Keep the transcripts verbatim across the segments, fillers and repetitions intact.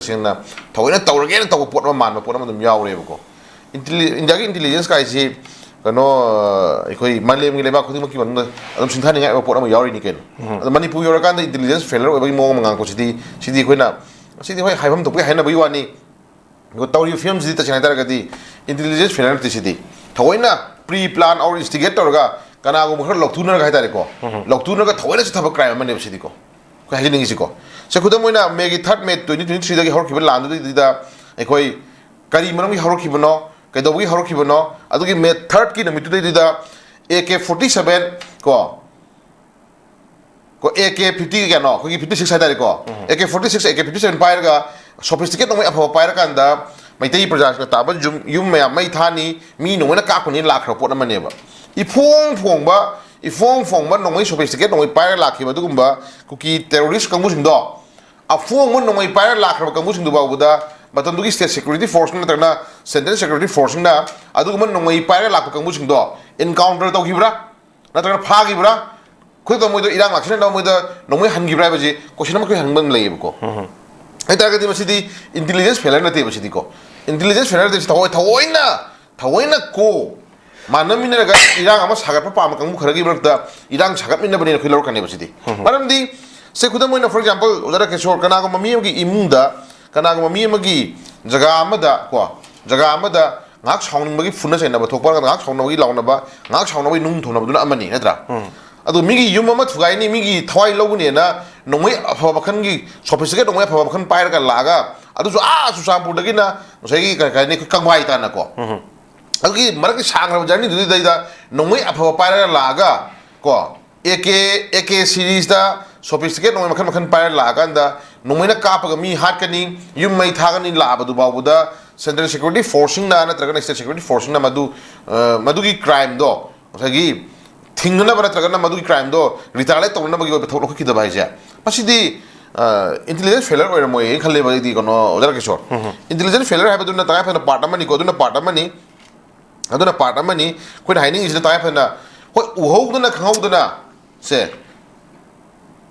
ꯇꯁꯦꯡꯅ ꯊꯑꯣꯏꯅ ꯇꯧꯔꯒꯦꯅ ꯇꯧꯕ ꯄꯣꯠ ꯑꯃ ꯃꯥꯟꯕ ꯄꯣꯠ ꯑꯃ ꯑꯗꯨꯝ ꯌꯥꯎꯔꯦꯕꯀꯣ꯫ ꯏꯟꯇꯤꯂꯤ- ꯏꯟꯗꯤꯌꯥꯒꯤ ꯏꯟꯇꯤꯂꯤꯖꯦꯟꯁ ꯀꯥꯏꯁꯤ ꯀꯩꯅꯣ, ꯑꯩꯈꯣꯏ ꯃꯥꯂꯦꯝꯒꯤ ꯂꯩꯕꯥꯛ ꯈꯨꯗꯤꯡꯃꯛꯀꯤ ꯃꯅꯨꯡꯗ ꯑꯗꯨꯝ ꯁꯤꯡꯊꯥꯅꯤꯡꯉꯥꯏ ꯑꯣꯏꯕ ꯄꯣꯠ ꯑꯃ ꯌꯥꯎꯔꯤꯅꯤ ꯀꯩꯅꯣ꯫ ꯑꯗꯣ ꯃꯅꯤꯄꯨꯔ ꯌꯧꯔꯀꯥꯟꯗ ꯏꯟꯇꯤꯂꯤꯖꯦꯟꯁ ꯐꯦꯂꯔ ꯑꯣꯏꯕꯒꯤ ꯃꯑꯣꯡ ꯑꯃ ꯉꯥꯡꯉꯛꯄꯁꯤꯗꯤ, ꯁꯤꯗꯤ ꯑꯩꯈꯣꯏꯅ, ꯁꯤꯗꯤ ꯍꯣꯏ, ꯍꯥꯏꯐꯝ ꯊꯣꯛꯄꯒꯤ ꯍꯥꯏꯅꯕꯒꯤ ꯋꯥꯅꯤ꯫ ꯑꯗꯨꯒ ꯇꯧꯔꯤꯕ ꯐꯤꯕꯝꯁꯤꯗꯤ ꯇꯁꯦꯡꯅ ꯍꯥꯏꯇꯥꯔꯒꯗꯤ ꯏꯟꯇꯤꯂꯤꯖꯦꯟꯁ ꯐꯦꯂꯔ ꯅꯠꯇꯦ ꯁꯤꯗꯤ꯫ ꯊꯑꯣꯏꯅ pre plan or instigate ꯇꯧꯔꯒ ꯀꯅꯥꯒꯨꯝꯕ ꯈꯔ ꯂꯧꯊꯨꯅꯔꯒ ꯍꯥꯏꯇꯥꯔꯦꯀꯣ, ꯂꯧꯊꯨꯅꯔꯒ ꯊꯑꯣꯏꯅ ꯆꯠꯊꯕ ꯀ꯭ꯔꯥꯏꯝ ꯑꯃꯅꯦꯕ ꯁꯤꯗꯤꯀꯣ꯫ ꯑꯩꯈꯣꯏ ꯍꯥꯏꯖꯅꯤꯡꯉꯤꯁꯤꯀꯣ꯫ ꯁꯦ, ꯈꯨꯗꯝ ꯑꯣꯏꯅ ꯃꯦꯒꯤ ꯊꯥꯔꯠ ꯃꯦ ꯇ꯭ꯋꯦꯟꯇꯤ ꯇ꯭ꯋꯦꯟꯇꯤ ꯊ꯭ꯔꯤꯗꯒꯤ ꯍꯧꯔꯛꯈꯤꯕ ꯂꯥꯟꯗꯨꯗꯩꯗꯨꯗ ꯑꯩꯈꯣꯏ ꯀꯔꯤ ꯃꯔꯝꯒꯤ ꯍꯧꯔꯛꯈꯤꯕꯅꯣ, ꯀꯩꯗꯧꯕꯒꯤ ꯍꯧꯔꯛꯈꯤꯕꯅꯣ, ꯑꯗꯨꯒꯤ ꯃꯦ ꯊꯥꯔꯠꯀꯤ ꯅꯨꯃꯤꯠꯇꯨꯗꯩꯗꯨꯗ ꯑꯦ ꯀꯦ ꯐꯣꯔꯇꯤ ꯁꯕꯦꯟ ꯀꯣ, ꯀꯣ, ꯑꯦ ꯀꯦ ꯐꯤꯐꯇꯤ ꯀꯩꯅꯣ, ꯑꯩꯈꯣꯏꯒꯤ ꯐꯤꯐꯇꯤ ꯁꯤꯛꯁ ꯍꯥꯏꯇꯥꯔꯦꯀꯣ, A K forty six, A K fifty seven ꯄꯥꯏꯔꯒ, ꯁꯣꯐꯤꯁꯇꯤꯀꯦꯠ ꯅꯣꯡꯃꯩ ꯑꯐꯕ ꯄꯥꯏꯔꯀꯥꯟꯗ ꯃꯩꯇꯩ ꯄ꯭ꯔꯖꯥꯁꯤꯡꯅ ꯇꯥꯕ ꯌꯨꯝ, ꯌꯨꯝ ꯃꯌꯥꯝ ꯃꯩ ꯊꯥꯅꯤ, ꯃꯤ ꯅꯣꯡꯃꯩꯅ ꯀꯥꯞꯀꯅꯤ ꯂꯥꯛꯈ꯭ꯔꯕ ꯄꯣꯠ ꯑꯃꯅꯦꯕ꯫ ꯏꯐꯣꯡ ꯐꯣꯡꯕ, ꯏꯐꯣꯡ ꯐꯣꯡꯕ ꯅꯣꯡꯃꯩ, ꯁꯣꯐꯤꯁꯇꯤꯀꯦꯠ ꯅꯣꯡꯃꯩ ꯄꯥꯏꯔꯒ ꯂꯥꯛꯈꯤꯕ ꯑꯗꯨꯒꯨꯝꯕ ꯀꯨꯀꯤ ꯇꯦꯔꯣꯔꯤꯁ ꯀꯥꯡꯕꯨꯁꯤꯡꯗꯣ, ꯑꯐꯣꯡꯕ ꯅꯣꯡꯃꯩ ꯄꯥꯏꯔꯒ ꯂꯥꯛꯈ꯭ꯔꯕ ꯀꯥꯡꯕꯨꯁꯤꯡꯗꯨ ꯐꯥꯎꯕꯗ ꯃꯇꯝꯗꯨꯒꯤ ꯁ꯭ꯇꯦꯠ ꯁꯦꯀ꯭ꯌꯨꯔꯤꯇꯤ ꯐꯣꯔꯁꯅ ꯅꯠꯇ꯭ꯔꯒꯅ ꯁꯦꯟꯇ꯭ꯔꯦꯜ ꯁꯦꯀ꯭ꯌꯨꯔꯤꯇꯤ ꯐꯣꯔꯁꯁꯤꯡꯅ ꯑꯗꯨꯒꯨꯝꯕ ꯅꯣꯡꯃꯩ ꯄꯥꯏꯔꯒ ꯂꯥꯛꯄ ꯀꯥꯡꯕꯨꯁꯤꯡꯗꯣ ꯏꯟꯀꯥꯎꯟꯇꯔ ꯇꯧꯈꯤꯕ꯭ꯔꯥ? ꯅꯠꯇ꯭ꯔꯒꯅ ꯐꯥꯈꯤꯕ꯭ꯔꯥ? ꯈꯨꯗꯛꯇ ꯃꯣꯏꯗ ꯏꯔꯥꯡ ꯂꯥꯛꯁꯤꯟꯅꯅꯕ ꯃꯣꯏꯗ ꯅꯣꯡꯃꯩ ꯍꯟꯈꯤꯕ꯭ꯔꯥ ꯍꯥꯏꯕꯁꯤ ꯀꯣꯏꯁꯟ ꯑꯃ ꯑꯩꯈꯣꯏ ꯍꯪꯕ ꯑꯃ ꯂꯩꯌꯦꯕꯀꯣ꯫ ꯍꯥꯏꯇꯥꯔꯒꯗꯤ ꯃꯁꯤꯗꯤ ꯏꯟꯇꯤꯂꯤꯖꯦꯟꯁ ꯐꯦꯂꯔ ꯅꯠꯇꯦꯕ ꯁꯤꯗꯤꯀꯣ꯫ ꯏꯟꯇꯤꯂꯤꯖꯦꯟꯁ ꯐꯦꯂꯔ ꯅꯠꯇꯦ, ꯁꯤ ꯊꯑꯣꯏ-, ꯊꯑꯣꯏꯅ, ꯊꯑꯣꯏꯅ ꯀꯣ ꯃꯥꯟꯅꯃꯤꯟꯅꯔꯒ ꯏꯔꯥꯡ ꯑꯃ ꯁꯥꯒꯠꯄ ꯄꯥꯝꯕ ꯀꯥꯡꯕꯨ ꯈꯔꯒꯤ ꯃꯔꯛꯇ ꯏꯔꯥꯡ ꯁꯥꯒꯠꯃꯤꯟꯅꯕꯅꯦꯅ ꯑꯩꯈꯣꯏ ꯂꯧꯔꯛꯀꯅꯦꯕ ꯁꯤꯗꯤ꯫ ꯃꯔꯝꯗꯤ, ꯁꯦ, ꯈꯨꯗꯝ ꯑꯣꯏꯅ, ꯐꯣꯔ ꯑꯦꯛꯖꯥꯝꯄꯜ, ꯑꯣꯖꯥ ꯔꯥꯀꯦꯁꯣꯔ, ꯀꯅꯥꯒꯨꯝꯕ ꯃꯤ ꯑꯃꯒꯤ ꯏꯃꯨꯡꯗ, ꯀꯅꯥꯒꯨꯝꯕ ꯃꯤ ꯑꯃꯒꯤ ꯖꯒꯥ ꯑꯃꯗ ꯀꯣ, ꯖꯒꯥ ꯑꯃꯗ ꯉꯥꯏꯍꯥꯛ ꯁꯥꯎꯅꯤꯡꯕꯒꯤ ꯐꯨꯅ ꯆꯩꯅꯕ ꯊꯣꯛꯄ, ꯉꯥꯏꯍꯥꯛ ꯁꯥꯎꯅꯕꯒꯤ ꯂꯥꯎꯅꯕ, ꯉꯥꯏꯍꯥꯛ ꯁꯥꯎꯅꯕꯒꯤ ꯅꯨꯡ ꯊꯣꯝꯅꯕꯗꯨꯅ ꯑꯃꯅꯤ, ꯅꯠꯇ꯭ꯔꯥ? ꯑꯗꯣ ꯃꯤꯒꯤ ꯌꯨꯝ ꯑꯃ ꯊꯨꯒꯥꯏꯅꯤ, ꯃꯤꯒꯤ ꯊꯋꯥꯏ ꯂꯧꯒꯅꯤꯅ ꯅꯣꯡꯃꯩ ꯑꯐꯕ ꯃꯈꯜꯒꯤ, ꯁꯣꯐꯤꯁꯇꯤꯀꯦꯠ ꯅꯣꯡꯃꯩ ꯑꯐꯕ ꯃꯈꯜ ꯄꯥꯏꯔꯒ ꯂꯥꯛꯑꯒ, ꯑꯗꯨꯁꯨ ꯑꯥ ꯆꯨꯔꯆꯥꯟꯄꯨꯔꯗꯒꯤꯅ ꯉꯁꯥꯏꯒꯤ ꯀꯩ ꯍꯥꯏꯅꯤ, ꯑꯩꯈꯣꯏ ꯀꯪꯕꯥꯏ ꯇꯥꯅꯀꯣ꯫ ꯑꯗꯨꯒꯤ ꯃꯔꯛꯀꯤ ꯁꯥꯡꯈ꯭ꯔꯕ ꯖꯔꯅꯤꯗꯨꯗꯩꯗ ꯅꯣꯡꯃꯩ ꯑꯐꯕ ꯄꯥꯏꯔꯒ ꯂꯥꯛꯑꯒ ꯀꯣ, A K, A K ꯁꯤꯔꯤꯁꯇ sophisticated ꯅꯣꯡꯃꯩ ꯃꯈꯜ ꯃꯈꯜ ꯄꯥꯏꯔꯒ ꯂꯥꯛꯑꯀꯥꯟꯗ ꯅꯣꯡꯃꯩꯅ ꯀꯥꯞꯄꯒ ꯃꯤ ꯍꯥꯠꯀꯅꯤ, ꯌꯨꯝ ꯃꯩ ꯊꯥꯒꯅꯤ ꯂꯥꯛꯑꯕꯗꯨ ꯐꯥꯎꯕꯗ ꯁꯦꯟꯇ꯭ꯔꯦꯜ ꯁꯦꯀ꯭ꯌꯨꯔꯤꯇꯤ ꯐꯣꯔꯁꯁꯤꯡꯅ ꯅꯠꯇ꯭ꯔꯒꯅ ꯁ꯭ꯇꯦꯠ ꯁꯦꯀ꯭ꯌꯨꯔꯤꯇꯤ ꯐꯣꯔꯁꯁꯤꯡꯅ ꯃꯗꯨ, ꯑ, ꯃꯗꯨꯒꯤ ꯀ꯭ꯔꯥꯏꯝꯗꯣ ꯉꯁꯥꯏꯒꯤ ꯊꯤꯡꯅꯅꯕ ꯅꯠꯇ꯭ꯔꯒꯅ ꯃꯗꯨꯒꯤ ꯀ꯭ꯔꯥꯏꯝꯗꯣ ꯔꯤꯇꯥꯂꯤꯌꯦꯠ ꯇꯧꯅꯅꯕꯒꯤ ꯑꯣꯏꯕ ꯊꯕꯛ ꯂꯧꯈꯠꯈꯤꯗꯕ ꯍꯥꯏꯁꯦ, ꯃꯁꯤꯗꯤ ꯏꯟꯇꯦꯂꯤꯖꯦꯟꯁ ꯐꯦꯂꯔ ꯑꯣꯏꯔꯝꯃꯣꯏꯅ ꯈꯜꯂꯦꯕ ꯑꯩꯗꯤ, ꯀꯩꯅꯣ, ꯑꯣꯖꯥ ꯔꯥꯀꯦꯁꯣꯔ꯫ ꯏꯟꯇꯦꯂꯤꯖꯦꯟꯁ ꯐꯦꯂꯔ ꯍꯥꯏꯕꯗꯨꯅ ꯇꯉꯥꯏ ꯐꯗꯅ ꯄꯥꯔꯠ ꯑꯃꯅꯤꯀꯣ, ꯑꯗꯨꯅ ꯄꯥꯔꯠ ꯑꯃꯅꯤ꯫ ꯑꯗꯨꯅ ꯄꯥꯔꯠ ꯑꯃꯅꯤ꯫ ꯑꯩꯈꯣꯏꯅ ꯍꯥꯏꯅꯤꯡꯉꯤꯁꯤꯅ ꯇꯉꯥꯏ ꯐꯗꯅ, ꯍꯣꯏ, ꯎꯍꯧꯗꯅ ꯈꯪꯍꯧꯗꯅ, ꯁꯦ,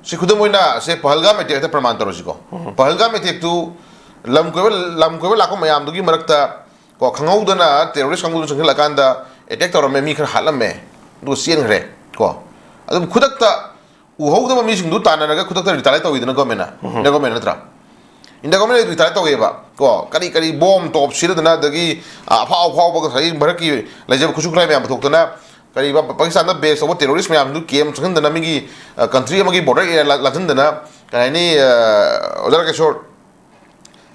ꯁꯤ ꯈꯨꯗꯝ ꯑꯣꯏꯅ, ꯁꯦ, ꯄꯍꯜꯒꯥꯝ ꯑꯦꯇꯦꯛꯇ ꯄ꯭ꯔꯃꯥꯟ ꯇꯧꯔꯁꯤꯀꯣ꯫ ꯄꯍꯜꯒꯥꯝ ꯑꯦꯇꯦꯛꯇꯨ ꯂꯝ ꯀꯣꯏꯕ ꯂꯝ ꯀꯣꯏꯕ ꯂꯥꯛꯄ ꯃꯌꯥꯝꯗꯨꯒꯤ ꯃꯔꯛꯇ ꯀꯣ, ꯈꯪꯍꯧꯗꯅ terrorist ꯀꯥꯡꯕꯨꯗꯨ ꯆꯪꯁꯤꯜꯂꯀꯥꯟꯗ attack ꯇꯧꯔꯝꯃꯦ, ꯃꯤ ꯈꯔ ꯍꯥꯠꯂꯝꯃꯦ, ꯑꯗꯨꯒ ꯆꯦꯟꯈ꯭ꯔꯦ ꯀꯣ꯫ ꯑꯗꯨꯕꯨ ꯈꯨꯗꯛꯇ ꯎꯍꯧꯗꯕ ꯃꯤꯁꯤꯡꯗꯨ ꯇꯥꯟꯅꯔꯒ ꯈꯨꯗꯛꯇ retaliate ꯇꯧꯋꯤꯗꯅ government ꯅ꯫ Government ꯅꯠꯇ꯭ꯔꯥ? India government ꯅ retaliate ꯇꯧꯋꯦꯕ ꯀꯣ꯫ ꯀꯔꯤ ꯀꯔꯤ bomb ꯇꯣꯞ ꯁꯤꯔꯗꯅ, ꯑꯗꯒꯤ, ꯑ, ꯑꯐꯥꯎ ꯑꯐꯥꯎꯕ ꯉꯁꯥꯏ ꯚꯥꯔꯠꯀꯤ ꯂꯩꯖꯕ ꯈꯨꯠꯁꯨ ꯈꯨꯠꯂꯥꯏ ꯃꯌꯥꯝ ꯄꯨꯊꯣꯛꯇꯅ, ꯀꯔꯤꯕ ꯄꯥꯀꯤꯁꯇꯥꯟꯗ base ꯇꯧꯕ terrorist ꯃꯌꯥꯝꯗꯨ camp ꯆꯪꯁꯤꯟꯗꯅ, ꯃꯤꯒꯤ, ꯑ, country ꯑꯃꯒꯤ border area ꯂꯥ-, ꯂꯥꯟꯁꯤꯟꯗꯅ, ꯀꯔꯤ ꯍꯥꯏꯅꯤ, ꯑ, ꯑꯣꯖꯥ ꯔꯥꯀꯦꯁꯣꯔ,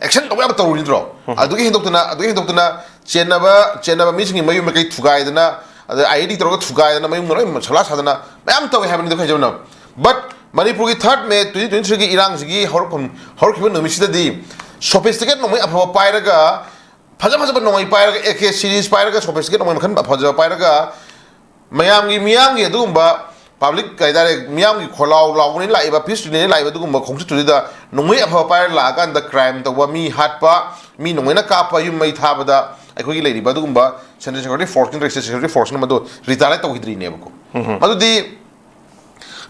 action ꯇꯧꯕ ꯌꯥꯕ ꯇꯧꯔꯨꯔꯤꯗ꯭ꯔꯣ? ꯑꯗꯨꯒꯤ ꯍꯦꯟꯗꯣꯛꯇꯅ, ꯑꯗꯨꯒꯤ ꯍꯦꯟꯗꯣꯛꯇꯅ ꯆꯦꯟꯅꯕ, ꯆꯦꯟꯅꯕ ꯃꯤꯁꯤꯡꯒꯤ ꯃꯌꯨꯝ ꯃꯀꯩ ꯊꯨꯒꯥꯏꯗꯅ, ꯑꯗ IED ꯇꯧꯔꯒ ꯊꯨꯒꯥꯏꯗꯅ, ꯃꯌꯨꯝꯗ ꯂꯣꯏ ꯁꯂꯥ ꯁꯥꯗꯅ ꯃꯌꯥꯝ ꯇꯧꯋꯦ ꯍꯥꯏꯕꯅꯤꯗ, ꯈꯥꯏꯖꯕꯅ꯫ But ꯃꯅꯤꯄꯨꯔꯒꯤ third May twenty twenty three ꯒꯤ ꯏꯔꯥꯡꯁꯤꯒꯤ ꯍꯧꯔꯛꯐꯝ, ꯍꯧꯔꯛꯈꯤꯕ ꯅꯨꯃꯤꯠꯁꯤꯗꯗꯤ sophisticated ꯅꯣꯡꯃꯩ ꯑꯐꯕ ꯄꯥꯏꯔꯒ, ꯐꯖ ꯐꯖꯕ ꯅꯣꯡꯃꯩ ꯄꯥꯏꯔꯒ, AK series ꯄꯥꯏꯔꯒ, sophisticated ꯅꯣꯡꯃꯩ ꯃꯈꯜ ꯐꯖꯕ ꯄꯥꯏꯔꯒ, ꯃꯌꯥꯝꯒꯤ, ꯃꯤꯌꯥꯝꯒꯤ ꯑꯗꯨꯒꯨꯝꯕ public ꯍꯥꯏꯇꯥꯔꯦ, ꯃꯤꯌꯥꯝꯒꯤ ꯈꯣꯜꯂꯥꯎ ꯂꯥꯎꯕꯅꯤ ꯂꯥꯛꯏꯕ, peace rally ꯅꯤ ꯂꯥꯛꯏꯕ, ꯑꯗꯨꯒꯨꯝꯕ ꯈꯣꯡꯆꯠꯇꯨꯗ ꯅꯣꯡꯃꯩ ꯑꯐꯕ ꯄꯥꯏꯔ ꯂꯥꯛꯑꯀꯥꯟꯗ crime ꯇꯧꯕ, ꯃꯤ ꯍꯥꯠꯄ, ꯃꯤ ꯅꯣꯡꯃꯩꯅ ꯀꯥꯞꯄ, ꯌꯨꯝ ꯃꯩ ꯊꯥꯕꯗ ꯑꯩꯈꯣꯏꯒꯤ ꯂꯩꯔꯤꯕ ꯑꯗꯨꯒꯨꯝꯕ central security force ꯅꯠꯇ꯭ꯔꯒ state security force ꯅ ꯃꯗꯨ retaliate ꯇꯧꯈꯤꯗ꯭ꯔꯤꯅꯦꯕꯀꯣ꯫ ꯃꯗꯨꯗꯤ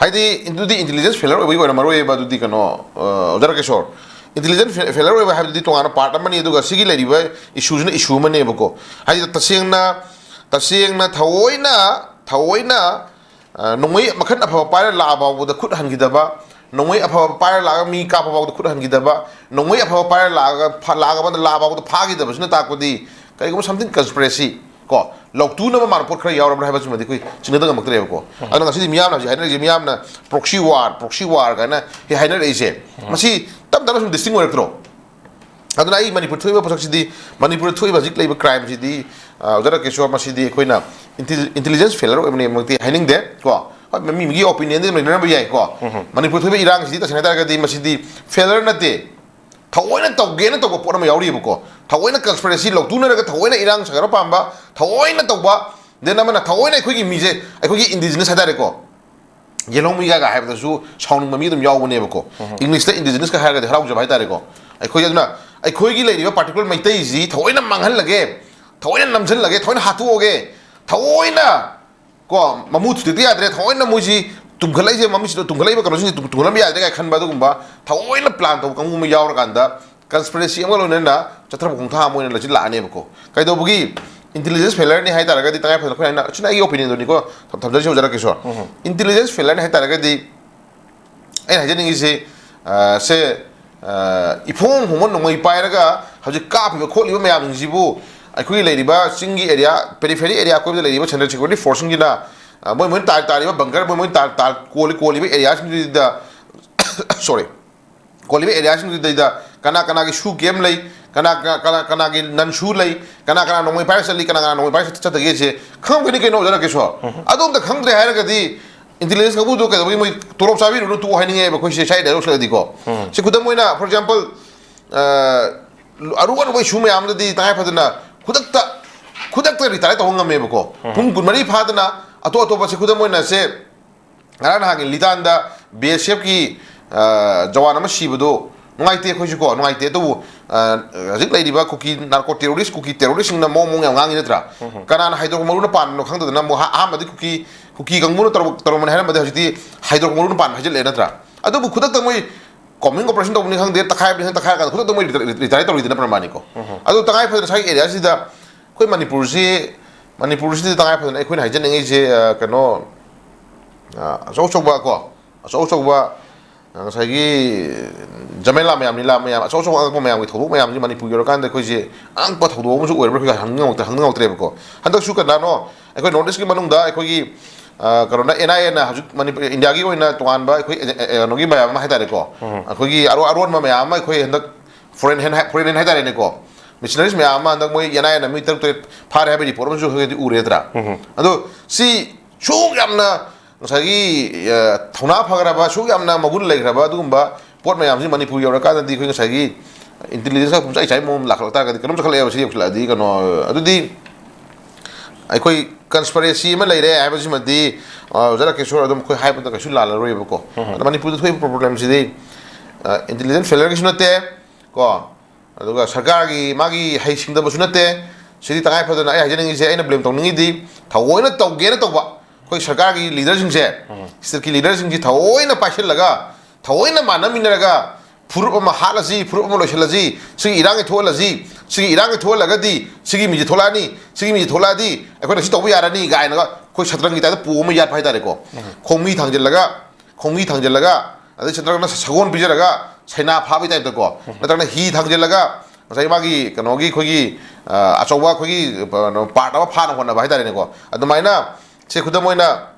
ꯍꯥꯏꯗꯤ ꯑꯗꯨꯗꯤ intelligence failure ꯑꯣꯏꯕꯒꯤ ꯑꯣꯏꯔꯝꯃꯔꯣꯏꯕ꯫ ꯑꯗꯨꯗꯤ ꯀꯩꯅꯣ, ꯑ, ꯑꯣꯖꯥ ꯔꯥꯀꯦꯁꯣꯔ, intelligence fail-, failure ꯑꯣꯏꯕ ꯍꯥꯏꯕꯗꯨꯗꯤ ꯇꯣꯉꯥꯟꯅ part ꯑꯃꯅꯤ, ꯑꯗꯨꯒ ꯁꯤꯒꯤ ꯂꯩꯔꯤꯕ issue ꯁꯤꯅ issue ꯑꯃꯅꯦꯕꯀꯣ꯫ ꯍꯥꯏꯗꯤ ꯇꯁꯦꯡꯅ, ꯇꯁꯦꯡꯅ ꯊꯑꯣꯏꯅ, ꯊꯑꯣꯏꯅ, ꯑ, ꯅꯣꯡꯃꯩ ꯃꯈꯜ ꯑꯐꯕ ꯄꯥꯏꯔ ꯂꯥꯛꯑ ꯐꯥꯎꯕꯗ ꯈꯨꯠ ꯍꯟꯈꯤꯗꯕ, ꯅꯣꯡꯃꯩ ꯑꯐꯕ ꯄꯥꯏꯔ ꯂꯥꯛꯑꯒ ꯃꯤ ꯀꯥꯞꯄ ꯐꯥꯎꯗ ꯈꯨꯠ ꯍꯟꯈꯤꯗꯕ, ꯅꯣꯡꯃꯩ ꯑꯐꯕ ꯄꯥꯏꯔ ꯂꯥꯛꯑꯒ ꯐꯥ-, ꯂꯥꯛꯑꯒ ꯂꯥꯛꯑ ꯐꯥꯎꯗ ꯐꯥꯈꯤꯗꯕꯁꯤꯅ ꯇꯥꯛꯄꯗꯤ ꯀꯔꯤꯒꯨꯝꯕ something conspiracy ꯀꯣ, ꯂꯧꯇꯨꯅꯕ ꯃꯥꯟꯕ ꯄꯣꯠ ꯈꯔ ꯌꯥꯎꯔꯕ꯭ꯔꯥ ꯍꯥꯏꯕꯁꯤꯃꯗꯤ ꯑꯩꯈꯣꯏ ꯆꯤꯡꯅꯗ ꯉꯝꯃꯛꯇ꯭ꯔꯦꯕꯀꯣ꯫ ꯑꯗꯨꯅ ꯉꯁꯤꯗꯤ ꯃꯤꯌꯥꯝꯅ ꯍꯧꯖꯤꯛ ꯍꯥꯏꯅꯔꯤꯁꯦ, ꯃꯤꯌꯥꯝꯅ proxy war, proxy war ꯀꯥꯏꯅ ꯍꯦꯛ ꯍꯥꯏꯅꯔꯛꯏꯁꯦ, ꯃꯁꯤ ꯇꯞ ꯇꯞꯅ ꯁꯨꯝ distinct ꯑꯣꯏꯔꯛꯇ꯭ꯔꯣ? ꯑꯗꯨꯅ ꯑꯩ ꯃꯅꯤꯄꯨꯔ ꯊꯣꯛꯏꯕ ꯄꯣꯠꯁꯛꯁꯤꯗꯤ, ꯃꯅꯤꯄꯨꯔꯗ ꯊꯣꯛꯏꯕ ꯍꯧꯖꯤꯛ ꯂꯩꯕ crime ꯁꯤꯗꯤ, ꯑ, ꯑꯣꯖꯥ ꯔꯥꯀꯦꯁꯣꯔ, ꯃꯁꯤꯗꯤ ꯑꯩꯈꯣꯏꯅ intelli-, intelligence failure ꯑꯣꯏꯕꯅꯦꯃꯛꯇꯤ ꯍꯥꯏꯅꯤꯡꯗꯦ ꯀꯣ꯫ ꯍꯣꯏ, ꯃꯤ ꯃꯤꯒꯤ opinion ꯗꯤ ꯑꯗꯨꯝ ꯂꯩꯅꯔꯝꯕ ꯌꯥꯏ ꯀꯣ꯫ ꯃꯅꯤꯄꯨꯔ ꯊꯣꯛꯏꯕ ꯏꯔꯥꯡꯁꯤꯗꯤ ꯇꯁꯦꯡꯅ ꯍꯥꯏ ꯇꯥꯔꯒꯗꯤ ꯃꯁꯤꯗꯤ failure ꯅꯠꯇꯦ, ꯊꯑꯣꯏꯅ ꯇꯧꯒꯦꯅ ꯇꯧꯕ ꯄꯣꯠ ꯑꯃ ꯌꯥꯎꯔꯤꯕꯀꯣ꯫ ꯊꯑꯣꯏꯅ conspiracy ꯂꯧꯇꯨꯅꯔꯒ ꯊꯑꯣꯏꯅ ꯏꯔꯥꯡ ꯁꯥꯒꯠꯄ ꯄꯥꯝꯕ, ꯊꯑꯣꯏꯅ ꯇꯧꯕ, then ꯑꯃꯅ ꯊꯑꯣꯏꯅ ꯑꯩꯈꯣꯏꯒꯤ ꯃꯤꯁꯦ, ꯑꯩꯈꯣꯏꯒꯤ indigenous ꯍꯥꯏ ꯇꯥꯔꯦꯀꯣ, ꯌꯦꯜꯍꯧꯃꯤꯒꯥꯒ ꯍꯥꯏꯕꯗꯁꯨ ꯁꯥꯎꯅꯤꯡꯕ ꯃꯤ ꯑꯗꯨꯝ ꯌꯥꯎꯕꯅꯦꯕꯀꯣ꯫ English ꯇ indigenous ꯀ ꯍꯥꯏꯔꯒꯗꯤ ꯍꯔꯥꯎꯖꯕ ꯍꯥꯏ ꯇꯥꯔꯦꯀꯣ꯫ ꯑꯩꯈꯣꯏ ꯑꯗꯨꯅ ꯑꯩꯈꯣꯏꯒꯤ ꯂꯩꯔꯤꯕ particular ꯃꯩꯇꯩꯁꯤ ꯊꯑꯣꯏꯅ ꯃꯥꯡꯍꯜꯂꯒꯦ, ꯊꯑꯣꯏꯅ ꯅꯝꯁꯤꯜꯂꯒꯦ, ꯊꯑꯣꯏꯅ ꯍꯥꯠꯇꯣꯛꯑꯒꯦ, ꯊꯑꯣꯏꯅ ꯀꯣ, ꯃꯃꯨ ꯊꯨꯗꯦꯛꯇ ꯌꯥꯗ꯭ꯔꯦ, ꯊꯑꯣꯏꯅ ꯃꯣꯏꯁꯤ ꯇꯨꯝꯈꯠꯂꯛꯏꯁꯦ, ꯃꯃꯤꯠꯁꯤꯗ ꯇꯨꯝꯈꯠꯂꯛꯏꯕ ꯀꯩꯅꯣꯁꯤꯡꯁꯦ ꯇꯨꯝ-, ꯇꯨꯝꯈꯠꯂꯝꯕ ꯌꯥꯗ꯭ꯔꯦ ꯀꯥꯏꯅ ꯈꯟꯕ, ꯑꯗꯨꯒꯨꯝꯕ ꯊꯑꯣꯏꯅ plan ꯇꯧꯕ ꯀꯥꯡꯕꯨ ꯑꯃ ꯌꯥꯎꯔꯀꯥꯟꯗ ꯀꯟꯁꯄꯤꯔꯦꯁꯤ ꯑꯃꯒ ꯂꯣꯏꯅꯅ ꯆꯠꯊꯔꯛꯄ ꯈꯣꯡꯊꯥꯡ ꯑꯃ ꯑꯣꯏꯅ ꯂꯥꯛꯁꯤꯜꯂꯛꯑꯅꯦꯕꯀꯣ꯫ ꯀꯩꯗꯧꯕꯒꯤ intelligence failure ꯅꯤ ꯍꯥꯏ ꯇꯥꯔꯒꯗꯤ, ꯇꯉꯥꯏ ꯐꯗꯅ ꯑꯩꯈꯣꯏꯅ ꯍꯥꯏꯅ, ꯁꯤꯅ ꯑꯩꯒꯤ opinion ꯗꯨꯅꯤꯀꯣ, ꯊꯝ-, ꯊꯝꯖꯔꯤꯁꯤ ꯑꯣꯖꯥ ꯔꯥꯀꯦꯁꯣꯔ꯫ Intelligence failure ꯅꯤ ꯍꯥꯏ ꯇꯥꯔꯒꯗꯤ, ꯑꯩꯅ ꯍꯥꯏꯖꯅꯤꯡꯉꯤꯁꯤ, ꯑ, ꯁꯦ, ꯑ, ꯏꯐꯣꯡ ꯐꯣꯡꯕ ꯅꯣꯡꯃꯩ ꯄꯥꯏꯔꯒ ꯍꯧꯖꯤꯛ ꯀꯥꯞꯄꯤꯕ ꯈꯣꯠꯂꯤꯕ ꯃꯌꯥꯝꯁꯤꯡꯁꯤꯕꯨ, ꯑꯩꯈꯣꯏꯒꯤ ꯂꯩꯔꯤꯕ ꯆꯤꯡꯒꯤ area, periphery area ꯑꯀꯣꯏꯕꯗ ꯂꯩꯔꯤꯕ central security force ꯁꯤꯡꯁꯤꯅ, ꯑ, ꯃꯣꯏ ꯃꯣꯏꯅ ꯇꯥ-, ꯇꯥꯔꯤꯕ bunker, ꯃꯣꯏ ꯃꯣꯏꯅ ꯇꯥ-, ꯇꯥ-, ꯀꯣꯜꯂꯤ-, ꯀꯣꯜꯂꯤꯕ area ꯁꯤꯡꯁꯤꯗ, sorry, ꯀꯣꯜꯂꯤꯕ area ꯁꯤꯡꯁꯤꯗꯩꯗ ꯀꯅꯥ ꯀꯅꯥꯒꯤ SoO camp ꯂꯩ, ꯀꯅꯥ, ꯀꯅꯥ, ꯀꯅꯥ, ꯀꯅꯥꯒꯤ non SoO ꯂꯩ, ꯀꯅꯥ ꯀꯅꯥ ꯅꯣꯡꯃꯩ ꯄꯥꯏꯔ ꯆꯠꯂꯤ, ꯀꯅꯥ ꯀꯅꯥ ꯅꯣꯡꯃꯩ ꯄꯥꯏꯔ ꯆꯠ-, ꯆꯠꯇꯒꯦꯁꯦ ꯈꯪꯉꯝꯒꯅꯤ ꯀꯩꯅꯣ, ꯑꯣꯖꯥ ꯔꯥꯀꯦꯁꯣꯔ? ꯑꯗꯨ ꯑꯝꯇ ꯈꯪꯗ꯭ꯔꯦ ꯍꯥꯏꯔꯒꯗꯤ intelligence ꯀꯥꯡꯕꯨꯗꯣ ꯀꯩꯗꯧꯕꯒꯤ ꯃꯣꯏ ꯇꯣꯂꯣꯞ ꯆꯥꯕꯤꯔꯨꯅꯨ ꯇꯣꯛꯑꯣ ꯍꯥꯏꯅꯤꯡꯉꯦꯕ ꯑꯩꯈꯣꯏꯁꯦ, ꯁ꯭ꯋꯥꯏ dialogue ꯁꯤꯜꯂꯛꯑꯗꯤꯀꯣ꯫ ꯁꯤ ꯈꯨꯗꯝ ꯑꯣꯏꯅ, for example, ꯑ, ꯑꯔꯨ ꯑꯔꯨꯕ issue ꯃꯌꯥꯝꯗꯗꯤ ꯇꯉꯥꯏ ꯐꯗꯅ ꯈꯨꯗꯛꯇ, ꯈꯨꯗꯛꯇ retire ꯇꯧꯕ ꯉꯝꯃꯦꯕꯀꯣ꯫ ꯄꯨꯡ ꯀꯨꯟꯃꯔꯤ ꯐꯥꯗꯅ ꯑꯇꯣꯞ ꯑꯇꯣꯞꯄꯁꯦ, ꯈꯨꯗꯝ ꯑꯣꯏꯅ ꯁꯦ, ꯉꯔꯥꯡ ꯅꯍꯥꯟꯒꯤ ꯂꯤꯇꯥꯟꯗ BSF ꯀꯤ, ꯑ, ꯖꯋꯥꯟ ꯑꯃ ꯁꯤꯕꯗꯣ ꯅꯨꯡꯉꯥꯏꯇꯦ ꯑꯩꯈꯣꯏꯁꯨꯀꯣ, ꯅꯨꯡꯉꯥꯏꯇꯦ꯫ ꯑꯗꯨꯕꯨ, ꯑ, ꯍꯧꯖꯤꯛ ꯂꯩꯔꯤꯕ ꯀꯨꯀꯤ narco terrorist, ꯀꯨꯀꯤ terrorist ꯁꯤꯡꯅ ꯃꯑꯣꯡ ꯃꯑꯣꯡ ꯌꯥꯝ ꯉꯥꯡꯉꯤ ꯅꯠꯇ꯭ꯔꯥ? ꯀꯅꯥꯅ ꯍꯥꯏꯗ꯭ꯔꯣꯛꯄ ꯃꯔꯨꯅ ꯄꯥꯟꯕꯅꯣ ꯈꯪꯗꯗꯅ ꯑꯃꯨꯛ ꯍꯥ-, ꯑꯍꯥꯟꯕꯗꯤ ꯀꯨꯀꯤ, ꯀꯨꯀꯤ ꯀꯥꯡꯕꯨꯅ ꯇꯧꯔꯝ-, ꯇꯧꯔꯝꯕꯅꯤ ꯍꯥꯏꯔꯝꯕꯗꯤ ꯍꯧꯖꯤꯛꯇꯤ ꯍꯥꯏꯗ꯭ꯔꯣꯛꯄ ꯃꯔꯨꯅ ꯄꯥꯟꯕ ꯍꯥꯏꯖꯤꯜꯂꯛꯑꯦ ꯅꯠꯇ꯭ꯔꯥ? ꯑꯗꯨꯕꯨ ꯈꯨꯗꯛꯇ ꯃꯣꯏ combing operation ꯇꯧꯕꯅꯤ ꯈꯪꯗꯦ, ꯇꯛꯈꯥꯏꯕꯅꯤ ꯈꯪꯗꯦ, ꯇꯛꯈꯥꯏꯔꯀꯥꯟꯗ ꯈꯨꯗꯛꯇ ꯃꯣꯏ retire, retire ꯇꯧꯔꯤꯗꯨꯅ ꯄ꯭ꯔꯃꯥꯅꯤꯀꯣ꯫ ꯑꯗꯨ ꯇꯉꯥꯏ ꯐꯗꯅ ꯁ꯭ꯋꯥꯏꯒꯤ area ꯁꯤꯗ ꯑꯩꯈꯣꯏ ꯃꯅꯤꯄꯨꯔꯁꯤ, ꯃꯅꯤꯄꯨꯔꯁꯤꯗꯤ ꯇꯉꯥꯏ ꯐꯗꯅ ꯑꯩꯈꯣꯏꯅ ꯍꯥꯏꯖꯅꯤꯡꯉꯤꯁꯦ, ꯑ, ꯀꯩꯅꯣ, ꯑ, ꯑꯆꯧ ꯑꯆꯧꯕ ꯀꯣ, ꯑꯆꯧ ꯑꯆꯧꯕ, ꯑ, ꯉꯁꯥꯏꯒꯤ ꯖꯃꯦꯂꯥ ꯃꯌꯥꯝ, ꯂꯤꯂꯥ ꯃꯌꯥꯝ, ꯑꯆꯧ ꯑꯆꯧꯕ ꯑꯉꯛꯄ ꯃꯌꯥꯝꯒꯤ ꯊꯧꯗꯣꯛ ꯃꯌꯥꯝꯁꯤ ꯃꯅꯤꯄꯨꯔ ꯌꯧꯔꯀꯥꯟꯗ ꯑꯩꯈꯣꯏꯁꯦ ꯑꯉꯛꯄ ꯊꯧꯗꯣꯛ ꯑꯃꯁꯨ ꯑꯣꯏꯔꯕ꯭ꯔꯥ ꯑꯩꯈꯣꯏ ꯍꯪꯅꯤꯡꯉꯛꯇ-, ꯍꯪꯅꯤꯡꯉꯛꯇ꯭ꯔꯦꯕꯀꯣ꯫ ꯍꯟꯗꯛꯁꯨ ꯀꯅꯥꯅꯣ ꯑꯩꯈꯣꯏ North East ꯀꯤ ꯃꯅꯨꯡꯗ ꯑꯩꯈꯣꯏꯒꯤ, ꯑ, ꯀꯩꯅꯣꯅ, NIA ꯅ ꯍꯧꯖꯤꯛ ꯃꯅꯤꯄꯨꯔ, ꯏꯟꯗꯤꯌꯥꯒꯤ ꯑꯣꯏꯅ ꯇꯣꯉꯥꯟꯕ ꯑꯩꯈꯣꯏ, ꯑꯦ, ꯑꯦ, ꯀꯩꯅꯣꯒꯤ ꯃꯌꯥꯝ ꯑꯃ ꯍꯥꯏꯇꯥꯔꯦꯀꯣ, ꯑꯩꯈꯣꯏꯒꯤ ꯑꯔꯣ-, ꯑꯔꯣꯟꯕ ꯃꯌꯥꯝ ꯑꯃ ꯑꯩꯈꯣꯏ ꯍꯟꯗꯛ foreign hand ꯍꯥꯏ-, foreign hand ꯍꯥꯏꯇꯥꯔꯦꯅꯦꯀꯣ, missionaries ꯃꯌꯥꯝ ꯑꯃ ꯍꯟꯗꯛ ꯃꯣꯏ NIA ꯅ ꯃꯤ ꯇꯔꯨꯛ ꯇꯔꯦꯠ ꯐꯥꯔꯦ ꯍꯥꯏꯕꯒꯤ report ꯑꯃꯁꯨ ꯑꯩꯈꯣꯏꯗꯤ ꯎꯔꯦꯗ꯭ꯔꯥ? ꯑꯗꯣ ꯁꯤ ꯁꯨꯛ ꯌꯥꯝꯅ ꯉꯁꯥꯏꯒꯤ, ꯑ, ꯊꯧꯅꯥ ꯐꯈ꯭ꯔꯕ, ꯁꯨꯛ ꯌꯥꯝꯅ ꯃꯒꯨꯟ ꯂꯩꯈ꯭ꯔꯕ ꯑꯗꯨꯒꯨꯝꯕ ꯄꯣꯠ ꯃꯌꯥꯝꯁꯤ ꯃꯅꯤꯄꯨꯔ ꯌꯧꯔꯀꯥꯟꯗꯗꯤ ꯑꯩꯈꯣꯏ ꯉꯁꯥꯏꯒꯤ intelligence ꯀ ꯄꯨꯝꯆꯥꯏ ꯆꯥꯏ ꯃꯑꯣꯡ ꯑꯃ ꯂꯥꯛꯈꯠꯂꯛ ꯇꯥꯔꯒꯗꯤ, ꯀꯩꯅꯣꯝ ꯆꯈꯠꯂꯛꯑꯦꯕ ꯁꯤ ꯌꯧꯁꯤꯜꯂꯛꯑꯗꯤ꯫ ꯀꯩꯅꯣ, ꯑꯗꯨꯗꯤ ꯑꯩꯈꯣꯏ conspiracy ꯑꯃ ꯂꯩꯔꯦ ꯍꯥꯏꯕꯁꯤꯃꯗꯤ, ꯑ, ꯑꯣꯖꯥ ꯔꯥꯀꯦꯁꯣꯔ, ꯑꯗꯨꯝ ꯑꯩꯈꯣꯏ ꯍꯥꯏꯕꯗ ꯀꯩꯁꯨ ꯂꯥꯜꯂꯔꯣꯏꯕꯀꯣ꯫ ꯑꯗꯣ ꯃꯅꯤꯄꯨꯔꯗ ꯊꯣꯛꯏꯕ problem ꯁꯤꯗꯤ, ꯑ, intelligence failure ꯒꯤꯁꯨ ꯅꯠꯇꯦ ꯀꯣ, ꯑꯗꯨꯒ ꯁꯔꯀꯥꯔꯒꯤ ꯃꯥꯒꯤ ꯍꯩꯁꯤꯡꯗꯕꯁꯨ ꯅꯠꯇꯦ꯫ ꯁꯤꯗꯤ ꯇꯉꯥꯏ ꯐꯗꯅ ꯑꯩ ꯍꯥꯏꯖꯅꯤꯡꯉꯤꯁꯦ, ꯑꯩꯅ blame ꯇꯧꯅꯤꯡꯉꯤꯗꯤ ꯊꯑꯣꯏꯅ ꯇꯧꯒꯦꯅ ꯇꯧꯕ ꯑꯩꯈꯣꯏ ꯁꯔꯀꯥꯔꯒꯤ leader ꯁꯤꯡꯁꯦ, state ꯀꯤ leader ꯁꯤꯡꯁꯤ ꯊꯑꯣꯏꯅ ꯄꯥꯏꯁꯤꯜꯂꯒ, ꯊꯑꯣꯏꯅ ꯃꯥꯟꯅꯃꯤꯟꯅꯔꯒ ꯐꯨꯔꯨꯞ ꯑꯃ ꯍꯥꯠꯂꯁꯤ, ꯐꯨꯔꯨꯞ ꯑꯃ ꯂꯣꯏꯁꯤꯜꯂꯁꯤ, ꯁꯤꯒꯤ ꯏꯔꯥꯡꯁꯤ ꯊꯣꯛꯍꯜꯂꯁꯤ, ꯁꯤꯒꯤ ꯏꯔꯥꯡꯁꯤ ꯊꯣꯛꯍꯜꯂꯒꯗꯤ ꯁꯤꯒꯤ ꯃꯤꯁꯤ ꯊꯣꯛꯂꯛꯑꯅꯤ, ꯁꯤꯒꯤ ꯃꯤꯁꯤ ꯊꯣꯛꯂꯛꯑꯗꯤ ꯑꯩꯈꯣꯏꯅ ꯁꯤ ꯇꯧꯕ ꯌꯥꯔꯅꯤ ꯀꯥꯏꯅꯒ ꯑꯩꯈꯣꯏ ꯁꯇ꯭ꯔꯪꯒꯤ ꯇꯥꯏꯞꯇ ꯄꯣ ꯑꯃ ꯌꯥꯠꯄ ꯍꯥꯏꯇꯥꯔꯦꯀꯣ꯫ ꯈꯣꯡꯃꯤ ꯊꯥꯡꯖꯤꯜꯂꯒ, ꯈꯣꯡꯃꯤ ꯊꯥꯡꯖꯤꯜꯂꯒ, ꯑꯗꯩ ꯅꯠꯇ꯭ꯔꯒꯅ ꯁꯒꯣꯜ ꯄꯤꯖꯔꯒ ꯁꯩꯅꯥ ꯐꯥꯕꯒꯤ ꯇꯥꯏꯞꯇꯀꯣ, ꯅꯠꯇ꯭ꯔꯒꯅ ꯍꯤ ꯊꯥꯡꯖꯤꯜꯂꯒ ꯉꯁꯥꯏ ꯃꯥꯒꯤ ꯀꯩꯅꯣꯒꯤ ꯑꯩꯈꯣꯏꯒꯤ, ꯑ, ꯑꯆꯧꯕ ꯑꯩꯈꯣꯏꯒꯤ, ꯑ, ꯀꯩꯅꯣ, ꯄꯥꯔꯠ ꯑꯃ ꯐꯥꯅ ꯍꯣꯠꯅꯕ ꯍꯥꯏꯇꯥꯔꯦꯅꯦꯀꯣ꯫ ꯑꯗꯨꯃꯥꯏꯅ ꯁꯦ ꯈꯨꯗꯝ ꯑꯣꯏꯅ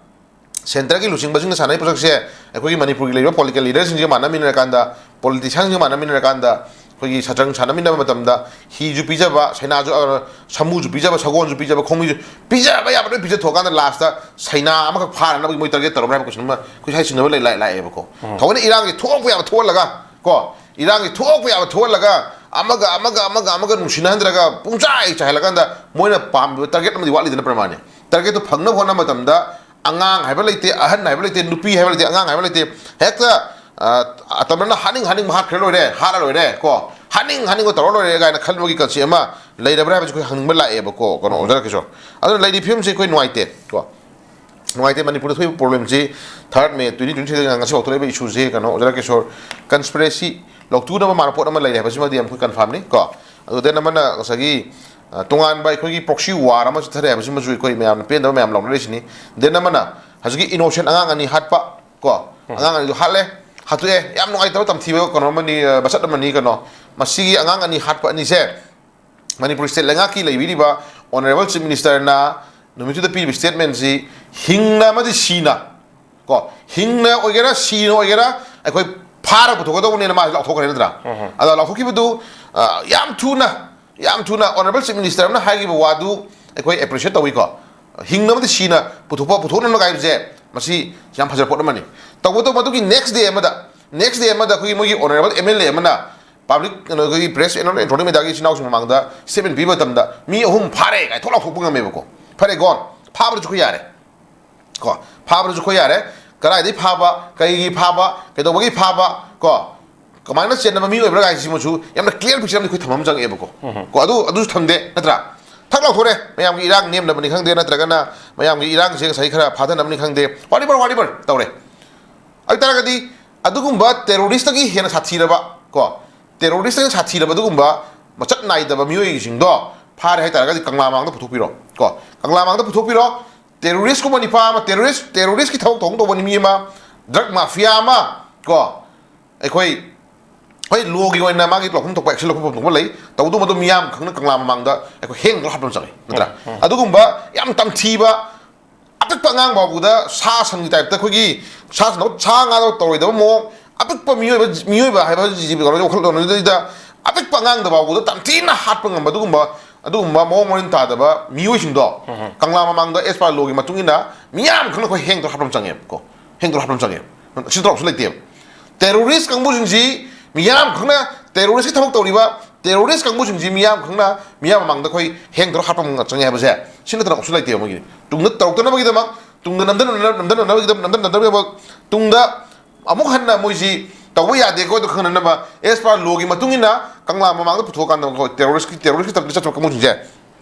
ꯁꯦꯟꯇꯔꯒꯤ ꯂꯨꯆꯤꯡꯕꯁꯤꯡꯅ ꯁꯥꯟꯅꯔꯤꯕ ꯄꯣꯠꯁꯛꯁꯦ ꯑꯩꯈꯣꯏꯒꯤ ꯃꯅꯤꯄꯨꯔꯒꯤ ꯂꯩꯔꯤꯕ ꯄꯣꯂꯤꯇꯤꯀꯦꯜ ꯂꯤꯗꯔꯁꯤꯡꯁꯤꯒ ꯃꯥꯟꯅꯃꯤꯟꯅꯔꯀꯥꯟꯗ, ꯄꯣꯂꯤꯇꯤꯁꯤꯌꯥꯟꯁꯤꯡꯒ ꯃꯥꯟꯅꯃꯤꯟꯅꯔꯀꯥꯟꯗ ꯑꯩꯈꯣꯏꯒꯤ ꯁꯇ꯭ꯔꯪ ꯁꯥꯟꯅꯃꯤꯟꯅꯕ ꯃꯇꯝꯗ ꯍꯤꯁꯨ ꯄꯤꯖꯕ, ꯁꯩꯅꯥꯁꯨ, ꯑ, ꯁꯥꯃꯨꯁꯨ ꯄꯤꯖꯕ, ꯁꯒꯣꯜꯁꯨ ꯄꯤꯖꯕ, ꯈꯣꯡꯃꯤꯁꯨ ꯄꯤꯖꯕ ꯌꯥꯕ ꯂꯣꯏ ꯄꯤꯖꯊꯣꯛꯑꯀꯥꯟꯗ ꯂꯥꯁꯇ ꯁꯩꯅꯥ ꯑꯃꯈꯛ ꯐꯥꯅꯅꯕꯒꯤ ꯃꯣꯏ ꯇꯥꯔꯒꯦꯠ ꯇꯧꯔꯝꯕ꯭ꯔꯥ ꯍꯥꯏꯕ ꯀꯣꯏꯁꯟ ꯑꯃ ꯑꯩꯈꯣꯏ ꯁ꯭ꯋꯥꯏ ꯆꯤꯡꯅꯕ ꯂꯩ-, ꯂꯥꯛ-, ꯂꯥꯛꯑꯦꯕꯀꯣ꯫ ꯊꯑꯣꯏꯅ ꯏꯔꯥꯡꯁꯦ ꯊꯣꯛꯄ ꯌꯥꯕ ꯊꯣꯛꯍꯜꯂꯒ ꯀꯣ, ꯏꯔꯥꯡꯁꯦ ꯊꯣꯛꯄ ꯌꯥꯕ ꯊꯣꯛꯍꯜꯂꯒ ꯑꯃꯒ ꯑꯃꯒ ꯑꯃꯒ ꯑꯃꯒ ꯅꯨꯡꯁꯤꯅꯍꯟꯗ꯭ꯔꯒ ꯄꯨꯡꯆꯥꯏ ꯆꯥꯏꯍꯜꯂꯀꯥꯟꯗ ꯃꯣꯏꯅ ꯄꯥꯝꯃꯤꯕ ꯇꯥꯔꯒꯦꯠ ꯑꯃꯗꯤ ꯋꯥꯠꯂꯤꯗꯅ ꯄ꯭ꯔꯃꯥꯅꯦ꯫ ꯇꯥꯔꯒꯦꯠꯇꯨ ꯐꯪꯅꯕ ꯍꯣꯠꯅꯕ ꯃꯇꯝꯗ ꯑꯉꯥꯡ ꯍꯥꯏꯕ ꯂꯩꯇꯦ, ꯑꯍꯟ ꯍꯥꯏꯕ ꯂꯩꯇꯦ, ꯅꯨꯄꯤ ꯍꯥꯏꯕ ꯂꯩꯇꯦ, ꯑꯉꯥꯡ ꯍꯥꯏꯕ ꯂꯩꯇꯦ꯫ ꯍꯦꯛꯇ, ꯑ, ꯑꯇꯝꯅꯅ ꯍꯥꯠꯅꯤꯡ ꯍꯥꯠꯅꯤꯡꯕ ꯍꯥꯠꯈ꯭ꯔ ꯂꯣꯏꯔꯦ, ꯍꯥꯠꯂ ꯂꯣꯏꯔꯦ ꯀꯣ, ꯍꯥꯠꯅꯤꯡ ꯍꯥꯠꯅꯤꯡꯕ ꯇꯧꯔ ꯂꯣꯏꯔꯦ ꯀꯥꯏꯅ ꯈꯟꯕꯒꯤ ꯀꯟꯁꯦꯞ ꯑꯃ ꯂꯩꯔꯕ꯭ꯔꯥ ꯍꯥꯏꯕꯁꯤ ꯑꯩꯈꯣꯏ ꯍꯪꯅꯤꯡꯕ ꯂꯥꯛꯑꯦꯕꯀꯣ, ꯀꯩꯅꯣ, ꯑꯣꯖꯥ ꯔꯥꯀꯦꯁꯣꯔ꯫ ꯑꯗꯨꯅ ꯂꯩꯔꯤ ꯐꯤꯕꯝꯁꯦ ꯑꯩꯈꯣꯏ ꯅꯨꯡꯉꯥꯏꯇꯦ ꯀꯣ, ꯅꯨꯡꯉꯥꯏꯇꯦ꯫ ꯃꯅꯤꯄꯨꯔꯗ ꯊꯣꯛꯏꯕ ꯄ꯭ꯔꯣꯕ꯭ꯂꯦꯝꯁꯤ ꯊꯥꯔꯠ ꯃꯦ ꯇ꯭ꯋꯦꯟꯇꯤ ꯇ꯭ꯋꯦꯟꯇꯤ ꯊ꯭ꯔꯤꯗꯒꯤ ꯉꯁꯤꯐꯥꯎ ꯊꯣꯛꯂꯛꯏꯕ ꯏꯁꯨꯁꯦ, ꯀꯩꯅꯣ, ꯑꯣꯖꯥ ꯔꯥꯀꯦꯁꯣꯔ, ꯀꯟꯁꯄꯤꯔꯦꯁꯤ ꯂꯧꯊꯣꯛꯅꯕ ꯃꯥꯅ ꯄꯣꯠ ꯑꯃ ꯂꯩꯔꯦ ꯍꯥꯏꯕꯁꯤꯃꯗꯤ ꯌꯥꯝ ꯑꯩꯈꯣꯏ ꯀꯟꯐꯥꯔꯝꯅꯤ ꯀꯣ꯫ ꯑꯗꯨ ꯗꯦꯟ ꯑꯃꯅ ꯉꯁꯥꯏꯒꯤ, ꯑ, ꯇꯣꯉꯥꯟꯕ ꯑꯩꯈꯣꯏꯒꯤ ꯄ꯭ꯔꯣꯛꯁꯤ ꯋꯥꯔ ꯑꯃ ꯆꯠꯊꯔꯦ ꯍꯥꯏꯕꯁꯤꯃꯁꯨ ꯑꯩꯈꯣꯏ ꯃꯌꯥꯝꯅ ꯄꯦꯟꯗꯕ ꯃꯌꯥꯝ ꯂꯥꯎꯅꯔꯤꯁꯤꯅꯤ꯫ ꯗꯦꯟ ꯑꯃꯅ ꯍꯧꯖꯤꯛꯀꯤ ꯏꯅꯣꯁꯦꯟ ꯑꯉꯥꯡ ꯑꯅꯤ ꯍꯥꯠꯄ ꯀꯣ, ꯑꯉꯥꯡ ꯑꯅꯤꯗꯨ ꯍꯥꯠꯂꯦ, ꯍꯥꯠꯇꯣꯛꯑꯦ, ꯌꯥꯝ ꯅꯨꯡꯉꯥꯏꯇꯕ ꯇꯝꯊꯤꯕ ꯀꯩꯅꯣ ꯑꯃꯅꯤ, ꯑ, ꯃꯆꯠ ꯑꯃꯅꯤ ꯀꯩꯅꯣ꯫ ꯃꯁꯤꯒꯤ ꯑꯉꯥꯡ ꯑꯅꯤ ꯍꯥꯠꯄ ꯑꯅꯤꯁꯦ ꯃꯅꯤꯄꯨꯔ ꯁ꯭ꯇꯦꯠ ꯂꯩꯉꯥꯛꯀꯤ ꯂꯩꯕꯤꯔꯤꯕ ꯑꯣꯅꯔꯦꯕꯜ ꯆꯤꯐ ꯃꯤꯅꯤꯁꯇꯔꯅ ꯅꯨꯃꯤꯠꯇꯨꯗ ꯄꯤꯔꯤꯕ ꯁ꯭ꯇꯦꯠꯃꯦꯟꯁꯤ ꯍꯤꯡꯅ ꯑꯃꯗꯤ ꯁꯤꯅ ꯀꯣ, ꯍꯤꯡꯅ ꯑꯣꯏꯒꯦꯔꯥ ꯁꯤꯅ ꯑꯣꯏꯒꯦꯔꯥ ꯑꯩꯈꯣꯏ ꯐꯥꯔ ꯄꯨꯊꯣꯛꯀꯗꯧꯕꯅꯦꯅ ꯃꯥꯁꯦ ꯂꯥꯎꯊꯣꯛꯈ꯭ꯔꯦ ꯅꯠꯇ꯭ꯔꯥ? ꯑꯗꯣ ꯂꯥꯎꯊꯣꯛꯈꯤꯕꯗꯨ, ꯑ, ꯌꯥꯝ ꯊꯨꯅ, ꯌꯥꯝ ꯊꯨꯅ ꯑꯣꯅꯔꯦꯕꯜ ꯆꯤꯐ ꯃꯤꯅꯤꯁꯇꯔ ꯑꯃꯅ ꯍꯥꯏꯈꯤꯕ ꯋꯥꯗꯨ ꯑꯩꯈꯣꯏ ꯑꯦꯄ꯭ꯔꯤꯁꯤꯌꯦꯠ ꯇꯧꯏꯀꯣ꯫ ꯍꯤꯡꯅ ꯑꯃꯗꯤ ꯁꯤꯅ ꯄꯨꯊꯣꯛꯄ, ꯄꯨꯊꯣꯛꯅꯕ ꯍꯥꯏꯕꯁꯦ ꯃꯁꯤ ꯌꯥꯝ ꯐꯖꯕ ꯄꯣꯠ ꯑꯃꯅꯤ꯫ ꯇꯧꯕꯇꯕꯨ ꯃꯗꯨꯒꯤ ꯅꯦꯛꯁ ꯗꯦ ꯑꯃꯗ, ꯅꯦꯛꯁ ꯗꯦ ꯑꯃꯗ ꯑꯩꯈꯣꯏꯒꯤ ꯃꯣꯏꯒꯤ ꯑꯣꯅꯔꯦꯕꯜ ꯑꯦꯝ ꯑꯦꯜ ꯑꯦ ꯑꯃꯅ ꯄꯕ꯭ꯂꯤꯛ, ꯀꯩꯅꯣ, ꯑꯩꯈꯣꯏꯒꯤ ꯄ꯭ꯔꯦꯁ ꯑꯦꯟ ꯏꯂꯦꯛꯇ꯭ꯔꯣꯅꯤꯛ ꯃꯦꯗꯤꯌꯥꯒꯤ ꯏꯆꯤꯟ ꯏꯅꯥꯎꯁꯤꯡ ꯃꯃꯥꯡꯗ ꯁ꯭ꯇꯦꯠꯃꯦꯟ ꯄꯤꯕ ꯃꯇꯝꯗ ꯃꯤ ꯑꯍꯨꯝ ꯐꯥꯔꯦ ꯀꯥꯏꯅ ꯊꯣꯛ ꯂꯥꯎꯊꯣꯛꯄ ꯉꯝꯃꯦꯕꯀꯣ꯫ ꯐꯔꯦ, ꯒꯣꯟ, ꯐꯥꯕꯗꯁꯨ ꯑꯩꯈꯣꯏ ꯌꯥꯔꯦ ꯀꯣ, ꯐꯥꯕꯗꯁꯨ ꯑꯩꯈꯣꯏ ꯌꯥꯔꯦ꯫ ꯀꯗꯥꯏꯗꯒꯤ ꯐꯥꯕ, ꯀꯩꯒꯤ ꯐꯥꯕ, ꯀꯩꯗꯧꯕꯒꯤ ꯐꯥꯕ ꯀꯣ, ꯀꯃꯥꯏꯅ ꯆꯦꯟꯅꯕ ꯃꯤ ꯑꯣꯏꯕ꯭ꯔꯥ ꯍꯥꯏꯁꯤꯃꯁꯨ ꯌꯥꯝꯅ ꯀ꯭ꯂꯤꯌꯥꯔ ꯄꯤꯛꯆꯔ ꯑꯃꯗꯤ ꯑꯩꯈꯣꯏ ꯊꯝꯕ ꯑꯃ ꯆꯪꯉꯛꯑꯦꯕꯀꯣ꯫ ꯀꯣ, ꯑꯗꯨ, ꯑꯗꯨꯁꯨ ꯊꯝꯗꯦ ꯅꯠꯇ꯭ꯔꯥ? ꯊꯛ ꯂꯥꯎꯊꯣꯔꯦ, ꯃꯌꯥꯝꯒꯤ ꯏꯔꯥꯡ ꯅꯦꯝꯅꯕꯅꯤ ꯈꯪꯗꯦ, ꯅꯠꯇ꯭ꯔꯒꯅ ꯃꯌꯥꯝꯒꯤ ꯏꯔꯥꯡꯁꯦ ꯉꯁꯥꯏ ꯈꯔ ꯐꯥꯊꯅꯕꯅꯤ ꯈꯪꯗꯦ, whatever, whatever ꯇꯧꯔꯦ꯫ ꯑꯗꯨ ꯇꯥꯔꯒꯗꯤ ꯑꯗꯨꯒꯨꯝꯕ ꯇꯦꯔꯣꯔꯤꯁꯇꯒꯤ ꯍꯦꯟꯅ ꯁꯥꯊꯤꯔꯕ ꯀꯣ, ꯇꯦꯔꯣꯔꯤꯁꯇꯒꯤ ꯁꯥꯊꯤꯔꯕ ꯑꯗꯨꯒꯨꯝꯕ ꯃꯆꯠ ꯅꯥꯏꯗꯕ ꯃꯤꯑꯣꯏꯁꯤꯡꯗꯣ ꯐꯥꯔꯦ ꯍꯥꯏꯇꯥꯔꯒꯗꯤ ꯀꯪꯂꯥ ꯃꯥꯡꯗ ꯄꯨꯊꯣꯛꯄꯤꯔꯣ ꯀꯣ, ꯀꯪꯂꯥ ꯃꯥꯡꯗ ꯄꯨꯊꯣꯛꯄꯤꯔꯣ꯫ ꯇꯦꯔꯣꯔꯤꯁꯀꯨꯝꯕ ꯅꯤꯄꯥ ꯑꯃ, ꯇꯦꯔꯣꯔꯤꯁ ꯇꯦꯔꯣꯔꯤꯁꯀꯤ ꯊꯕꯛ ꯊꯧꯕ ꯇꯧꯕ ꯃꯤ ꯑꯃ, ꯗ꯭ꯔꯒ ꯃꯥꯐꯤꯌꯥ ꯑꯃ ꯀꯣ, ꯑꯩꯈꯣꯏ ꯍꯣꯏ, ꯂꯣꯒꯤ ꯑꯣꯏꯅ ꯃꯥꯒꯤ ꯂꯧꯐꯝ ꯊꯣꯛꯄ, ꯑꯦꯛꯁꯟ ꯂꯧꯐꯝ ꯊꯣꯛꯄ ꯂꯩ꯫ ꯇꯧꯕꯇꯕꯨ ꯃꯗꯨ ꯃꯤꯌꯥꯝ ꯈꯪꯅ ꯀꯪꯂꯥ ꯃꯃꯥꯡꯗ ꯑꯩꯈꯣꯏ ꯍꯦꯡꯗ ꯍꯥꯠꯄ ꯑꯃ ꯆꯪꯉꯤ, ꯅꯠꯇ꯭ꯔꯥ? ꯑꯗꯨꯒꯨꯝꯕ ꯌꯥꯝ ꯇꯝꯊꯤꯕ, ꯑꯄꯤꯛꯄ ꯑꯉꯥꯡ ꯐꯥꯎꯕꯗ ꯁꯥ ꯁꯟꯒꯤ ꯇꯥꯏꯞꯇ ꯑꯩꯈꯣꯏꯒꯤ ꯁꯥ ꯁꯟ, ꯁꯥ ꯉꯥꯗ ꯇꯧꯔꯣꯏꯗꯕ ꯃꯑꯣꯡ, ꯑꯄꯤꯛꯄ ꯃꯤꯑꯣꯏꯕ, ꯃꯤꯑꯣꯏꯕ ꯍꯥꯏꯕ ꯖꯤꯕ ꯀꯩꯅꯣꯒꯤ ꯋꯥꯈꯜꯂꯣꯟꯗꯨꯗꯩꯗ ꯑꯄꯤꯛꯄ ꯑꯉꯥꯡꯗ ꯐꯥꯎꯕꯗ ꯇꯝꯊꯤꯅ ꯍꯥꯠꯄ ꯉꯝꯕ ꯑꯗꯨꯒꯨꯝꯕ, ꯑꯗꯨꯒꯨꯝꯕ ꯃꯑꯣꯡ ꯃꯔꯤꯟ ꯇꯥꯗꯕ ꯃꯤꯑꯣꯏꯁꯤꯡꯗꯣ ꯀꯪꯂꯥ ꯃꯃꯥꯡꯗ ꯑꯦꯁ ꯄꯥ ꯂꯣꯒꯤ ꯃꯇꯨꯡ ꯏꯟꯅ ꯃꯤꯌꯥꯝ ꯈꯪꯅ ꯑꯩꯈꯣꯏ ꯍꯦꯡꯗ ꯍꯥꯠꯄ ꯑꯃ ꯆꯪꯉꯦꯕꯀꯣ꯫ ꯍꯦꯡꯗ ꯍꯥꯠꯄ ꯑꯃ ꯆꯪꯉꯦꯕ꯫ ꯁꯤ ꯇꯧꯔꯛꯁꯨ ꯂꯩꯇꯦꯕ꯫ ꯇꯦꯔꯣꯔꯤꯁ ꯀꯥꯡꯕꯨꯁꯤꯡꯁꯤ ꯃꯤꯌꯥꯝ ꯈꯪꯅ ꯇꯦꯔꯣꯔꯤꯁꯀꯤ ꯊꯕꯛ ꯇꯧꯔꯤꯕ ꯇꯦꯔꯣꯔꯤꯁ ꯀꯥꯡꯕꯨꯁꯤꯡꯁꯤ ꯃꯤꯌꯥꯝ ꯈꯪꯅ ꯃꯤꯌꯥꯝ ꯃꯃꯥꯡꯗ ꯑꯩꯈꯣꯏ ꯍꯦꯡ ꯇꯧꯔ ꯍꯥꯠꯄ ꯑꯃ ꯆꯪꯉꯦ ꯍꯥꯏꯕꯁꯦ ꯁꯤ ꯅꯠꯇꯅ ꯑꯃꯁꯨ ꯂꯩꯇꯦꯕ꯫ ꯃꯣꯏꯒꯤ ꯇꯨꯡꯗ ꯇꯧꯔꯛꯇꯅꯕꯒꯤꯗꯃꯛ, ꯇꯨꯡꯗ ꯅꯝꯊꯅ-, ꯅꯝꯊꯅꯅꯕꯒꯤꯗꯃꯛ, ꯅꯝꯊꯅꯅꯕꯒꯤꯗꯃꯛ, ꯇꯨꯡꯗ ꯑꯃꯨꯛ ꯍꯟꯅ ꯃꯣꯏꯁꯤ ꯇꯧꯕ ꯌꯥꯗꯦꯀꯣ ꯑꯗꯨ ꯈꯪꯍꯟꯅꯕ ꯑꯦꯁ ꯄꯥ ꯂꯣꯒꯤ ꯃꯇꯨꯡ ꯏꯟꯅ ꯀꯪꯂꯥ ꯃꯃꯥꯡꯗ ꯄꯨꯊꯣꯛꯑꯀꯥꯟꯗ ꯑꯩꯈꯣꯏ ꯇꯦꯔꯣꯔꯤꯁꯀꯤ, ꯇꯦꯔꯣꯔꯤꯁꯀꯤ ꯇꯔꯞꯇ ꯆꯠꯄ ꯀꯥꯡꯕꯨꯁꯤꯡꯁꯦ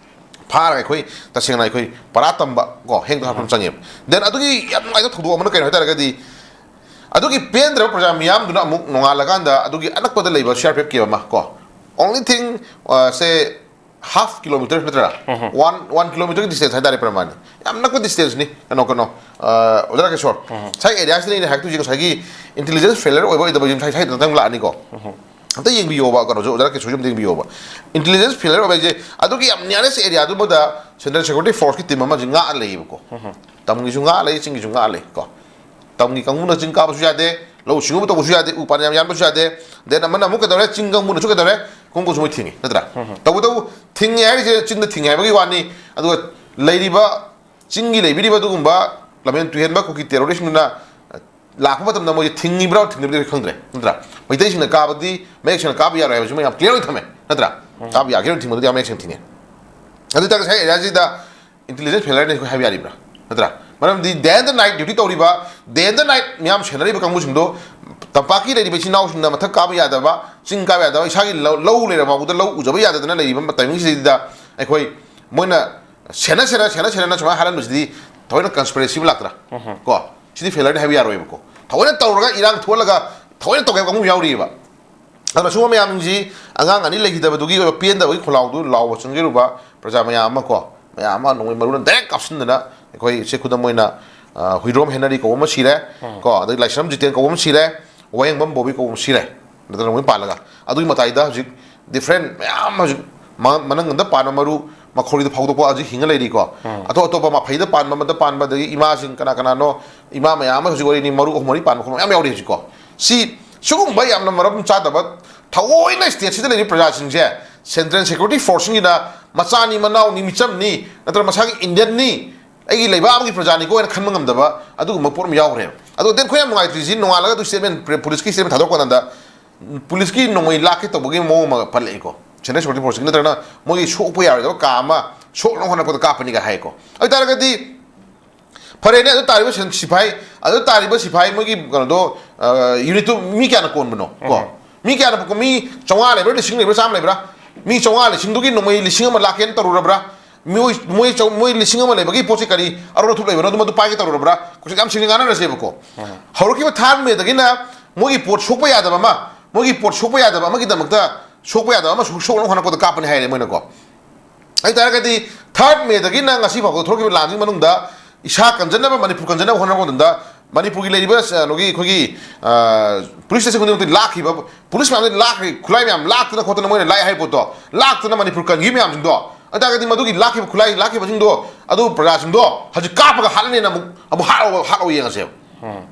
ꯐꯥꯔꯒ ꯑꯩꯈꯣꯏ ꯇꯁꯦꯡꯅ ꯑꯩꯈꯣꯏ ꯄꯔꯥ ꯇꯝꯕ ꯀꯣ, ꯍꯦꯡꯗ ꯍꯥꯞꯄ ꯑꯃ ꯆꯪꯉꯦꯕ꯫ ꯗꯦꯟ ꯑꯗꯨꯒꯤ ꯌꯥꯝ ꯅꯨꯡꯉꯥꯏꯇꯕ ꯊꯧꯗꯣꯛ ꯑꯃꯅ ꯀꯩꯅꯣ ꯍꯥꯏꯇꯥꯔꯒꯗꯤ, ꯑꯗꯨꯒꯤ ꯄꯦꯟꯗ꯭ꯔꯕ ꯄ꯭ꯔꯖꯥ ꯃꯤꯌꯥꯝꯗꯨꯅ ꯑꯃꯨꯛ ꯅꯣꯡꯉꯥꯜꯂꯀꯥꯟꯗ ꯑꯗꯨꯒꯤ ꯑꯅꯛꯄꯗ ꯂꯩꯕ ꯁꯤ ꯑꯥꯔ ꯄꯤ ꯑꯦꯐ ꯀꯦꯝ ꯑꯃ ꯀꯣ, only thing, ꯑ, ꯁꯦ ꯍꯥꯐ ꯀꯤꯂꯣꯃꯤꯇꯔ ꯅꯠꯇ꯭ꯔꯥ, ꯋꯥꯟ, ꯋꯥꯟ ꯀꯤꯂꯣꯃꯤꯇꯔꯒꯤ ꯗꯤꯁꯇꯦꯟꯁ ꯍꯥꯏꯇꯥꯔꯦ ꯄ꯭ꯔꯃꯥꯟꯅꯤ꯫ ꯌꯥꯝ ꯅꯛꯄ ꯗꯤꯁꯇꯦꯟꯁꯅꯤ꯫ ꯀꯩꯅꯣ, ꯀꯩꯅꯣ, ꯑ, ꯑꯣꯖꯥ ꯔꯥꯀꯦꯁꯣꯔ, ꯉꯁꯥꯏ ꯑꯦꯔꯤꯌꯥꯁꯤꯗ ꯑꯩꯅ ꯍꯥꯏꯔꯛꯇꯣꯏꯁꯦ ꯉꯁꯥꯏꯒꯤ ꯏꯟꯇꯦꯂꯤꯖꯦꯟꯁ ꯐꯦꯂꯔ ꯑꯣꯏꯕ ꯑꯣꯏꯗꯕ ꯌꯨꯝ ꯁꯥꯏ ꯁꯥꯏꯗ ꯈꯤꯇꯪ ꯂꯥꯛꯑꯅꯤꯀꯣ꯫ ꯑꯝꯇ ꯌꯦꯡꯕꯤꯌꯣꯕ, ꯀꯩꯅꯣꯁꯨ ꯑꯣꯖꯥ ꯔꯥꯀꯦꯁꯣꯔꯁꯨ ꯑꯝꯇ ꯌꯦꯡꯕꯤꯌꯣꯕ꯫ ꯏꯟꯇꯦꯂꯤꯖꯦꯟꯁ ꯐꯦꯂꯔ ꯑꯣꯏꯕ ꯍꯥꯏꯁꯦ ꯑꯗꯨꯒꯤ ꯌꯥꯝ ꯅꯤꯌꯔꯦꯁ ꯑꯦꯔꯤꯌꯥꯗꯨꯃꯗ ꯁꯦꯟꯇ꯭ꯔꯦꯜ ꯁꯦꯀ꯭ꯌꯨꯔꯤꯇꯤ ꯐꯣꯔꯁꯀꯤ ꯇꯤꯝ ꯑꯃꯁꯤ ꯉꯥꯛꯑ ꯂꯩꯌꯦꯕꯀꯣ꯫ ꯇꯝꯒꯤꯁꯨ ꯉꯥꯛꯑ ꯂꯩ, ꯆꯤꯡꯒꯤꯁꯨ ꯉꯥꯛꯑ ꯂꯩ ꯀꯣ꯫ ꯇꯝꯒꯤ ꯀꯥꯡꯕꯨꯅ ꯆꯤꯡ ꯀꯥꯕꯁꯨ ꯌꯥꯗꯦ, ꯂꯧꯎ ꯁꯤꯡꯎꯕ ꯇꯧꯕꯁꯨ ꯌꯥꯗꯦ, ꯎ ꯄꯥꯝꯕꯤ ꯌꯥꯝ ꯌꯥꯟꯕꯁꯨ ꯌꯥꯗꯦ꯫ ꯗꯦꯟ ꯑꯃꯅ ꯑꯃꯨꯛ ꯀꯩꯗꯧꯔꯦ, ꯆꯤꯡ ꯀꯥꯡꯕꯨꯅꯁꯨ ꯀꯩꯗꯧꯔꯦ, ꯀꯨꯝꯕꯁꯨ ꯃꯣꯏ ꯊꯤꯡꯉꯤ, ꯅꯠꯇ꯭ꯔꯥ? ꯇꯧꯕꯇꯕꯨ ꯊꯤꯡꯉꯦ ꯍꯥꯏꯔꯤꯁꯦ ꯆꯤꯡꯗ ꯊꯤꯡꯉꯦ ꯍꯥꯏꯕꯒꯤ ꯋꯥꯅꯤ꯫ ꯑꯗꯨꯒ ꯂꯩꯔꯤꯕ ꯆꯤꯡꯒꯤ ꯂꯩꯕꯤꯔꯤꯕ ꯑꯗꯨꯒꯨꯝꯕ ꯂꯝꯍꯦꯟ ꯇꯨꯍꯦꯟꯕ ꯀꯨꯀꯤ ꯇꯦꯔꯣꯔꯤꯁꯁꯤꯡꯗꯨꯅ ꯂꯥꯛꯄ ꯃꯇꯝꯗ ꯃꯣꯏꯁꯦ ꯊꯤꯡꯉꯤꯕ꯭ꯔꯥ ꯊꯤꯡꯗꯕꯗꯤ ꯑꯩꯈꯣꯏ ꯈꯪꯗ꯭ꯔꯦ, ꯅꯠꯇ꯭ꯔꯥ? ꯃꯩꯇꯩꯁꯤꯡꯅ ꯀꯥꯕꯗꯤ ꯃꯌꯦꯛ ꯁꯦꯡꯅ ꯀꯥꯕ ꯌꯥꯔꯣꯏ ꯍꯥꯏꯕꯁꯤꯃ ꯌꯥꯝ ꯀ꯭ꯂꯤꯌꯥꯔ ꯑꯣꯏꯅ ꯊꯝꯃꯦ, ꯅꯠꯇ꯭ꯔꯥ? ꯀꯥꯕ ꯌꯥꯒꯦꯔꯣꯏ ꯊꯤꯡꯕꯗꯨꯗꯤ ꯌꯥꯝ ꯃꯌꯦꯛ ꯁꯦꯡꯅ ꯊꯤꯡꯉꯦ꯫ ꯑꯗꯨ ꯑꯣꯏꯇꯥꯔꯒꯗꯤ ꯉꯁꯥꯏ ꯑꯦꯔꯤꯌꯥꯁꯤꯗ ꯏꯟꯇꯦꯂꯤꯖꯦꯟꯁ ꯐꯦꯂꯔꯅꯤ ꯑꯩꯈꯣꯏ ꯍꯥꯏꯕ ꯌꯥꯔꯤꯕ꯭ꯔꯥ? ꯅꯠꯇ꯭ꯔꯥ? ꯃꯔꯝꯗꯤ day and night duty ꯇꯧꯔꯤꯕ, day and night ꯃꯤꯌꯥꯝ ꯁꯦꯟꯅꯔꯤꯕ ꯀꯥꯡꯕꯨꯁꯤꯡꯗꯣ, ꯇꯝꯄꯥꯛꯀꯤ ꯂꯩꯔꯤꯕ ꯏꯆꯤꯟ ꯏꯅꯥꯎꯁꯤꯡꯅ ꯃꯊꯛ ꯀꯥꯕ ꯌꯥꯗꯕ, ꯆꯤꯡ ꯀꯥꯕ ꯌꯥꯗꯕ, ꯏꯁꯥꯒꯤ ꯂꯧ, ꯂꯧ ꯂꯩꯔꯕ ꯐꯥꯎꯕꯗ ꯂꯧ ꯎꯖꯕ ꯌꯥꯗꯗꯅ ꯂꯩꯔꯤꯕ ꯇꯥꯏꯃꯤꯡꯁꯤꯗ ꯑꯩꯈꯣꯏ ꯃꯣꯏꯅ ꯁꯦꯟꯅ ꯁꯦꯟꯅ, ꯁꯦꯟꯅ ꯁꯦꯟꯅꯅ ꯁꯨꯃꯥꯏꯅ ꯍꯥꯏꯔꯝꯕꯁꯤꯗꯤ ꯊꯑꯣꯏꯅ ꯀꯟꯁꯄꯤꯔꯦꯁꯤ ꯑꯃ ꯂꯥꯛꯇ꯭ꯔꯥ? ꯀꯣ? ꯁꯤꯗꯤ ꯐꯦꯂꯔꯅꯤ ꯍꯥꯏꯕ ꯌꯥꯔꯣꯏꯕꯀꯣ꯫ ꯊꯑꯣꯏꯅ ꯇꯧꯔꯒ ꯏꯔꯥꯡ ꯊꯣꯛꯍꯜꯂꯒ ꯊꯑꯣꯏꯅ ꯇꯧꯒꯦ ꯍꯥꯏꯕ ꯀꯥꯡꯕꯨ ꯌꯥꯎꯔꯤꯑꯕ꯫ ꯑꯗꯨꯅ ꯁꯤꯒꯨꯝꯕ ꯃꯌꯥꯝꯁꯤꯡꯁꯤ, ꯑꯉꯥꯡ ꯑꯅꯤ ꯂꯩꯈꯤꯗꯕꯗꯨꯒꯤ ꯑꯣꯏꯕ ꯄꯦꯟꯗꯕꯒꯤ ꯈꯣꯜꯂꯥꯎꯗꯨ ꯂꯥꯎꯕ ꯆꯪꯖꯔꯨꯕ ꯄ꯭ꯔꯖꯥ ꯃꯌꯥꯝ ꯑꯃ ꯀꯣ, ꯃꯌꯥꯝ ꯑꯃ ꯅꯣꯡꯃꯩ ꯃꯔꯨꯅ ꯗꯥꯏꯔꯦꯛ ꯀꯥꯞꯁꯤꯟꯗꯅ, ꯑꯩꯈꯣꯏ ꯁꯦ ꯈꯨꯗꯝ ꯑꯣꯏꯅ, ꯑ, ꯍꯨꯏꯗ꯭ꯔꯣꯝ ꯍꯦꯅꯔꯤ ꯀꯧꯕ ꯑꯃ ꯁꯤꯔꯦ ꯀꯣ, ꯑꯗꯒꯤ ꯂꯥꯏꯁ꯭ꯔꯝ ꯖꯤꯇꯦꯟ ꯀꯧꯕ ꯑꯃ ꯁꯤꯔꯦ, ꯋꯥꯍꯦꯡꯕꯝ ꯕꯣꯕꯤ ꯀꯧꯕ ꯑꯃ ꯁꯤꯔꯦ, ꯅꯠꯇ꯭ꯔꯒ ꯅꯣꯡꯃꯩ ꯄꯥꯜꯂꯒ꯫ ꯑꯗꯨꯒꯤ ꯃꯇꯥꯏꯗ ꯍꯧꯖꯤꯛ ꯗꯤꯐ꯭ꯔꯦꯟ ꯃꯌꯥꯝ ꯑꯃ ꯍꯧꯖꯤꯛ ꯃ-, ꯃꯅꯪꯒꯟꯗ ꯄꯥꯟꯕ ꯃꯔꯨ, ꯃꯈꯣꯔꯤꯗ ꯐꯥꯎꯗꯣꯛꯄ ꯍꯧꯖꯤꯛ ꯍꯤꯡꯉ ꯂꯩꯔꯤꯀꯣ꯫ ꯑꯇꯣꯞ ꯑꯇꯣꯞꯄ ꯃꯐꯩꯗ ꯄꯥꯟꯕ, ꯑꯃꯗ ꯄꯥꯟꯕ, ꯑꯗꯒꯤ ꯏꯃꯥꯁꯤꯡ ꯀꯅꯥ ꯀꯅꯥꯅꯣ, ꯏꯃꯥ ꯃꯌꯥꯝ ꯑꯃ ꯍꯧꯖꯤꯛ ꯑꯣꯏꯔꯤꯅꯤ, ꯃꯔꯨ ꯑꯍꯨꯝ ꯃꯔꯤ ꯄꯥꯟꯕ ꯈꯣꯠꯄ ꯃꯌꯥꯝ ꯌꯥꯎꯔꯤ ꯍꯧꯖꯤꯛꯀꯣ꯫ ꯁꯤ ꯁꯤꯒꯨꯝꯕ ꯌꯥꯝꯅ ꯃꯔꯝ ꯆꯥꯗꯕ, ꯊꯑꯣꯏꯅ ꯁ꯭ꯇꯦꯠꯁꯤꯗ ꯂꯩꯔꯤꯕ ꯄ꯭ꯔꯖꯥꯁꯤꯡꯁꯦ ꯁꯦꯟꯇ꯭ꯔꯦꯜ ꯁꯦꯀ꯭ꯌꯨꯔꯤꯇꯤ ꯐꯣꯔꯁꯁꯤꯡꯁꯤꯅ ꯃꯆꯥꯅꯤ, ꯃꯅꯥꯎꯅꯤ, ꯃꯤꯆꯝꯅꯤ, ꯅꯠꯇ꯭ꯔꯒ ꯃꯁꯥꯒꯤ ꯏꯟꯗꯤꯌꯟꯅꯤ, ꯑꯩꯒꯤ ꯂꯩꯕꯥꯛ ꯑꯃꯒꯤ ꯄ꯭ꯔꯖꯥꯅꯤꯀꯣ ꯍꯥꯏꯅ ꯈꯟꯕ ꯉꯝꯗꯕ ꯑꯗꯨꯒꯨꯝꯕ ꯄꯣꯠ ꯑꯃ ꯌꯥꯎꯈ꯭ꯔꯦꯕ꯫ ꯑꯗꯣ then ꯑꯩꯈꯣꯏ ꯌꯥꯝ ꯅꯨꯡꯉꯥꯏꯇ꯭ꯔꯤꯁꯤ, ꯅꯣꯡꯉꯥꯜꯂꯒ ꯑꯗꯨ ꯁ꯭ꯇꯦꯠꯃꯦꯟ, ꯄꯨꯂꯤꯁꯀꯤ ꯁ꯭ꯇꯦꯠꯃꯦꯟ ꯊꯥꯗꯣꯔꯛꯄ ꯀꯥꯟꯗ ꯄꯨꯂꯤꯁꯀꯤ ꯅꯣꯡꯃꯩ ꯂꯥꯛꯀꯦ ꯇꯧꯕꯒꯤ ꯃꯑꯣꯡ ꯑꯃ ꯄꯜꯂꯛꯏꯀꯣ꯫ ꯁꯦꯟꯇ꯭ꯔꯦꯜ ꯁꯦꯀ꯭ꯌꯨꯔꯤꯇꯤ ꯐꯣꯔꯁꯀꯤ ꯅꯠꯇ꯭ꯔꯒꯅ ꯃꯣꯏꯒꯤ ꯁꯣꯛꯄ ꯌꯥꯔꯣꯏꯗꯕ ꯀꯥ ꯑꯃ ꯁꯣꯛꯅꯕ ꯍꯣꯠꯅꯔꯛꯄꯗ ꯀꯥꯞꯄꯅꯤꯒ ꯍꯥꯏꯀꯣ꯫ ꯑꯗꯨ ꯑꯣꯏꯇꯥꯔꯒꯗꯤ ꯐꯔꯦꯅꯦ, ꯑꯗꯨ ꯇꯥꯔꯤꯕ ꯁꯦꯟ-, ꯁꯤꯐꯥꯏ, ꯑꯗꯨ ꯇꯥꯔꯤꯕ ꯁꯤꯐꯥꯏ ꯃꯣꯏꯒꯤ ꯀꯩꯅꯣꯗꯣ, ꯑ, ꯌꯨꯅꯤꯠꯇꯨ ꯃꯤ ꯀꯌꯥꯅ ꯀꯣꯟꯕꯅꯣ ꯀꯣ? ꯎꯝ꯫ ꯃꯤ ꯀꯌꯥꯅ ꯀꯣ-, ꯃꯤ ꯆꯥꯝꯃꯉꯥ ꯂꯩꯕ꯭ꯔꯥ, ꯂꯤꯁꯤꯡ ꯂꯩꯕ꯭ꯔꯥ, ꯆꯥꯝꯃ ꯂꯩꯕ꯭ꯔꯥ? ꯃꯤ ꯆꯥꯝꯃꯉꯥ, ꯂꯤꯁꯤꯡꯗꯨꯒꯤ ꯅꯣꯡꯃꯩ ꯂꯤꯁꯤꯡ ꯑꯃ ꯂꯥꯛꯀꯦꯅ ꯇꯧꯔꯨꯔꯕ꯭ꯔꯥ? ꯃꯤꯑꯣꯏ, ꯃꯣꯏ ꯆꯧ-, ꯃꯣꯏ ꯂꯤꯁꯤꯡ ꯑꯃ ꯂꯩꯕꯒꯤ ꯄꯣꯠꯁꯦ ꯀꯔꯤ ꯑꯔꯣꯟ ꯑꯊꯨꯞ ꯂꯩꯕꯅꯣ? ꯑꯗꯨ ꯃꯗꯨ ꯄꯥꯏꯒꯦ ꯇꯧꯔꯨꯔꯕ꯭ꯔꯥ? ꯀꯣꯏꯁꯟ ꯌꯥꯝ ꯁꯦꯡꯅ ꯉꯥꯡꯅꯔꯁꯦꯕꯀꯣ꯫ ꯎꯝ꯫ ꯍꯧꯔꯛꯈꯤꯕ ꯊꯥꯔꯠ ꯃꯦꯗꯒꯤꯅ ꯃꯣꯏꯒꯤ ꯄꯣꯠ ꯁꯣꯛꯄ ꯌꯥꯗꯕ ꯑꯃ, ꯃꯣꯏꯒꯤ ꯄꯣꯠ ꯁꯣꯛꯄ ꯌꯥꯗꯕ ꯑꯃꯒꯤꯗꯃꯛꯇ, ꯁꯣꯛꯄ ꯌꯥꯗꯕ ꯑꯃ ꯁꯣꯛ-, ꯁꯣꯛꯅꯕ ꯍꯣꯠꯅꯔꯛꯄꯗ ꯀꯥꯞꯄꯅꯤ ꯍꯥꯏꯔꯦ ꯃꯣꯏꯅꯀꯣ꯫ ꯑꯗꯨ ꯇꯥꯔꯒꯗꯤ ꯊꯥꯔꯠ ꯃꯦꯗꯒꯤꯅ ꯉꯁꯤ ꯐꯥꯎꯕꯗ ꯊꯣꯛꯂꯛꯈꯤꯕ ꯂꯥꯟꯁꯤꯒꯤ ꯃꯅꯨꯡꯗ ꯏꯁꯥ ꯀꯟꯖꯅꯕ, ꯃꯅꯤꯄꯨꯔ ꯀꯟꯖꯅꯕ ꯍꯣꯠꯅꯔꯛꯄ ꯃꯇꯝꯗ ꯃꯅꯤꯄꯨꯔꯒꯤ ꯂꯩꯔꯤꯕ, ꯑ, ꯀꯩꯅꯣꯒꯤ, ꯑꯩꯈꯣꯏꯒꯤ, ꯑ, ꯄꯨꯂꯤꯁ ꯁ꯭ꯇꯦꯁꯟ ꯈꯨꯗꯤꯡꯃꯛꯇ ꯂꯥꯛꯈꯤꯕ, ꯄꯨꯂꯤꯁ ꯃꯌꯥꯝꯗꯒꯤ ꯂꯥꯛꯈ꯭ꯔꯤ, ꯈꯨꯠꯂꯥꯏ ꯃꯌꯥꯝ ꯂꯥꯛꯇꯅ ꯈꯣꯠꯇꯅ ꯃꯣꯏꯅ ꯂꯥꯛꯑꯦ ꯍꯥꯏꯕ ꯄꯣꯠꯇꯣ, ꯂꯥꯛꯇꯅ ꯃꯅꯤꯄꯨꯔ ꯀꯟꯈꯤꯕ ꯃꯌꯥꯝꯁꯤꯡꯗꯣ, ꯑꯗꯨ ꯇꯥꯔꯒꯗꯤ ꯃꯗꯨꯒꯤ ꯂꯥꯛꯈꯤꯕ ꯈꯨꯠꯂꯥꯏ ꯂꯥꯛꯈꯤꯕꯁꯤꯡꯗꯣ, ꯑꯗꯨ ꯄ꯭ꯔꯖꯥꯁꯤꯡꯗꯣ ꯍꯧꯖꯤꯛ ꯀꯥꯞꯄꯒ ꯍꯥꯠꯂꯅꯤꯅ ꯑꯃꯨꯛ, ꯑꯃꯨꯛ ꯍꯥꯠꯂꯣ, ꯍꯥꯠꯂꯣ ꯌꯦꯡꯉꯁꯦꯕ꯫ ꯎꯝ꯫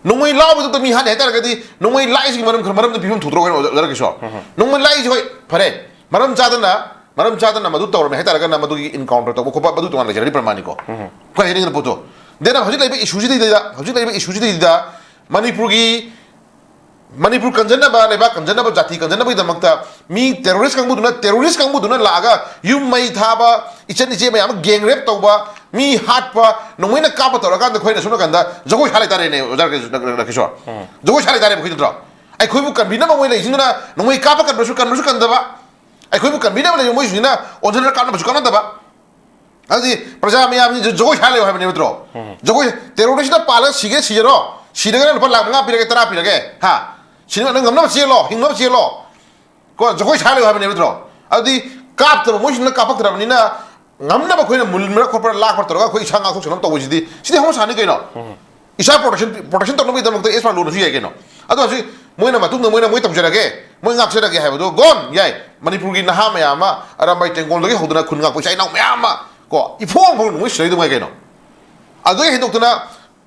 ꯅꯣꯡꯃꯩ ꯂꯥꯎꯕꯗꯨꯗ ꯃꯤ ꯍꯥꯠꯅꯤ ꯍꯥꯏꯇꯥꯔꯒꯗꯤ ꯅꯣꯡꯃꯩ ꯂꯥꯛꯏꯁꯤꯒꯤ ꯃꯔꯝ, ꯃꯔꯝꯗ ꯄꯤꯐꯝ ꯊꯣꯛꯇ꯭ꯔꯣ ꯀꯩꯅꯣ, ꯑꯣꯖꯥ ꯔꯥꯀꯦꯁꯣꯔ? ꯎꯝ꯫ ꯅꯣꯡꯃꯩ ꯂꯥꯛꯏꯁꯤ, ꯍꯣꯏ, ꯐꯔꯦ, ꯃꯔꯝ ꯆꯥꯗꯅ, ꯃꯔꯝ ꯆꯥꯗꯅ ꯃꯗꯨ ꯇꯧꯔꯝꯃꯦ ꯍꯥꯏꯇꯥꯔꯒꯅ ꯃꯗꯨꯒꯤ ꯏꯟꯀꯥꯎꯟꯇꯔ ꯇꯧꯕ ꯈꯣꯠꯄ ꯃꯗꯨ ꯇꯣꯉꯥꯟꯅ ꯂꯩꯖꯔꯗꯤ ꯄ꯭ꯔꯃꯥꯅꯤꯀꯣ꯫ ꯎꯝ꯫ ꯑꯩꯈꯣꯏ ꯍꯥꯏꯅꯤꯡꯉꯤꯕ ꯄꯣꯠꯇꯣ꯫ ꯗꯦꯟ ꯍꯧꯖꯤꯛ ꯂꯩꯕ ꯏꯁꯨꯁꯤꯗꯩꯗ, ꯍꯧꯖꯤꯛ ꯂꯩꯕ ꯏꯁꯨꯁꯤꯗꯩꯗ ꯃꯅꯤꯄꯨꯔꯒꯤ, ꯃꯅꯤꯄꯨꯔ ꯀꯟꯖꯅꯕ, ꯂꯩꯕꯥꯛ ꯀꯟꯖꯅꯕ, ꯖꯥꯇꯤ ꯀꯟꯖꯅꯕꯒꯤꯗꯃꯛꯇ ꯃꯤ ꯇꯦꯔꯣꯔꯤꯁ ꯀꯥꯡꯕꯨꯗꯨꯅ, ꯇꯦꯔꯣꯔꯤꯁ ꯀꯥꯡꯕꯨꯗꯨꯅ ꯂꯥꯛꯑꯒ ꯌꯨꯝ ꯃꯩ ꯊꯥꯕ, ꯏꯆꯟ ꯏꯆꯦ ꯃꯌꯥꯝ ꯒꯦꯡ ꯔꯦꯞ ꯇꯧꯕ, ꯃꯤ ꯍꯥꯠꯄ, ꯅꯣꯡꯃꯩꯅ ꯀꯥꯞꯄ ꯇꯧꯔꯀꯥꯟꯗ ꯑꯩꯈꯣꯏꯅ ꯁꯣꯝ ꯅꯥꯀꯟꯗ ꯖꯒꯣꯏ ꯁꯥ ꯂꯩꯇꯥꯔꯦꯅꯦ, ꯑꯣꯖꯥ ꯔꯥꯀꯦꯁꯣꯔ? ꯎꯝ꯫ ꯖꯒꯣꯏ ꯁꯥ ꯂꯩꯇꯥꯔꯦꯕ ꯑꯩꯈꯣꯏ ꯅꯠꯇ꯭ꯔꯣ? ꯑꯩꯈꯣꯏꯕꯨ ꯀꯟꯕꯤꯅꯕ ꯃꯣꯏ ꯂꯩꯁꯤꯡꯗꯨꯅ ꯅꯣꯡꯃꯩ ꯀꯥꯞꯄ ꯀꯟꯕꯁꯨ, ꯀꯟꯕꯁꯨ ꯀꯟꯗꯕ, ꯑꯩꯈꯣꯏꯕꯨ ꯀꯟꯕꯤꯅꯕ ꯂꯩꯕ ꯃꯣꯏꯁꯤꯡꯁꯤꯅ ꯑꯣꯟꯁꯤꯟꯅ ꯀꯥꯞꯅꯕꯁꯨ ꯀꯥꯞꯅꯗꯕ꯫ ꯑꯗꯨꯗꯤ ꯄ꯭ꯔꯖꯥ ꯃꯌꯥꯝꯁꯤ ꯖꯒꯣꯏ ꯁꯥ ꯂꯩꯌꯣ ꯍꯥꯏꯕꯅꯦ ꯅꯠꯇ꯭ꯔꯣ? ꯎꯝ꯫ ꯖꯒꯣꯏ, ꯇꯦꯔꯣꯔꯤꯁꯅ ꯄꯥꯜꯂꯒ ꯁꯤꯒꯦ ꯁꯤꯖꯔꯣ, ꯁꯤꯔꯒꯅ ꯂꯨꯄꯥ ꯂꯥꯈ ꯃꯉꯥ ꯄꯤꯔꯒꯦ, ꯇꯔꯥ ꯄꯤꯔꯒꯦ, ꯍꯥ? ꯁꯤꯅ ꯅꯪ ꯉꯝꯅꯕ ꯆꯦꯜꯂꯣ, ꯍꯤꯡꯅꯕ ꯆꯦꯜꯂꯣ, ꯀꯣ, ꯖꯒꯣꯏ ꯁꯥ ꯂꯩꯌꯨ ꯍꯥꯏꯕꯅꯦꯕ ꯅꯠꯇ꯭ꯔꯣ? ꯑꯗꯨꯗꯤ ꯀꯥꯞꯇꯕ, ꯃꯣꯏꯁꯤꯅ ꯀꯥꯞꯄꯛꯇ꯭ꯔꯕꯅꯤꯅ, ꯉꯝꯅꯕ ꯑꯩꯈꯣꯏꯅ ꯃꯨꯟꯕ꯭ꯔꯥ ꯈꯣꯠꯄ꯭ꯔꯥ, ꯂꯥꯛꯄ꯭ꯔꯥ ꯇꯧꯔꯒ ꯑꯩꯈꯣꯏ ꯏꯁꯥ ꯉꯥꯛꯊꯣꯛꯆꯅꯕ ꯇꯧꯕꯁꯤꯗꯤ, ꯁꯤꯗꯤ ꯍꯧꯅ ꯁꯥꯅꯤ ꯀꯩꯅꯣ꯫ ꯏꯁꯥ ꯄ꯭ꯔꯣꯇꯦꯛꯁꯟ, ꯄ꯭ꯔꯣꯇꯦꯛꯁꯟ ꯇꯧꯅꯕꯒꯤꯗꯃꯛꯇ ꯑꯦꯁ ꯄꯥꯔ ꯂꯣꯟꯅꯁꯨ ꯌꯥꯏ ꯀꯩꯅꯣ꯫ ꯑꯗꯣ ꯍꯧꯖꯤꯛ ꯃꯣꯏꯅ ꯃꯇꯨꯡꯗ ꯃꯣꯏꯅ ꯃꯣꯏ ꯇꯧꯖꯔꯒꯦ, ꯃꯣꯏ ꯉꯥꯛꯆꯔꯒꯦ ꯍꯥꯏꯕꯗꯣ ꯒꯣꯟ ꯌꯥꯏ꯫ ꯃꯅꯤꯄꯨꯔꯒꯤ ꯅꯍꯥ ꯃꯌꯥꯝ ꯑꯃ, ꯑꯔꯥꯝꯕꯥꯏ ꯇꯦꯡꯒꯣꯜꯗꯒꯤ ꯍꯧꯗꯅ ꯈꯨꯟ ꯉꯥꯛꯄ ꯏꯆꯥ ꯏꯅꯥꯎ ꯃꯌꯥꯝ ꯑꯃ, ꯀꯣ, ꯏꯐꯣꯡ ꯐꯣꯡ ꯅꯣꯡꯃꯩ ꯁꯤꯟꯅꯔꯤꯗꯨ ꯉꯥꯏ ꯀꯩꯅꯣ꯫ ꯑꯗꯨꯗꯒꯤ ꯍꯦꯟꯗꯣꯛꯇꯅ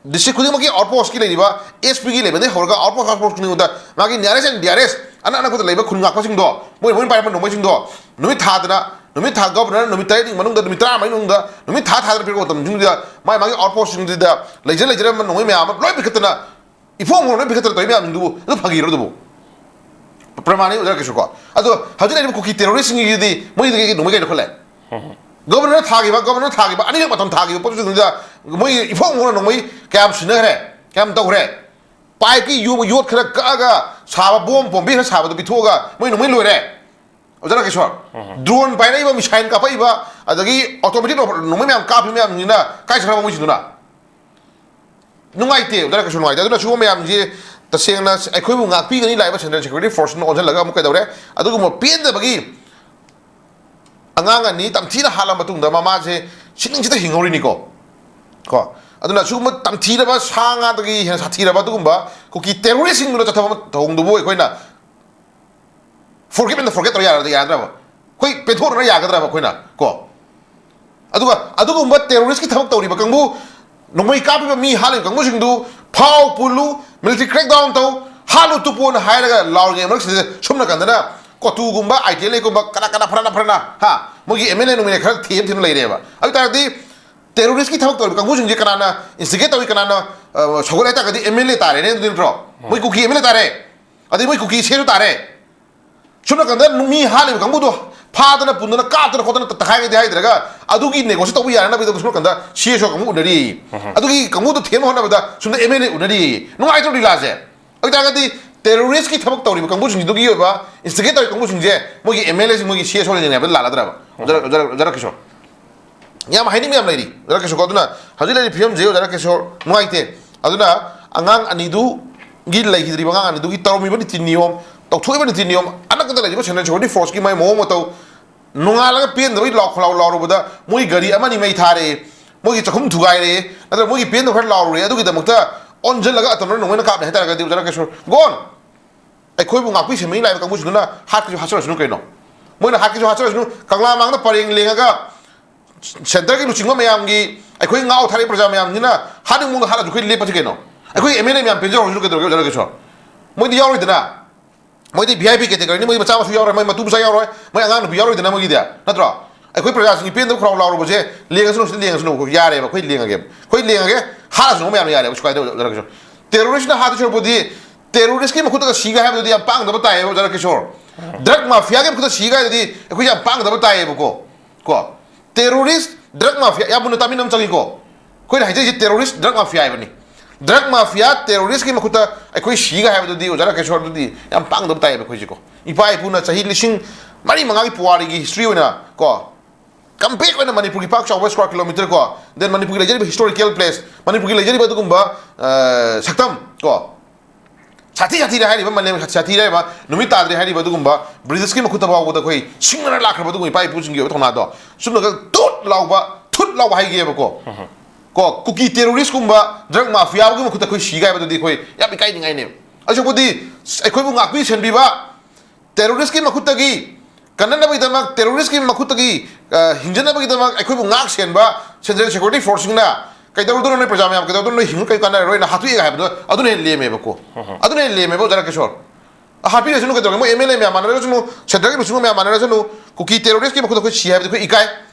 ꯗꯤꯁꯇ꯭ꯔꯤꯛ ꯈꯨꯗꯤꯡꯃꯛꯀꯤ ꯑꯥꯎꯠ ꯄꯣꯁꯀꯤ ꯂꯩꯔꯤꯕ, ꯑꯦꯁ ꯄꯤꯒꯤ ꯂꯦꯚꯦꯜꯗꯒꯤ ꯍꯧꯔꯒ ꯑꯥꯎꯠ ꯄꯣꯁ, ꯑꯥꯎꯠ ꯄꯣꯁ ꯈꯨꯗꯤꯡꯃꯛꯇ ꯃꯥꯒꯤ ꯅꯤꯌꯥꯔꯦꯁ ꯑꯦꯟ ꯗꯤꯌꯥꯔꯦꯁ, ꯑꯅꯛ ꯑꯅꯛꯄꯗ ꯂꯩꯕ ꯈꯨꯟ ꯉꯥꯛꯄꯁꯤꯡꯗꯣ, ꯃꯣꯏ ꯃꯣꯏꯅ ꯄꯥꯏꯔꯛꯄ ꯅꯣꯡꯃꯩꯁꯤꯡꯗꯣ, ꯅꯨꯃꯤꯠ ꯊꯥꯗꯅ, ꯅꯨꯃꯤꯠ ꯊꯥ, ꯒꯚꯔꯅꯔ ꯅꯨꯃꯤꯠ ꯇꯔꯦꯠꯅꯤ ꯃꯅꯨꯡꯗ, ꯅꯨꯃꯤꯠ ꯇꯔꯥꯃꯔꯤ ꯃꯅꯨꯡꯗ, ꯅꯨꯃꯤꯠ ꯊꯥ ꯊꯥꯗꯅ ꯄꯤꯔꯛꯄ ꯃꯇꯝꯁꯤꯡꯗꯨꯗ, ꯃꯥꯏ ꯃꯥꯒꯤ ꯑꯥꯎꯠ ꯄꯣꯁꯁꯤꯡꯗꯨꯗ ꯂꯩꯖ ꯂꯩꯖꯔꯝꯕ ꯅꯣꯡꯃꯩ ꯃꯌꯥꯝ ꯑꯃ ꯂꯣꯏ ꯄꯤꯈꯠꯇꯅ, ꯏꯐꯣꯡ ꯐꯣꯡꯅ ꯂꯣꯏ ꯄꯤꯈꯠꯇꯅ ꯇꯧꯔꯤ ꯃꯌꯥꯝꯗꯨꯕꯨ ꯑꯗꯨ ꯐꯥꯒꯤꯔꯣ ꯑꯗꯨꯕꯨ? ꯄ꯭ꯔꯃꯥꯟꯅꯤ ꯑꯣꯖꯥ ꯀꯩꯁꯨ ꯀꯣ꯫ ꯑꯗꯣ ꯍꯧꯖꯤꯛ ꯂꯩꯔꯤꯕ ꯀꯨꯀꯤ ꯇꯦꯔꯣꯔꯤꯁ꯭ꯠꯁꯤꯡꯒꯤꯗꯤ ꯃꯣꯏꯗꯒꯤ ꯅꯣꯡꯃꯩ ꯀꯩꯅꯣ ꯈꯨꯠꯂꯦ꯫ ꯒꯚꯔꯅꯔ ꯊꯥꯈꯤꯕ, ꯒꯚꯔꯅꯔ ꯊꯥꯈꯤꯕ, ꯑꯅꯤꯔꯛ ꯃꯇꯝ ꯊꯥꯈꯤꯕ ꯄꯣꯠꯁꯤꯡꯗꯨꯗ ꯃꯣꯏ ꯏꯐꯣꯡ ꯐꯣꯡꯅ ꯅꯣꯡꯃꯩ ꯀꯌꯥꯝ ꯁꯤꯟꯅꯈ꯭ꯔꯦ, ꯀꯌꯥꯝ ꯇꯧꯈ꯭ꯔꯦ? ꯄꯥꯏꯞꯀꯤ ꯌꯨ-, ꯌꯣꯠ ꯈꯔ ꯀꯛꯑꯒ ꯁꯥꯕ ꯕꯣꯝ ꯄꯣꯝꯕꯤ ꯈꯔ ꯁꯥꯕꯗꯣ ꯄꯤꯊꯣꯛꯑꯒ ꯃꯣꯏ ꯅꯣꯡꯃꯩ ꯂꯣꯏꯔꯦ꯫ ꯑꯣꯖꯥ ꯔꯥꯀꯦꯁꯣꯔ, ꯗ꯭ꯔꯣꯟ ꯄꯥꯏꯔꯛꯏꯕ, ꯃꯤꯁꯥꯏꯜ ꯀꯥꯞꯄꯛꯏꯕ, ꯑꯗꯒꯤ ꯑꯣꯇꯣꯃꯦꯇꯤꯛ ꯅꯣꯡꯃꯩ ꯃꯌꯥꯝ ꯀꯥꯞꯄꯤ ꯃꯌꯥꯝꯁꯤꯡꯁꯤꯅ ꯀꯥꯏ ꯆꯠꯈ꯭ꯔꯕ ꯃꯣꯏꯁꯤꯡꯗꯨꯅ? ꯅꯨꯡꯉꯥꯏꯇꯦ, ꯑꯣꯖꯥ ꯔꯥꯀꯦꯁꯣꯔ, ꯅꯨꯡꯉꯥꯏꯇꯦ꯫ ꯑꯗꯨꯅ ꯁꯤꯒꯨꯝꯕ ꯃꯌꯥꯝꯁꯤ ꯇꯁꯦꯡꯅ ꯑꯩꯈꯣꯏꯕꯨ ꯉꯥꯛꯄꯤꯒꯅꯤ ꯂꯥꯛꯏꯕ ꯁꯦꯟꯇ꯭ꯔꯦꯜ ꯁꯦꯀ꯭ꯌꯨꯔꯤꯇꯤ ꯐꯣꯔꯁꯅ ꯑꯣꯟꯁꯤꯜꯂꯒ ꯑꯃꯨꯛ ꯀꯩꯗꯧꯔꯦ? ꯑꯗꯨꯒꯨꯝꯕ ꯄꯦꯟꯗꯕꯒꯤ ꯑꯉꯥꯡ ꯑꯅꯤ ꯇꯝꯊꯤꯅ ꯍꯥꯠꯂ ꯃꯇꯨꯡꯗ ꯃꯃꯥꯁꯦ ꯁꯤꯅꯤꯡꯁꯤꯗ ꯍꯤꯡꯍꯧꯔꯤꯅꯤꯀꯣ꯫ ꯀꯣ, ꯑꯗꯨꯅ ꯁꯤꯒꯨꯝꯕ ꯇꯝꯊꯤꯔꯕ ꯁꯥ ꯉꯥꯗꯒꯤ ꯍꯦꯟꯅ ꯁꯥꯊꯤꯔꯕ ꯑꯗꯨꯒꯨꯝꯕ ꯀꯨꯀꯤ ꯇꯦꯔꯣꯔꯤꯁ꯭ꯠꯁꯤꯡꯗꯨꯅ ꯆꯠꯊꯕ ꯊꯧꯑꯣꯡꯗꯨꯕꯨ ꯑꯩꯈꯣꯏꯅ forgive and forget ꯇꯧꯔ ꯌꯥꯔꯗꯤ ꯌꯥꯗ꯭ꯔꯕ? ꯑꯩꯈꯣꯏ ꯄꯦꯟꯊꯣꯛꯅꯔ ꯌꯥꯒꯗ꯭ꯔꯕ ꯑꯩꯈꯣꯏꯅ? ꯀꯣ, ꯑꯗꯨꯒ ꯑꯗꯨꯒꯨꯝꯕ ꯇꯦꯔꯣꯔꯤꯁ꯭ꯠꯀꯤ ꯊꯕꯛ ꯇꯧꯔꯤꯕ ꯀꯥꯡꯕꯨ, ꯅꯣꯡꯃꯩ ꯀꯥꯞꯄꯤꯕ ꯃꯤ ꯍꯥꯠꯂꯤꯕ ꯀꯥꯡꯕꯨꯁꯤꯡꯗꯨ ꯐꯥꯎ ꯄꯨꯜꯂꯨ, ꯃꯤꯂꯤꯇꯔꯤ ꯀ꯭ꯔꯦꯛꯗꯥꯎꯟ ꯇꯧ, ꯍꯥꯠꯂꯨ ꯇꯨꯞꯄꯣꯅ ꯍꯥꯏꯔꯒ ꯂꯥꯎꯔꯤꯉꯩ ꯃꯔꯛꯁꯤꯗ ꯁꯣꯝ ꯅꯥꯀꯟꯗꯅ ꯀꯣꯇꯨꯒꯨꯝꯕ, ꯑꯥꯏ ꯇꯤ ꯑꯦꯜ ꯑꯦꯒꯨꯝꯕ, ꯀꯅꯥ ꯀꯅꯥ ꯐꯔꯅ ꯐꯔꯅ, ꯍꯥ, ꯃꯣꯏꯒꯤ ꯑꯦꯝ ꯑꯦꯜ ꯑꯦ ꯅꯨꯡ ꯑꯦꯜ ꯑꯦ ꯈꯔ ꯊꯦꯝ ꯊꯦꯝꯅ ꯂꯩꯔꯦꯕ꯫ ꯑꯗꯨ ꯑꯣꯏ ꯇꯥꯔꯗꯤ ꯇꯦꯔꯣꯔꯤꯁ꯭ꯠꯀꯤ ꯊꯕꯛ ꯇꯧꯔꯤꯕ ꯀꯥꯡꯕꯨꯁꯤꯡꯁꯦ ꯀꯅꯥꯅ ꯏꯟꯁꯇꯤꯒꯦꯠ ꯇꯧꯏ, ꯀꯅꯥꯅ, ꯑ, ꯁꯧꯒꯠꯂꯦ ꯍꯥꯏ ꯇꯥꯔꯒꯗꯤ ꯑꯦꯝ ꯑꯦꯜ ꯑꯦ ꯇꯥꯔꯦꯅꯦ, ꯑꯗꯨꯗꯤ ꯅꯠꯇ꯭ꯔꯣ? ꯃꯣꯏ ꯀꯨꯀꯤ ꯑꯦꯝ ꯑꯦꯜ ꯑꯦ ꯇꯥꯔꯦ, ꯑꯗꯩ ꯃꯣꯏ ꯀꯨꯀꯤ ꯁꯦꯁꯨ ꯇꯥꯔꯦ꯫ ꯁꯣꯝ ꯅꯥꯀꯟꯗ ꯃꯤ ꯍꯥꯠꯂꯤꯕ ꯀꯥꯡꯕꯨꯗꯣ ꯐꯥꯗꯅ ꯄꯨꯟꯗꯅ ꯀꯥꯞꯇꯅ ꯈꯣꯠꯇꯅ ꯇ-, ꯇꯛꯈꯥꯏꯒꯗꯤ ꯍꯥꯏꯗ꯭ꯔꯒ, ꯑꯗꯨꯒꯤ ꯅꯦꯒꯣꯁꯤꯌꯦꯠ ꯇꯧꯕ ꯌꯥꯅꯅꯕꯒꯤꯗꯃꯛ ꯁꯣꯝ ꯅꯥꯀꯟꯗ ꯁꯤ ꯑꯦꯁ ꯑꯣ ꯀꯥꯡꯕꯨ ꯎꯅꯔꯤ꯫ ꯑꯗꯨꯒꯤ ꯀꯥꯡꯕꯨꯗꯣ ꯊꯦꯝꯅ ꯍꯣꯠꯅꯕꯗ ꯁꯣꯝꯗ ꯑꯦꯝ ꯑꯦꯜ ꯑꯦ ꯎꯅꯔꯤ꯫ ꯅꯨꯡꯉꯥꯏꯇ꯭ꯔꯣ ꯂꯤꯂꯥꯁꯦ? ꯑꯗꯨ ꯑꯣꯏꯇꯥꯔꯒꯗꯤ ꯇꯦꯔꯣꯔꯤꯁ꯭ꯠꯀꯤ ꯊꯕꯛ ꯇꯧꯔꯤꯕ ꯀꯥꯡꯕꯨꯁꯤꯡꯁꯤꯗꯨꯒꯤ ꯑꯣꯏꯕ, ꯏꯟꯁꯇꯤꯒꯦꯠ ꯇꯧꯔꯤꯕ ꯀꯥꯡꯕꯨꯁꯤꯡꯁꯦ ꯃꯣꯏꯒꯤ ꯑꯦꯝ ꯑꯦꯜ ꯑꯦꯁꯤꯡ, ꯃꯣꯏꯒꯤ ꯁꯤ ꯑꯦꯁ ꯑꯣ ꯂꯩꯅꯩ ꯍꯥꯏꯕꯗ ꯂꯥꯜꯂꯗ꯭ꯔꯕ? ꯑꯣꯖꯥ, ꯑꯣꯖꯥ, ꯑꯣꯖꯥ ꯔꯥꯀꯦꯁꯣꯔ, ꯌꯥꯝ ꯍꯥꯏꯅꯤꯡꯕ ꯌꯥꯝ ꯂꯩꯔꯤ, ꯑꯣꯖꯥ ꯔꯥꯀꯦꯁꯣꯔꯀꯣ꯫ ꯑꯗꯨꯅ ꯍꯧꯖꯤꯛ ꯂꯩꯔꯤꯕ ꯐꯤꯕꯝꯁꯦ, ꯑꯣꯖꯥ ꯔꯥꯀꯦꯁꯣꯔ, ꯅꯨꯡꯉꯥꯏꯇꯦ꯫ ꯑꯗꯨꯅ ꯑꯉꯥꯡ ꯑꯅꯤꯗꯨꯒꯤ, ꯂꯩꯈꯤꯗ꯭ꯔꯤꯕ ꯑꯉꯥꯡ ꯑꯅꯤꯗꯨꯒꯤ ꯇꯧꯔꯝꯃꯤꯕ ꯅꯤꯇꯤ ꯅꯤꯌꯣꯝ, ꯇꯧꯊꯣꯛꯏꯕ ꯅꯤꯇꯤ ꯅꯤꯌꯣꯝ, ꯑꯅꯛꯄꯗ ꯂꯩꯔꯤꯕ Central Security Forceꯀꯤ ꯃꯥꯏ ꯃꯑꯣꯡ ꯃꯇꯧ, ꯅꯣꯡꯉꯥꯜꯂꯒ ꯄꯦꯟꯗꯕꯒꯤ ꯂꯥꯎ ꯈꯣꯂꯥꯎ ꯂꯥꯎꯔꯨꯕꯗ ꯃꯣꯏ ꯒꯥꯔꯤ ꯑꯃꯅꯤ ꯃꯩ ꯊꯥꯔꯦ, ꯃꯣꯏꯒꯤ ꯆꯥꯛꯈꯨꯝ ꯊꯨꯒꯥꯏꯔꯦ, ꯅꯠꯇ꯭ꯔꯒ ꯃꯣꯏꯒꯤ ꯄꯦꯟꯗꯕ ꯈꯔ ꯂꯥꯎꯔꯨꯔꯦ, ꯑꯗꯨꯒꯤꯗꯃꯛꯇ ꯑꯣꯟꯁꯤꯜꯂꯒ ꯑꯇꯝꯅ ꯅꯣꯡꯃꯩꯅ ꯀꯥꯞꯂꯦ ꯍꯥꯏꯇꯥꯔꯒꯗꯤ, ꯑꯣꯖꯥ ꯔꯥꯀꯦꯁꯣꯔ, gone꯫ ꯑꯩꯈꯣꯏꯕꯨ ꯉꯥꯛꯄꯤ ꯁꯦꯟꯕꯤ ꯂꯥꯛꯏꯕ ꯀꯥꯡꯕꯨꯁꯤꯡꯗꯨꯅ ꯍꯥꯠꯀꯦꯁꯨ ꯍꯥꯠꯆꯔꯁꯅꯨ ꯀꯩꯅꯣ꯫ ꯃꯣꯏꯅ ꯍꯥꯠꯀꯦꯁꯨ ꯍꯥꯠꯆꯔꯁꯅꯨ, ꯀꯪꯂꯥ ꯃꯥꯡꯗ ꯄꯔꯦꯡ ꯂꯦꯡꯉꯒ Centreꯒꯤ ꯂꯨꯆꯤꯡꯕ ꯃꯌꯥꯝꯒꯤ, ꯑꯩꯈꯣꯏ ꯉꯥꯎ ꯊꯥꯔꯛꯏ ꯄ꯭ꯔꯖꯥ ꯃꯌꯥꯝꯁꯤꯅ ꯍꯥꯠꯅꯤꯡ ꯃꯑꯣꯡꯗ ꯍꯥꯠꯂꯁꯨ ꯑꯩꯈꯣꯏ ꯂꯦꯞꯄꯁꯤ ꯀꯩꯅꯣ꯫ ꯑꯩꯈꯣꯏ MLA ꯃꯌꯥꯝ ꯄꯦꯟꯖꯍꯧꯔꯁꯅꯨ ꯀꯩꯗꯧꯔꯒꯦ, ꯑꯣꯖꯥ ꯔꯥꯀꯦꯁꯣꯔ? ꯃꯣꯏꯗꯤ ꯌꯥꯎꯔꯣꯏꯗꯅ꯫ ꯃꯣꯏꯗꯤ VIP categoryꯅꯤ, ꯃꯣꯏ ꯃꯆꯥ ꯃꯁꯨ ꯌꯥꯎꯔꯣꯏ, ꯃꯣꯏ ꯃꯇꯨ ꯃꯆꯥ ꯌꯥꯎꯔꯣꯏ, ꯃꯣꯏ ꯑꯉꯥꯡ ꯅꯨꯄꯤ ꯌꯥꯎꯔꯣꯏꯗꯅ ꯃꯣꯏꯒꯤꯗꯤ, ꯅꯠꯇ꯭ꯔꯣ? ꯑꯩꯈꯣꯏ ꯄ꯭ꯔꯖꯥꯁꯤꯡꯒꯤ ꯄꯦꯟꯗꯕ ꯈꯣꯔꯥꯎ ꯂꯥꯎꯔꯨꯕꯁꯦ ꯂꯦꯡꯉꯁꯅꯨ, ꯁꯤꯗ ꯂꯦꯡꯉꯁꯅꯨ, ꯌꯥꯔꯦꯕ, ꯑꯩꯈꯣꯏ ꯂꯦꯡꯉꯒꯦ, ꯑꯩꯈꯣꯏ ꯂꯦꯡꯉꯒꯦ, ꯍꯥꯠꯂꯁꯅꯨ ꯃꯌꯥꯝ ꯌꯥꯔꯦꯕ, ꯀꯩꯁꯨ ꯀꯥꯏꯗꯦ, ꯑꯣꯖꯥ ꯔꯥꯀꯦꯁꯣꯔ꯫ Terroristꯅ ꯍꯥꯠꯇꯣꯏ ꯁꯔꯨꯛꯄꯨꯗꯤ Terroristꯀꯤ ꯃꯈꯨꯠꯇꯒ ꯁꯤꯒ ꯍꯥꯏꯕꯗꯨꯗꯤ ꯌꯥꯝ ꯄꯥꯡꯗꯕ ꯇꯥꯏꯌꯦꯕ, ꯑꯣꯖꯥ ꯔꯥꯀꯦꯁꯣꯔ꯫ Drug mafiaꯒꯤ ꯃꯈꯨꯠꯇ ꯁꯤꯒ ꯍꯥꯏꯗꯨꯗꯤ ꯑꯩꯈꯣꯏ ꯌꯥꯝ ꯄꯥꯡꯗꯕ ꯇꯥꯏꯌꯦꯕꯀꯣ꯫ ꯀꯣ, terrorist, drug mafia, ꯌꯥꯝ ꯃꯨꯟꯅ ꯇꯥꯃꯤꯟꯅꯕ ꯑꯃ ꯆꯪꯉꯤꯀꯣ꯫ ꯑꯩꯈꯣꯏꯅ ꯍꯥꯏꯖꯔꯤꯁꯦ terrorist, drug mafia ꯍꯥꯏꯕꯅꯤ꯫ Drug mafia, terroristꯀꯤ ꯃꯈꯨꯠꯇ ꯑꯩꯈꯣꯏ ꯁꯤꯒ ꯍꯥꯏꯕꯗꯨꯗꯤ, ꯑꯣꯖꯥ ꯔꯥꯀꯦꯁꯣꯔ, ꯑꯗꯨꯗꯤ ꯌꯥꯝ ꯄꯥꯡꯗꯕ ꯇꯥꯏꯌꯦꯕ ꯑꯩꯈꯣꯏꯁꯦꯀꯣ꯫ ꯏꯄꯥ ꯏꯄꯨꯅ ꯆꯍꯤ ꯂꯤꯁꯤꯡ ꯃꯔꯤ ꯃꯉꯥꯒꯤ ꯄꯨꯋꯥꯔꯤꯒꯤ history ꯑꯣꯏꯅ ꯀꯣ, complete ꯑꯣꯏꯅ ꯃꯅꯤꯄꯨꯔꯒꯤ ꯄꯥꯛ ꯆꯥꯎꯕ square kilometre ꯀꯣ, then ꯃꯅꯤꯄꯨꯔꯒꯤ ꯂꯩꯖꯔꯤꯕ historical place, ꯃꯅꯤꯄꯨꯔꯒꯤ ꯂꯩꯖꯔꯤꯕ ꯑꯗꯨꯒꯨꯝꯕ, ꯑ, ꯁꯛꯇꯝ ꯀꯣ, ꯁꯥꯊꯤ ꯁꯥꯊꯤꯔꯦ ꯍꯥꯏꯔꯤꯕ, ꯃꯥꯂꯦꯝ ꯁꯥꯊꯤꯔꯦ ꯍꯥꯏꯔꯤꯕ, ꯅꯨꯃꯤꯠ ꯇꯥꯗ꯭ꯔꯦ ꯍꯥꯏꯔꯤꯕ ꯑꯗꯨꯒꯨꯝꯕ Britishꯀꯤ ꯃꯈꯨꯠꯇ ꯐꯥꯎꯕꯗ ꯑꯩꯈꯣꯏ ꯁꯤꯡꯅꯅ ꯂꯥꯛꯈ꯭ꯔꯕ ꯑꯗꯨꯒꯨꯝꯕ ꯏꯄꯥ ꯏꯄꯨꯁꯤꯡꯒꯤ ꯑꯣꯏꯕ ꯊꯧꯅꯥꯗꯣ, ꯆꯨꯝꯅꯒ ꯇꯨꯠ ꯂꯥꯎꯕ, ꯊꯨꯠ ꯂꯥꯎꯕ ꯍꯥꯏꯒꯦꯕꯀꯣ꯫ ꯀꯣ, ꯀꯨꯀꯤ terroristꯀꯨꯝꯕ, drug mafiaꯒꯤ ꯃꯈꯨꯠꯇ ꯑꯩꯈꯣꯏ ꯁꯤꯒ ꯍꯥꯏꯕꯗꯨꯗꯤ ꯑꯩꯈꯣꯏ ꯌꯥꯝ ꯏꯀꯥꯏꯅꯤꯡꯉꯥꯏꯅꯦꯕ꯫ ꯑꯁꯤꯕꯨꯗꯤ ꯑꯩꯈꯣꯏꯕꯨ ꯉꯥꯛꯄꯤ ꯁꯦꯟꯕꯤꯕ, terroristꯀꯤ ꯃꯈꯨꯠꯇꯒꯤ ꯀꯟꯅꯅꯕꯒꯤꯗꯃꯛ, terroristꯀꯤ ꯃꯈꯨꯠꯇꯒꯤ, ꯑ, ꯍꯤꯡꯖꯅꯕꯒꯤꯗꯃꯛ ꯑꯩꯈꯣꯏꯕꯨ ꯉꯥꯛ ꯁꯦꯟꯕ Central Security Forceꯁꯤꯡꯅ ꯀꯩꯗꯧꯔꯨꯗꯣꯏꯅꯣ, ꯅꯣꯏ ꯄ꯭ꯔꯖꯥ ꯃꯌꯥꯝ ꯀꯩꯗꯧꯗꯣꯏꯅꯣ, ꯅꯣꯏ ꯍꯤꯡꯉꯨ ꯀꯩ ꯀꯥꯟꯅꯔꯔꯣꯏꯅ ꯍꯥꯠꯇꯣꯛꯑꯦꯒ ꯍꯥꯏꯕꯗꯣ, ꯑꯗꯨꯅ ꯍꯦꯟꯅ ꯂꯦꯝꯃꯦꯕꯀꯣ꯫ ꯑꯗꯨꯅ ꯍꯦꯟꯅ ꯂꯦꯝꯃꯦꯕ, ꯑꯣꯖꯥ ꯔꯥꯀꯦꯁꯣꯔ꯫ ꯍꯥꯠꯄꯤꯔꯁꯅꯨ ꯀꯩꯗꯧꯔꯒꯦ? ꯃꯣꯏ MLA ꯃꯌꯥꯝ ꯃꯥꯟꯅꯔꯁꯅꯨ, Centreꯒꯤ ꯂꯨꯆꯤꯡꯕ ꯃꯌꯥꯝ ꯃꯥꯟꯅꯔꯁꯅꯨ, ꯀꯨꯀꯤ terroristꯀꯤ ꯃꯈꯨꯠꯇ ꯑꯩꯈꯣꯏ ꯁꯤ ꯍꯥꯏꯕꯗꯤ ꯑꯩꯈꯣꯏ ꯏꯀꯥꯏ꯫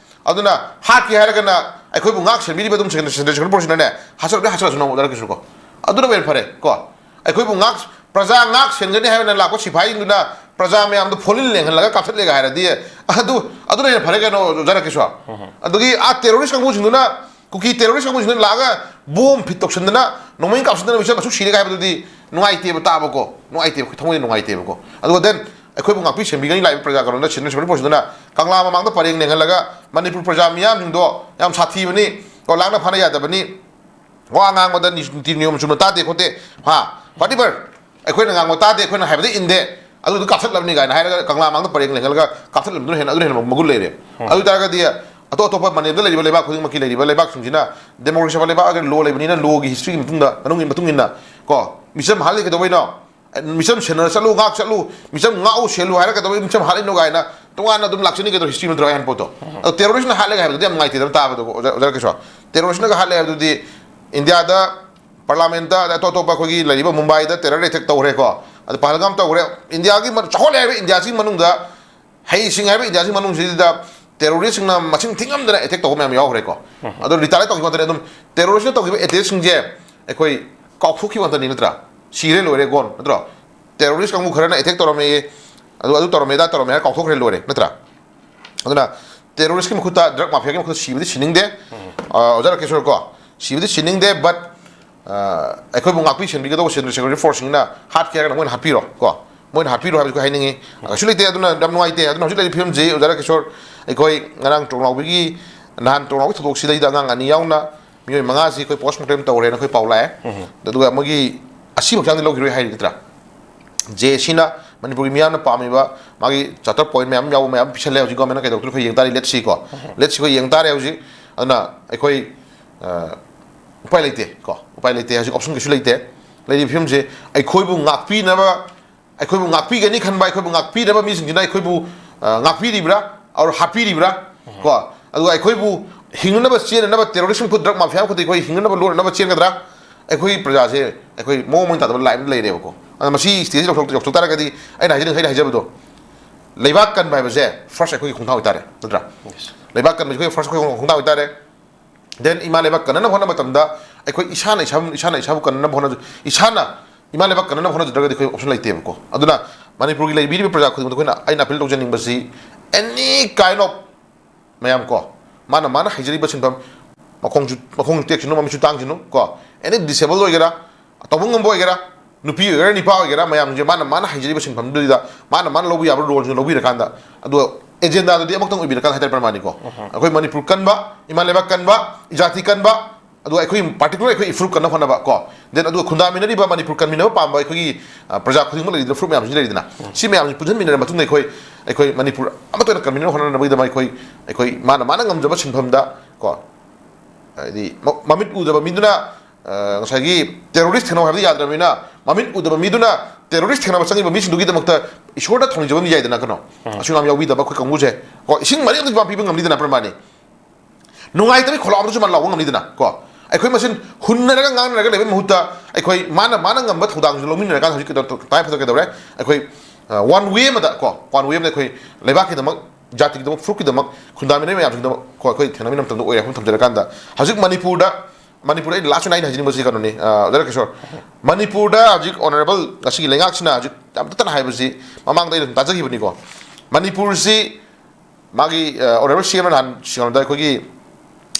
ꯑꯗꯨꯅ ꯍꯥꯠꯀꯦ ꯍꯥꯏꯔꯒꯅ ꯑꯩꯈꯣꯏꯕꯨ ꯉꯥꯛ ꯁꯦꯟꯕꯤꯔꯤꯕ ꯑꯗꯨꯝ Central Security Forceꯁꯤꯅꯅꯦ, ꯍꯥꯠꯆꯔꯒꯦ, ꯍꯥꯠꯆꯔꯁꯅꯨ, ꯑꯣꯖꯥ ꯔꯥꯀꯦꯁꯣꯔꯀꯣ꯫ ꯑꯗꯨꯅ ꯍꯦꯟꯅ ꯐꯔꯦ ꯀꯣ꯫ ꯑꯩꯈꯣꯏꯕꯨ ꯉꯥꯛ, ꯄ꯭ꯔꯖꯥ ꯉꯥꯛ ꯁꯦꯟꯒꯅꯤ ꯍꯥꯏꯅ ꯂꯥꯛꯄ ꯁꯤꯐꯥꯏꯁꯤꯡꯗꯨꯅ ꯄ꯭ꯔꯖꯥ ꯃꯌꯥꯝꯗꯣ ꯐꯣꯂꯤꯟ ꯂꯦꯡꯍꯜꯂꯒ ꯀꯥꯞꯊꯠꯂꯦꯒ ꯍꯥꯏꯔꯗꯤ, ꯑꯗꯨ, ꯑꯗꯨꯅ ꯍꯦꯟꯅ ꯐꯔꯦ ꯀꯩꯅꯣ, ꯑꯣꯖꯥ ꯔꯥꯀꯦꯁꯣꯔ꯫ ꯑꯗꯨꯒꯤ ꯑꯥ terrorist ꯀꯥꯡꯕꯨꯁꯤꯡꯗꯨꯅ, ꯀꯨꯀꯤ terrorist ꯀꯥꯡꯕꯨꯁꯤꯡꯗꯨꯅ ꯂꯥꯛꯑꯒ ꯕꯣꯝ ꯐꯤꯠ ꯇꯧꯁꯟꯗꯅ, ꯅꯣꯡꯃꯩ ꯀꯥꯞꯁꯟꯗꯅ ꯃꯤꯆꯝ ꯑꯁꯨꯛ ꯁꯤꯔꯦꯒ ꯍꯥꯏꯕꯗꯨꯗꯤ ꯅꯨꯡꯉꯥꯏꯇꯦꯕ ꯇꯥꯕꯀꯣ, ꯅꯨꯡꯉꯥꯏꯇꯦꯕ, ꯑꯩꯈꯣꯏ ꯊꯃꯣꯏꯗ ꯅꯨꯡꯉꯥꯏꯇꯦꯕꯀꯣ꯫ ꯑꯗꯨꯒ then ꯑꯩꯈꯣꯏꯕꯨ ꯉꯥꯛꯄꯤ ꯁꯦꯟꯕꯤꯒꯅꯤ ꯂꯥꯛꯏꯕ ꯄ꯭ꯔꯖꯥ ꯀꯩꯅꯣꯅ, Central Security Forceꯁꯤꯡꯗꯨꯅ ꯀꯪꯂꯥ ꯃꯃꯥꯡꯗ ꯄꯔꯦꯡ ꯂꯦꯡꯍꯜꯂꯒ ꯃꯅꯤꯄꯨꯔ ꯄ꯭ꯔꯖꯥ ꯃꯤꯌꯥꯝꯁꯤꯡꯗꯣ ꯌꯥꯝ ꯁꯥꯊꯤꯕꯅꯤ ꯀꯣ, ꯂꯥꯛꯅ ꯐꯥꯅ ꯌꯥꯗꯕꯅꯤ, ꯋꯥ ꯉꯥꯡꯕꯗ ꯅꯤ- ꯅꯤꯇꯤ ꯅꯤꯌꯣꯝ ꯆꯨꯝꯅ ꯇꯥꯗꯦ ꯈꯣꯠꯇꯦ, ꯍꯥ, whatever, ꯑꯩꯈꯣꯏꯅ ꯉꯥꯡꯕ ꯇꯥꯗꯦ, ꯑꯩꯈꯣꯏꯅ ꯍꯥꯏꯕꯗ ꯏꯟꯗꯦ, ꯑꯗꯨꯗ ꯀꯥꯞꯊꯠꯂꯕꯅꯤ ꯀꯥꯏꯅ ꯍꯥꯏꯔꯒ ꯀꯪꯂꯥ ꯃꯥꯡꯗ ꯄꯔꯦꯡ ꯂꯦꯡꯍꯜꯂꯒ ꯀꯥꯞꯊꯠꯂꯝꯕꯗꯨꯅ ꯍꯦꯟꯅ, ꯑꯗꯨꯅ ꯍꯦꯟꯅ ꯃꯒꯨꯟ ꯂꯩꯔꯦ꯫ ꯑꯗꯨ ꯑꯣꯏꯇꯥꯔꯒꯗꯤ ꯑꯇꯣꯞ ꯑꯇꯣꯞꯄ ꯃꯥꯂꯦꯝꯗ ꯂꯩꯔꯤꯕ ꯂꯩꯕꯥꯛ ꯈꯨꯗꯤꯡꯃꯛꯀꯤ ꯂꯩꯔꯤꯕ ꯂꯩꯕꯥꯛꯁꯤꯡꯁꯤꯅ democracy ꯑꯐꯕ ꯂꯩꯕꯥꯛ ꯑꯣꯏꯒꯦꯔꯥ, law ꯂꯩꯕꯅꯤꯅ, lawꯒꯤ historyꯒꯤ ꯃꯇꯨꯡꯗ, ꯃꯅꯨꯡꯒꯤ ꯃꯇꯨꯡ ꯏꯟꯅ ꯀꯣ, ꯃꯤꯆꯝ ꯍꯥꯠꯂꯤ ꯀꯩꯗꯧꯕꯩꯅꯣ? ꯃꯤꯆꯝ ꯁꯦꯟꯅꯔ ꯆꯠꯂꯨ, ꯉꯥꯛ ꯆꯠꯂꯨ, ꯃꯤꯆꯝ ꯉꯥꯛꯎ ꯁꯦꯜꯂꯨ ꯍꯥꯏꯔ ꯀꯩꯗꯧꯕꯩ ꯃꯤꯆꯝ ꯍꯥꯠꯂꯤꯅꯣ ꯀꯥꯏꯅ ꯇꯣꯉꯥꯟꯅ ꯑꯗꯨꯝ ꯂꯥꯛꯆꯅꯤ ꯀꯩꯗꯧ history ꯅꯠꯇ꯭ꯔꯣ ꯑꯩ ꯍꯥꯏꯅ ꯄꯣꯠꯇꯣ? ꯑꯗꯣ terroristꯅ ꯍꯥꯠꯂꯦꯒ ꯍꯥꯏꯕꯗꯨꯗꯤ ꯌꯥꯝ ꯅꯨꯡꯉꯥꯏꯇꯦꯗꯅ ꯇꯥꯕꯗꯀꯣ, ꯑꯣꯖꯥ, ꯑꯣꯖꯥ ꯀꯦꯁꯣꯔ꯫ Terroristꯅꯒ ꯍꯥꯠꯂꯦ ꯍꯥꯏꯕꯗꯨꯗꯤ ꯏꯟꯗꯤꯌꯥꯗ parliamentꯇ, ꯑꯗ ꯑꯇꯣꯞ ꯑꯇꯣꯞꯄ ꯑꯩꯈꯣꯏꯒꯤ ꯂꯩꯔꯤꯕ ꯃꯨꯝꯕꯥꯏꯗ terror attack ꯇꯧꯈ꯭ꯔꯦꯀꯣ, ꯑꯗ ꯄꯍꯜꯒꯥꯝ ꯇꯧꯈ꯭ꯔꯦ꯫ ꯏꯟꯗꯤꯌꯥꯒꯤ ꯃ-, ꯆꯥꯎꯈꯠꯂꯦ ꯍꯥꯏꯕ ꯏꯟꯗꯤꯌꯥꯁꯤꯒꯤ ꯃꯅꯨꯡꯗ, ꯍꯩꯁꯤꯡ ꯍꯥꯏꯕ ꯏꯟꯗꯤꯌꯥꯁꯤꯒꯤ ꯃꯅꯨꯡꯁꯤꯗ terroristꯁꯤꯡꯅ ꯃꯁꯤꯡ ꯊꯤꯉꯝꯗꯅ attack ꯇꯧꯕ ꯃꯌꯥꯝ ꯌꯥꯎꯈ꯭ꯔꯦꯀꯣ꯫ ꯑꯗꯣ retaliate ꯇꯧꯈꯤꯕ ꯉꯥꯛꯇꯅꯦ꯫ ꯑꯗꯨꯝ terroristꯅ ꯇꯧꯈꯤꯕ attackꯁꯤꯡꯁꯦ ꯑꯩꯈꯣꯏ ꯀꯥꯎꯊꯣꯛꯈꯤꯕ ꯉꯥꯛꯇꯅꯤ ꯅꯠꯇ꯭ꯔꯥ? ꯁꯤꯔꯦ ꯂꯣꯏꯔꯦ gone ꯅꯠꯇ꯭ꯔꯣ? Terrorist ꯀꯥꯡꯕꯨ ꯈꯔꯅ attack ꯇꯧꯔꯝꯃꯦ, ꯑꯗꯨ, ꯑꯗꯨ ꯇꯧꯔꯝꯃꯦ, ꯑꯗꯥ ꯇꯧꯔꯝꯃꯦ ꯍꯥꯏꯔ ꯀꯥꯎꯊꯣꯛꯈ꯭ꯔꯦ ꯂꯣꯏꯔꯦ ꯅꯠꯇ꯭ꯔꯥ? ꯑꯗꯨꯅ terroristꯀꯤ ꯃꯈꯨꯠꯇ, drug mafiaꯒꯤ ꯃꯈꯨꯠꯇ ꯁꯤꯕꯗꯤ ꯁꯤꯅꯤꯡꯗꯦ꯫ ꯑ, ꯑꯣꯖꯥ ꯔꯥꯀꯦꯁꯣꯔ ꯀꯣ, ꯁꯤꯕꯗꯤ ꯁꯤꯅꯤꯡꯗꯦ, but, ꯑ, ꯑꯩꯈꯣꯏꯕꯨ ꯉꯥꯛꯄꯤ ꯁꯦꯟꯕꯤꯒꯗꯧꯕ central security forceꯁꯤꯡꯅ ꯍꯥꯠꯀꯦ ꯍꯥꯏꯔꯒꯅ ꯃꯣꯏꯅ ꯍꯥꯠꯄꯤꯔꯣ ꯀꯣ, ꯃꯣꯏꯅ ꯍꯥꯠꯄꯤꯔꯣ ꯍꯥꯏꯕꯁꯨ ꯍꯥꯏꯅꯤꯡꯉꯤ꯫ ꯀꯩꯁꯨ ꯂꯩꯇꯦ꯫ ꯑꯗꯨꯅ ꯌꯥꯝ ꯅꯨꯡꯉꯥꯏꯇꯦ꯫ ꯑꯗꯨꯅ ꯍꯧꯖꯤꯛ ꯂꯩꯔꯤꯕ ꯐꯤꯕꯝꯁꯤ ꯑꯣꯖꯥ ꯔꯥꯀꯦꯁꯣꯔ, ꯑꯩꯈꯣꯏ ꯉꯔꯥꯡ ꯇꯣꯡꯅꯥꯎꯕꯤꯒꯤ, ꯅꯍꯥꯟ ꯇꯣꯡꯅꯥꯎꯕꯤ ꯊꯧꯗꯣꯛꯁꯤꯗꯩꯗ ꯑꯉꯥꯡ ꯑꯅꯤ ꯌꯥꯎꯅ ꯃꯤꯑꯣꯏ ꯃꯉꯥꯁꯤ ꯑꯩꯈꯣꯏ post mortem ꯇꯧꯔꯦꯅ ꯑꯩꯈꯣꯏ ꯄꯥꯎ ꯂꯥꯛꯑꯦ꯫ ꯑꯗꯨꯒ ꯃꯣꯏꯒꯤ ꯑꯁꯤꯕ ꯍꯛꯆꯥꯡꯗꯤ ꯂꯧꯈꯤꯔꯣꯏ ꯍꯥꯏꯔꯤ ꯅꯠꯇ꯭ꯔꯥ? ꯖꯦ ꯁꯤꯅ ꯃꯅꯤꯄꯨꯔꯒꯤ ꯃꯤꯌꯥꯝꯅ ꯄꯥꯝꯃꯤꯕ ꯃꯥꯒꯤ charter point ꯃꯌꯥꯝ ꯌꯥꯎꯕ ꯃꯌꯥꯝ ꯄꯤꯁꯜꯂꯦ꯫ ꯍꯧꯖꯤꯛ governmentꯅ ꯀꯩꯗꯧꯗꯣꯏꯅꯣ ꯑꯩꯈꯣꯏ ꯌꯦꯡ ꯇꯥꯔꯦ, let's see ꯀꯣ꯫ Let's see ꯑꯩꯈꯣꯏ ꯌꯦꯡ ꯇꯥꯔꯦ ꯍꯧꯖꯤꯛ꯫ ꯑꯗꯨꯅ ꯑꯩꯈꯣꯏ, ꯑ, ꯎꯄꯥꯏ ꯂꯩꯇꯦ ꯀꯣ, ꯎꯄꯥꯏ ꯂꯩꯇꯦ꯫ ꯍꯧꯖꯤꯛ option ꯀꯩꯁꯨ ꯂꯩꯇꯦ꯫ ꯂꯩꯔꯤꯕ ꯐꯤꯕꯝꯁꯦ ꯑꯩꯈꯣꯏꯕꯨ ꯉꯥꯛꯄꯤꯅꯕ, ꯑꯩꯈꯣꯏꯕꯨ ꯉꯥꯛꯄꯤꯒꯅꯤ ꯈꯟꯕ, ꯑꯩꯈꯣꯏꯕꯨ ꯉꯥꯛꯄꯤꯅꯕ ꯃꯤꯁꯤꯡꯁꯤꯅ ꯑꯩꯈꯣꯏꯕꯨ, ꯑ, ꯉꯥꯛꯄꯤꯔꯤꯕ꯭ꯔꯥ, or ꯍꯥꯠꯄꯤꯔꯤꯕ꯭ꯔꯥ ꯀꯣ? ꯑꯗꯨꯒ ꯑꯩꯈꯣꯏꯕꯨ ꯍꯤꯡꯅꯅꯕ ꯆꯦꯟꯅꯅꯕ terrorist ꯃꯈꯨꯠ, drug mafia ꯃꯈꯨꯠꯇ ꯑꯩꯈꯣꯏ ꯍꯤꯡꯅꯅꯕ ꯂꯣꯟꯅꯅꯕ ꯆꯦꯟꯒꯗ꯭ꯔꯥ? ꯑꯩꯈꯣꯏ ꯄ꯭ꯔꯖꯥꯁꯦ ꯑꯩꯈꯣꯏ ꯃꯑꯣꯡ ꯃꯔꯤꯟ ꯇꯥꯗꯕ line ꯑꯃꯗ ꯂꯩꯔꯦꯕꯀꯣ꯫ ꯑꯗꯨꯅ ꯃꯁꯤ stageꯁꯤ ꯌꯧꯊꯣꯛ-, ꯌꯧꯊꯣꯛ ꯇꯥꯔꯒꯗꯤ ꯑꯩꯅ ꯍꯥꯏꯖꯅꯤꯡ-, ꯑꯩꯅ ꯍꯥꯏꯖꯕꯗꯣ, ꯂꯩꯕꯥꯛ ꯀꯟꯕ ꯍꯥꯏꯕꯁꯦ first ꯑꯩꯈꯣꯏꯒꯤ ꯈꯣꯡꯊꯥꯡ ꯑꯣꯏꯇꯥꯔꯦ, ꯅꯠꯇ꯭ꯔꯥ? Yes. ꯂꯩꯕꯥꯛ ꯀꯟꯕꯁꯤ ꯑꯩꯈꯣꯏ first ꯑꯩꯈꯣꯏ ꯈꯣꯡꯊꯥꯡ ꯑꯣꯏꯇꯥꯔꯦ꯫ Then ꯏꯃꯥ ꯂꯩꯕꯥꯛ ꯀꯟꯅꯅꯕ ꯍꯣꯠꯅꯕ ꯃꯇꯝꯗ ꯑꯩꯈꯣꯏ ꯏꯁꯥꯅ ꯏꯁꯥꯕꯨ, ꯏꯁꯥꯅ ꯏꯁꯥꯕꯨ ꯀꯟꯅꯅꯕ ꯍꯣꯠꯅꯖ-, ꯏꯁꯥꯅ ꯏꯃꯥ ꯂꯩꯕꯥꯛ ꯀꯟꯅꯅꯕ ꯍꯣꯠꯅꯖꯗ꯭ꯔꯒꯗꯤ ꯑꯩꯈꯣꯏ option ꯂꯩꯇꯦꯕꯀꯣ꯫ ꯑꯗꯨꯅ ꯃꯅꯤꯄꯨꯔꯒꯤ ꯂꯩꯕꯤꯔꯤꯕ ꯄ꯭ꯔꯖꯥ ꯈꯨꯗꯤꯡꯃꯛꯇ ꯑꯩꯈꯣꯏꯅ, ꯑꯩꯅ appeal ꯇꯧꯖꯅꯤꯡꯕꯁꯤ, any kind of ꯃꯌꯥꯝ ꯀꯣ, ꯃꯥꯅ, ꯃꯥꯅ ꯍꯩꯖꯔꯤꯕ ꯁꯤꯟꯐꯝ, ꯃꯈꯣꯡꯁꯨ, ꯃꯈꯣꯡ ꯇꯦꯛꯁꯅꯨ, ꯃꯃꯤꯠꯁꯨ ꯇꯥꯡꯁꯅꯨ ꯀꯣ, any disabled ꯑꯣꯏꯒꯦꯔꯥ, ꯇꯧꯕ ꯉꯝꯕ ꯑꯣꯏꯒꯦꯔꯥ, ꯅꯨꯄꯤ ꯑꯣꯏꯒꯦꯔꯥ, ꯅꯨꯄꯥ ꯑꯣꯏꯒꯦꯔꯥ, ꯃꯌꯥꯝꯁꯦ ꯃꯥꯅ, ꯃꯥꯅ ꯍꯩꯖꯔꯤꯕ ꯁꯤꯟꯐꯝꯗꯨꯗ ꯃꯥꯅ, ꯃꯥꯅ ꯂꯧꯕ ꯌꯥꯕ roleꯁꯤꯡ ꯂꯧꯕꯤꯔꯀꯥꯟꯗ, ꯑꯗꯨꯒ agendaꯗꯨꯗꯤ ꯑꯃꯈꯛꯇꯪ ꯑꯣꯏꯕꯤꯔꯀꯥꯟꯗ ꯍꯥꯏꯇꯥꯔꯦ, ꯄ꯭ꯔꯃꯥꯅꯤꯀꯣ꯫ ꯑꯩꯈꯣꯏ ꯃꯅꯤꯄꯨꯔ ꯀꯟꯕ, ꯏꯃꯥ ꯂꯩꯕꯥꯛ ꯀꯟꯕ, ꯏꯖꯥꯇꯤ ꯀꯟꯕ, ꯑꯗꯨꯒ ꯑꯩꯈꯣꯏ particular ꯑꯩꯈꯣꯏ ꯏꯐꯨꯔꯨꯞ ꯀꯟꯅ ꯍꯣꯠꯅꯕ ꯀꯣ, then ꯑꯗꯨꯒ ꯈꯨꯟꯗꯥꯃꯤꯟꯅꯔꯤꯕ ꯃꯅꯤꯄꯨꯔ ꯀꯟꯃꯤꯟꯅꯕ ꯄꯥꯝꯕ ꯑꯩꯈꯣꯏꯒꯤ, ꯑ, ꯄ꯭ꯔꯖꯥ ꯈꯨꯗꯤꯡꯃꯛ ꯂꯩꯔꯤꯗꯅ, ꯐꯨꯔꯨꯞ ꯃꯌꯥꯝꯁꯤ ꯂꯩꯔꯤꯗꯅ, ꯁꯤ ꯃꯌꯥꯝꯁꯤ ꯄꯨꯟꯁꯤꯟꯃꯤꯟꯅꯔ ꯃꯇꯨꯡꯗ ꯑꯩꯈꯣꯏ, ꯑꯩꯈꯣꯏ ꯃꯅꯤꯄꯨꯔ ꯑꯃꯠꯇ ꯑꯣꯏꯅ ꯀꯟꯃꯤꯟꯅꯕ ꯍꯣꯠꯅꯅꯕꯒꯤꯗꯃꯛ ꯑꯩꯈꯣꯏ, ꯑꯩꯈꯣꯏ ꯃꯥꯅ ꯃꯥꯅ ꯉꯝꯖꯕ ꯁꯤꯟꯐꯝꯗ ꯀꯣ, ꯍꯥꯏꯗꯤ ꯃ-, ꯃꯃꯤꯠ ꯎꯗꯕ ꯃꯤꯗꯨꯅ, ꯑ, ꯉꯁꯥꯏꯒꯤ terrorist ꯊꯦꯡꯅꯧ ꯍꯥꯏꯕꯗꯤ ꯌꯥꯗ꯭ꯔꯕꯅꯤꯅ, ꯃꯃꯤꯠ ꯎꯗꯕ ꯃꯤꯗꯨꯅ terrorist ꯊꯦꯡꯅꯕ ꯆꯪꯉꯤꯕ ꯃꯤꯁꯤꯡꯗꯨꯒꯤꯗꯃꯛꯇ ꯏꯁꯣꯔꯗ ꯊꯧꯅꯤꯖꯕ ꯑꯃ ꯌꯥꯏꯗꯅ ꯀꯩꯅꯣ꯫ ꯑꯁꯨꯛ ꯌꯥꯝ ꯌꯥꯎꯕꯤꯗꯕ ꯑꯩꯈꯣꯏ ꯀꯥꯡꯕꯨꯁꯦ ꯀꯣ, ꯏꯁꯤꯡ ꯃꯔꯤꯛ ꯑꯃꯗꯤ ꯄꯤꯕ ꯉꯝꯅꯤꯗꯅ ꯄ꯭ꯔꯃꯥꯅꯤ꯫ ꯅꯨꯡꯉꯥꯏꯇꯕꯒꯤ ꯈꯣꯜꯂꯥꯎ ꯑꯃꯗꯁꯨ ꯃꯥ ꯂꯥꯎꯕ ꯉꯝꯅꯤꯗꯅ ꯀꯣ꯫ ꯑꯩꯈꯣꯏ ꯃꯁꯦꯟ ꯍꯨꯟꯅꯔꯒ ꯉꯥꯡꯅꯔꯒ ꯂꯩꯕꯒꯤ ꯃꯍꯨꯠꯇ ꯑꯩꯈꯣꯏ ꯃꯥꯅ, ꯃꯥꯅ ꯉꯝꯕ ꯊꯧꯗꯥꯡꯁꯨ ꯂꯧꯃꯤꯟꯅꯔꯀꯥꯟꯗ ꯍꯧꯖꯤꯛ ꯀꯩꯗꯧ-, ꯇꯉꯥꯏ ꯐꯗꯕ ꯀꯩꯗꯧꯔꯦ? ꯑꯩꯈꯣꯏ, ꯑ, one way ꯑꯃꯗ ꯀꯣ, one way ꯑꯃꯗ ꯑꯩꯈꯣꯏ ꯂꯩꯕꯥꯛꯀꯤꯗꯃꯛ, ꯖꯥꯇꯤꯒꯤꯗꯃꯛ, ꯐꯨꯔꯨꯞꯀꯤꯗꯃꯛ, ꯈꯨꯟꯗꯥꯃꯤꯟꯅꯔꯤꯕ ꯃꯌꯥꯝꯁꯤꯡꯒꯤꯗꯃꯛ ꯀꯣ, ꯑꯩꯈꯣꯏ ꯊꯦꯡꯅꯃꯤꯟꯅꯕ ꯃꯇꯝꯗ ꯑꯣꯏꯔꯦ꯫ ꯋꯥꯐꯝ ꯊꯝꯖꯔꯀꯥꯟꯗ ꯍꯧꯖꯤꯛ ꯃꯅꯤꯄꯨꯔꯗ, ꯃꯅꯤꯄꯨꯔꯗ ꯑꯩ last ꯑꯣꯏꯅ ꯑꯩꯅ ꯍꯥꯏꯖꯅꯤꯡꯕꯁꯤ ꯀꯩꯅꯣꯅꯤ, ꯑ, ꯑꯣꯖꯥ ꯔꯥꯀꯦꯁꯣꯔ, ꯃꯅꯤꯄꯨꯔꯗ ꯍꯧꯖꯤꯛ honourable ꯉꯁꯤꯒꯤ ꯂꯩꯉꯥꯛꯁꯤꯅ ꯍꯧꯖꯤꯛ ꯌꯥꯝ ꯇꯠꯇꯅ ꯍꯥꯏꯕꯁꯤ ꯃꯃꯥꯡꯗ ꯑꯩꯅ ꯑꯗꯨꯝ ꯇꯥꯖꯈꯤꯕꯅꯤꯀꯣ꯫ ꯃꯅꯤꯄꯨꯔꯁꯤ ꯃꯥꯒꯤ, ꯑ, honourable C M ꯅ ꯅꯍꯥꯟ ꯁꯤꯡꯉꯣꯝꯗ ꯑꯩꯈꯣꯏꯒꯤ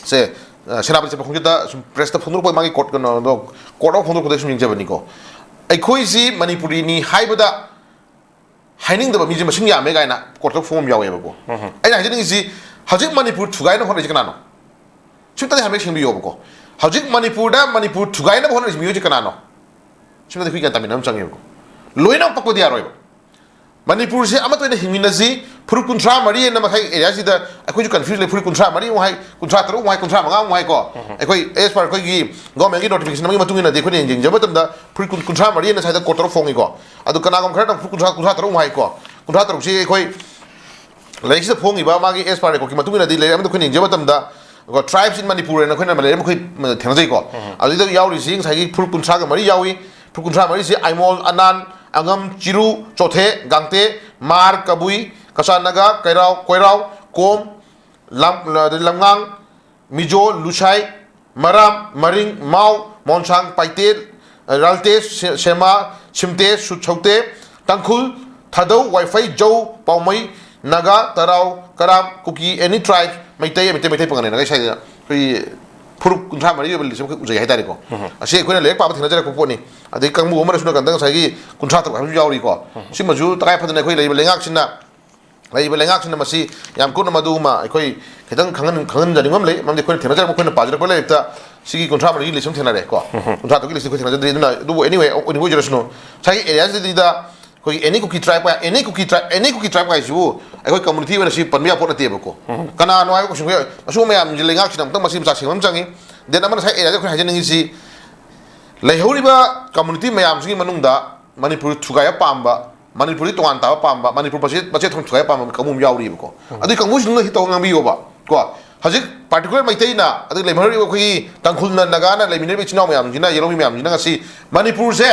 ꯁꯦ, ꯑ, ꯁꯦꯅꯥꯄꯇꯤ ꯆꯠꯄ ꯈꯣꯡꯆꯠꯇ ꯁꯨꯝ press ꯇ ꯐꯣꯡꯗꯣꯔꯛꯄ ꯃꯥꯒꯤ court ꯀꯩꯅꯣꯗꯣ, court of ꯐꯣꯡꯗꯣꯔꯛꯄꯗ ꯁꯨꯝ ꯌꯦꯡꯖꯕꯅꯤꯀꯣ꯫ ꯑꯩꯈꯣꯏꯁꯤ ꯃꯅꯤꯄꯨꯔꯤꯅꯤ ꯍꯥꯏꯕꯗ ꯍꯥꯏꯅꯤꯡꯗꯕ ꯃꯤꯁꯦ ꯃꯁꯤꯡ ꯌꯥꯝꯃꯦ ꯀꯥꯏꯅ court of ꯐꯣꯡꯕ ꯌꯥꯎꯋꯦꯕꯀꯣ꯫ ꯑꯩꯅ ꯍꯥꯏꯖꯅꯤꯡꯉꯤꯁꯤ, ꯍꯧꯖꯤꯛ ꯃꯅꯤꯄꯨꯔ ꯊꯨꯒꯥꯏꯅꯕ ꯍꯣꯠꯅꯔꯤꯁꯤ ꯀꯅꯥꯅꯣ? ꯁꯤꯝꯇꯗꯤ ꯍꯥꯏꯐꯦꯠ ꯁꯦꯡꯕꯤꯌꯣꯕꯀꯣ꯫ ꯍꯧꯖꯤꯛ ꯃꯅꯤꯄꯨꯔꯗ ꯃꯅꯤꯄꯨꯔ ꯊꯨꯒꯥꯏꯅꯕ ꯍꯣꯠꯅꯔꯤꯁꯤ ꯃꯤꯑꯣꯏꯁꯦ ꯀꯅꯥꯅꯣ? ꯁꯤꯃꯗꯤ ꯑꯩꯈꯣꯏ ꯒ꯭ꯌꯥꯟ ꯇꯥꯃꯤꯟꯅꯕ ꯑꯃ ꯆꯪꯉꯦꯕꯀꯣ꯫ ꯂꯣꯏꯅꯃꯛ ꯄꯛꯄꯗꯤ ꯌꯥꯔꯣꯏꯕ꯫ ꯃꯅꯤꯄꯨꯔꯁꯦ ꯑꯃꯠꯇ ꯑꯣꯏꯅ ꯍꯤꯡꯃꯤꯟꯅꯁꯤ꯫ ꯐꯨꯔꯨꯞ ꯀꯨꯟꯊ꯭ꯔꯥ ꯃꯔꯤ ꯑꯅ ꯃꯈꯥꯏ area ꯁꯤꯗ ꯑꯩꯈꯣꯏꯁꯨ confuse ꯂꯩ꯫ ꯐꯨꯔꯨꯞ ꯀꯨꯟꯊ꯭ꯔꯥ ꯃꯔꯤ ꯑꯃꯨꯛ ꯍꯥꯏ, ꯀꯨꯟꯊ꯭ꯔꯥ ꯇꯔꯨꯛ ꯑꯃꯨꯛ ꯍꯥꯏ, ꯀꯨꯟꯊ꯭ꯔꯥ ꯃꯉꯥ ꯑꯃꯨꯛ ꯍꯥꯏꯀꯣ꯫ ꯑꯩꯈꯣꯏ as per ꯑꯩꯈꯣꯏꯒꯤ government ꯀꯤ notification ꯑꯃꯒꯤ ꯃꯇꯨꯡ ꯏꯟꯅꯗꯤ ꯑꯩꯈꯣꯏꯅ ꯌꯦꯡ-, ꯌꯦꯡꯖꯕ ꯃꯇꯝꯗ ꯐꯨꯔꯨꯞ ꯀꯨꯟ-, ꯀꯨꯟꯊ꯭ꯥ ꯃꯔꯤ ꯑꯅ ꯁ꯭ꯋꯥꯏꯗ court ꯇꯔꯨꯛ ꯐꯣꯡꯉꯤꯀꯣ꯫ ꯑꯗꯨ ꯀꯅꯥꯒꯨꯝꯕ ꯈꯔꯅ ꯐꯨꯔꯨꯞ ꯀꯨꯟꯊ꯭ꯔꯥ, ꯀꯨꯟꯊ꯭ꯔꯥ ꯇꯔꯨꯛ ꯑꯃꯨꯛ ꯍꯥꯏꯀꯣ꯫ ꯀꯨꯟꯊ꯭ꯔꯥ ꯇꯔꯨꯛꯁꯤ ꯑꯩꯈꯣꯏ ꯂꯥꯏꯔꯤꯛꯁꯤꯗ ꯐꯣꯡꯉꯤꯕ ꯃꯥꯒꯤ as per record ꯀꯤ ꯃꯇꯨꯡ ꯏꯟꯅꯗꯤ ꯂꯩꯔꯦ꯫ ꯑꯃꯗ ꯑꯩꯈꯣꯏꯅ ꯌꯦꯡꯖꯕ ꯃꯇꯝꯗ, ꯑꯩꯈꯣꯏ tribes in ꯃꯅꯤꯄꯨꯔ ꯍꯥꯏꯅ ꯑꯩꯈꯣꯏꯅ ꯂꯩꯔꯦ, ꯑꯩꯈꯣꯏ ꯊꯦꯡꯅꯖꯩꯀꯣ꯫ ꯑꯗꯨꯗ ꯌꯥꯎꯔꯤꯁꯤ ꯉꯁꯥꯏꯒꯤ ꯐꯨꯔꯨꯞ ꯀꯨꯟꯊ꯭ꯔꯥꯒ ꯃꯔꯤ ꯌꯥꯎꯏ꯫ ꯐꯨꯔꯨꯞ ꯀꯨꯟꯊ꯭ꯔꯥ ꯃꯔꯤꯁꯤ ꯑꯥꯏꯃꯣꯜ, ꯑꯅꯥꯟ, ꯑꯉꯝ, ꯆꯤꯔꯨ, ꯆꯣꯊꯦ, ꯒꯥꯡꯇꯦ, ꯃꯥꯔ, ꯀꯕꯨꯏ, ꯀꯆꯥ ꯅꯥꯒꯥ, ꯀꯩꯔꯥꯎ, ꯀꯣꯏꯔꯥꯎ, ꯀꯣꯝ, ꯂꯝ-, ꯑꯗꯩ ꯂꯝꯉꯥꯡ, ꯃꯤꯖꯣ, ꯂꯨꯁꯥꯏ, ꯃꯔꯥꯝ, ꯃꯔꯤꯡ, ꯃꯥꯎ, ꯃꯣꯟꯁꯥꯡ, ꯄꯥꯏꯇꯦ, ꯔꯥꯜꯇꯦ, ꯁꯦ-, ꯁꯦꯃꯥ, ꯁꯤꯝꯇꯦ, ꯁꯨ-, ꯁꯧꯇꯦ, ꯇꯥꯡꯈꯨꯜ, ꯊꯥꯗꯧ, ꯋꯥꯏꯐꯩ, ꯖꯧ, ꯄꯥꯎꯃꯩ, ꯅꯥꯒꯥ, ꯇꯔꯥꯎ, ꯀꯔꯥꯝ, ꯀꯨꯀꯤ, any tribe, ꯃꯩꯇꯩ, ꯃꯩꯇꯩ, ꯃꯩꯇꯩ ꯄꯪꯒꯅꯦꯅ ꯉꯁꯥꯏꯗ ꯑꯩꯈꯣꯏꯒꯤ ꯐꯨꯔꯨꯞ ꯀꯨꯟꯊ꯭ꯥ ꯃꯔꯤ ꯑꯣꯏꯕ list ꯑꯃꯈꯛ ꯎꯖꯩ ꯍꯥꯏꯇꯥꯔꯦꯀꯣ꯫ ꯑꯁꯤ ꯑꯩꯈꯣꯏꯅ ꯂꯥꯏꯔꯤꯛ ꯄꯥꯕ ꯊꯦꯡꯅꯖꯔꯛꯄ ꯄꯣꯠꯅꯤ꯫ ꯑꯗꯩ ꯀꯥꯡꯕꯨ ꯑꯃꯅꯁꯨ ꯅꯥꯀꯟꯗ ꯉꯁꯥꯏꯒꯤ ꯀꯨꯟꯊ꯭ꯔꯥ ꯇꯔꯨꯛ ꯍꯥꯏꯕꯁꯨ ꯌꯥꯎꯔꯤꯀꯣ꯫ ꯁꯤꯃꯁꯨ ꯇꯉꯥꯏ ꯐꯗꯅ ꯑꯩꯈꯣꯏ ꯂꯩꯔꯤꯕ ꯂꯩꯉꯥꯛꯁꯤꯅ, ꯂꯩꯔꯤꯕ ꯂꯩꯉꯥꯛꯁꯤꯅ ꯃꯁꯤ ꯌꯥꯝ ꯀꯨꯞꯅ ꯃꯗꯨꯃ ꯑꯩꯈꯣꯏ ꯈꯤꯇꯪ ꯈꯪꯍꯟ-, ꯈꯪꯍꯟꯖꯅꯤꯡꯕ ꯑꯃ ꯂꯩ꯫ ꯃꯔꯝꯗꯤ ꯑꯩꯈꯣꯏꯅ ꯊꯦꯡꯅꯖꯔꯛꯄ, ꯑꯩꯈꯣꯏꯅ ꯄꯥꯖꯔꯛꯄ ꯂꯥꯏꯔꯤꯛꯇ ꯁꯤꯒꯤ ꯀꯨꯟꯊ꯭ꯔꯥ ꯃꯔꯤꯒꯤ ꯂꯤꯁ ꯑꯃ ꯊꯦꯡꯅꯔꯦ ꯀꯣ꯫ ꯀꯨꯟꯊ꯭ꯔꯥ ꯇꯔꯨꯛꯀꯤ ꯂꯤꯁꯇꯤ ꯑꯩꯈꯣꯏ ꯊꯦꯡꯅꯖꯗ꯭ꯔꯤ, ꯑꯗꯨꯅ ꯑꯗꯨꯕꯨ anyway, ꯑꯣꯏꯅꯤꯡꯕ ꯑꯣꯏꯖꯔꯁꯅꯨ꯫ ꯉꯁꯥꯏꯒꯤ ꯑꯦꯔꯤꯌꯥꯁꯤꯗ ꯑꯩꯈꯣꯏꯒꯤ any Kuki tribe, any Kuki tribe, any Kuki tribe ꯍꯥꯏꯁꯤꯕꯨ ꯑꯩꯈꯣꯏ ꯀꯝꯃꯨꯅꯤꯇꯤ ꯑꯣꯏꯅ ꯁꯤ ꯄꯟꯕ ꯌꯥꯕ ꯄꯣꯠ ꯅꯠꯇꯦꯕꯀꯣ꯫ ꯀꯅꯥꯅꯣ ꯍꯥꯏꯕ ꯀꯣꯏꯁꯟ ꯑꯁꯤꯒꯨꯝꯕ ꯃꯌꯥꯝꯁꯤ ꯂꯩꯉꯥꯛꯁꯤꯅ ꯑꯃꯨꯛꯇꯪ ꯃꯁꯤ ꯃꯆꯥ ꯁꯦꯡꯕ ꯑꯃ ꯆꯪꯉꯤ꯫ ꯗꯦꯟ ꯑꯃꯅ ꯉꯁꯥꯏ ꯑꯦꯔꯤꯌꯥꯗ ꯑꯩꯈꯣꯏ ꯍꯥꯏꯖꯅꯤꯡꯉꯤꯁꯤ, ꯂꯩꯍꯧꯔꯤꯕ ꯀꯝꯃꯨꯅꯤꯇꯤ ꯃꯌꯥꯝꯁꯤꯒꯤ ꯃꯅꯨꯡꯗ ꯃꯅꯤꯄꯨꯔ ꯊꯨꯒꯥꯏꯕ ꯄꯥꯝꯕ, ꯃꯅꯤꯄꯨꯔꯗꯤ ꯇꯣꯉꯥꯟ ꯇꯥꯕ ꯄꯥꯝꯕ, ꯃꯅꯤꯄꯨꯔ ꯃꯆꯦꯠ ꯃꯆꯦꯠ ꯊꯣꯛꯅ ꯊꯨꯒꯥꯏꯕ ꯄꯥꯝꯕ ꯀꯥꯡꯕꯨ ꯑꯃ ꯌꯥꯎꯔꯤꯕꯀꯣ꯫ ꯑꯗꯨꯒꯤ ꯀꯥꯡꯕꯨꯁꯤꯡꯗꯨꯅ ꯍꯤꯠ ꯇꯧꯔꯒ ꯉꯥꯡꯕꯤꯌꯣꯕ ꯀꯣ꯫ ꯍꯧꯖꯤꯛ ꯄꯥꯔꯇꯤꯀꯨꯂꯔ ꯃꯩꯇꯩꯅ, ꯑꯗꯨꯒ ꯂꯩꯃꯔꯤꯕ ꯑꯩꯈꯣꯏꯒꯤ ꯇꯥꯡꯈꯨꯜꯅ, ꯅꯥꯒꯥꯅ ꯂꯩꯃꯤꯟꯅꯔꯤꯕ ꯏꯆꯤꯟ ꯏꯅꯥꯎ ꯃꯌꯥꯝꯁꯤꯅ, ꯌꯦꯂꯧꯃꯤ ꯃꯌꯥꯝꯁꯤꯅ ꯉꯁꯤ ꯃꯅꯤꯄꯨꯔꯁꯦ